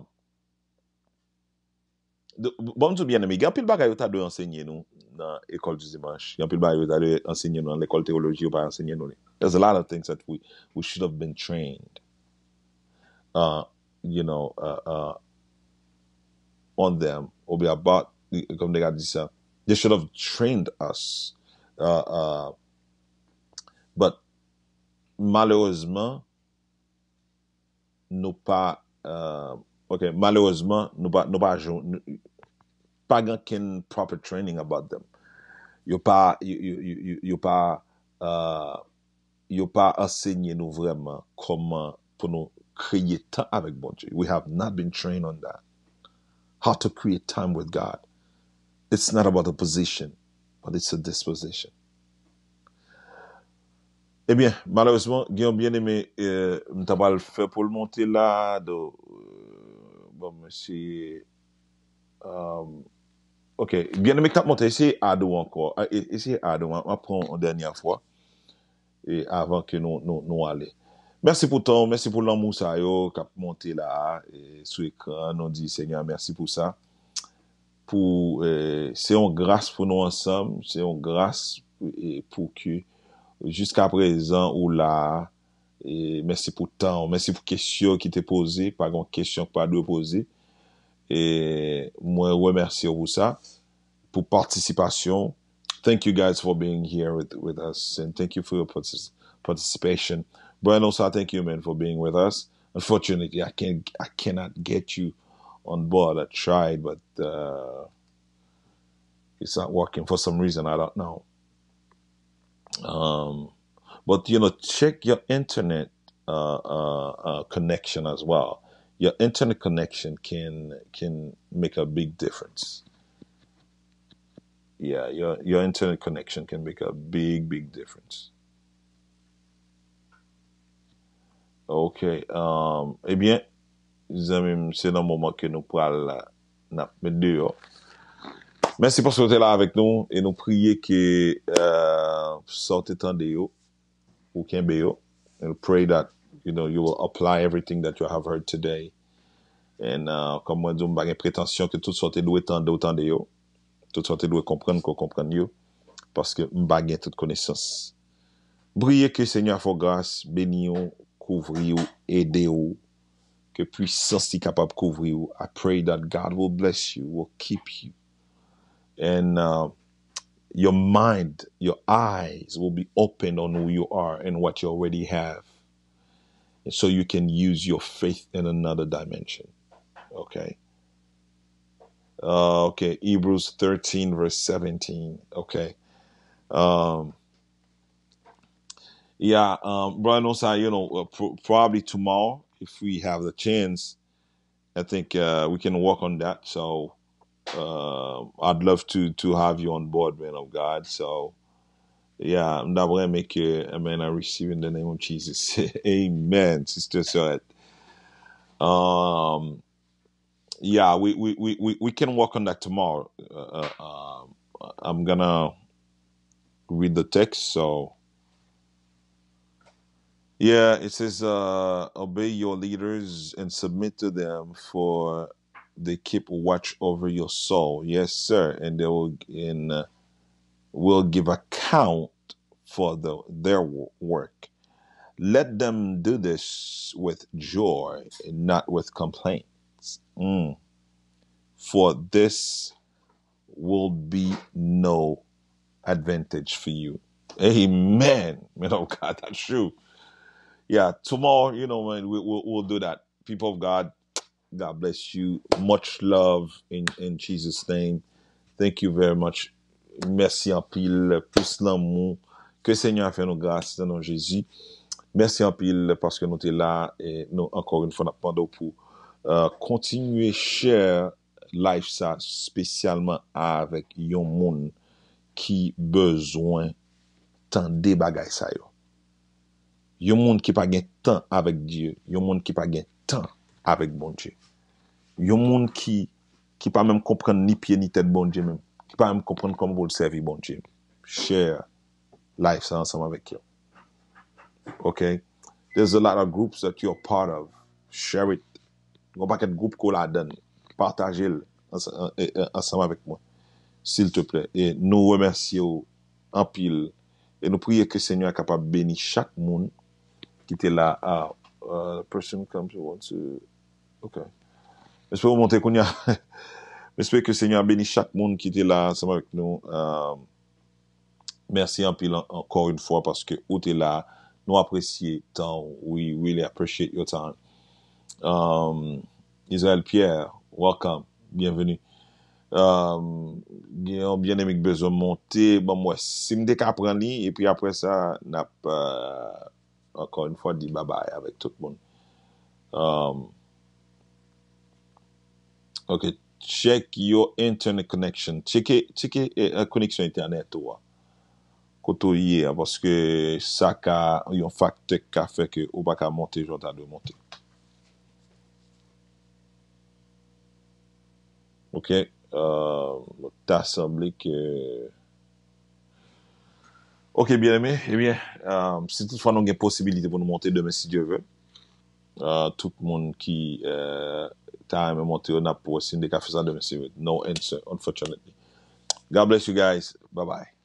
bon, m di w, byeneme, gen anpil bagay yo ta dwe ansenye nou nan École du Dimanche. Gen anpil bagay yo ta dwe ansenye nou nan lekòl teyoloji, yo pa ansenye nou li. There's a lot of things that we, we should have been trained, uh, you know, uh, uh, on them, oubyen about, kòm nèg a di sa. They should have trained us. Uh, uh, but malerezman, nou pa, uh, ok, malerezman, nou pa, nou pa jwenn, nou, pa gen okenn proper training about them. Yo pa, yo, yo, yo, yo, yo pa, uh, yo pa ansenye nou vrèman kòman pou nou kreye tan avèk Bondye. We have not been trained on that. How to create time with God. It's not about a position, but it's a disposition. Ebyen, malerezman, gen yon byeneme, eh, m ta pral fè pou l monte la, do, eh, bon, mesye, um, ok, byeneme k ap monte, eseye add ou ankò, eh, eseye add ou, m ap pran yon dènyè fwa, e avan ke nou, nou, nou ale. Mèsi pou tan, mèsi pou lanmou sa yo k ap monte la, e sou ekran, nou di Senyè mèsi pou sa. Pou, eh, se yon gras pou nou ansanm, se yon gras, eh, pou ke jiska prezan ou la, e mèsi pou tan, mèsi pou kesyon ki te poze, pa gen kesyon ki pa dwe poze. E mwen remèsye w pou sa, pou patisipasyon. Thank you guys for being here with, with us, and thank you for your partic- participation. Brian Osa, thank you, man, for being with us. Unfortunately, I can't, I cannot get you on board. I tried, but uh, it's not working for some reason. I don't know. Um, but you know, check your internet uh, uh, uh, connection as well. Your internet connection can can make a big difference. Yeah, your your internet connection can make a big big difference. Ok, um, ebyen, zanmi m, se nan moman ke nou pral la, n ap met deyò. Mèsi paske w te la avèk nou e nou priye ke uh, sa w te tande yo, ou kenbe yo. And pray that, you know, you will apply everything that you have heard today. And uh, kòm mwen di w, m pa gen pretansyon ke tout sa w te dwe tande, w tande yo. Tout sa w te dwe konprann, ke w konprann yo. paske m pa gen tout konesans. M priye ke Senyè a fè w gras, beni w, kouvri w, ede w, ke pwisans li kapab kouvri w. I pray that God will bless you, will keep you. And uh, your mind, your eyes will be opened on who you are and what you already have. And so you can use your faith in another dimension. Okay. Uh, okay. Hebrews thirteen, verse seventeen. Okay. Um, yeah, um, Brother Nosa, you know, uh, pro- probably tomorrow, if we have the chance, I think uh, we can work on that. So uh, I'd love to to have you on board, man of God. So yeah, m ta renmen ke, amen, I receive in the name of Jesus. Amen, Sister Sirette. Um, yeah, we, we, we, we, we can work on that tomorrow. Uh, uh, um, I'm gonna read the text, so yeah, it says, uh, obey your leaders and submit to them, for they keep watch over your soul. Yes, sir. And they will and uh, will give account for the, their wo- work. Let them do this with joy, not with complaints. Mm. For this will be no advantage for you. Amen. Man of God, that's true. Yeah, tomorrow, you know, man, we, we'll, we'll do that. People of God, God bless you. Much love in, in Jesus' name. Thank you very much. Mèsi anpil. Plis lanmou. Ke Senyè a fè nou gras nan non Jezi. Mèsi anpil paske nou te la. E nou, ankò yon fwa, n ap mande w pou uh, kontinye share live sa espesyalman avèk yon moun ki bezwen tande bagay sa yo. Yon moun ki pa gen tan avèk Dye, yon moun ki pa gen tan avèk Bondye. Yon moun ki ki pa menm konprann ni pye ni tèt Bondye menm, ki pa menm konprann kòman pou l sèvi Bondye. Share live sa ansanm avèk yo. Okay? There's a lot of groups that you're part of. Share it. Gon pakèt gwoup ke w ladan l. Pataje l ansanm avèk mwen, silteplè. E nou remèsye w anpil. E nou priye ke Senyè a kapab beni chak moun ki te la. Ah, uh, person comes who wants to. Okay. M espere w monte kounye a. M espere ke Senyè a beni chak moun ki te la ansanm avèk nou. Uh, Mèsi anpil an- ankò yon fwa paske ou te la. Nou apresye tan w. We really appreciate your time. Um, Israel Pierre, welcome. Byenveni. Um, gen yon byeneme ki bezwen monte. Ban m wè si m te ka pran li. Epi apre sa, n ap uh, ankò yon fwa di babay avèk tout moun. Um, Ok, check your internet connection. Tcheke, tcheke eh, eh, koneksyon entènèt ou a. Kote w ye a, paske sa ka yon faktè ki ka fè ke ou pa ka monte jan w ta dwe monte. Ok, uh, ta sanble ke Ok, byeneme, ebyen, uh, si toutfwa nou gen posibilite pou nou monte demen, si Dye vle, uh, tout moun ki uh, ta renmen monte yo, n ap wè si n te ka fè sa demen, si Dye vle. No answer, unfortunately. God bless you guys. Bye bye.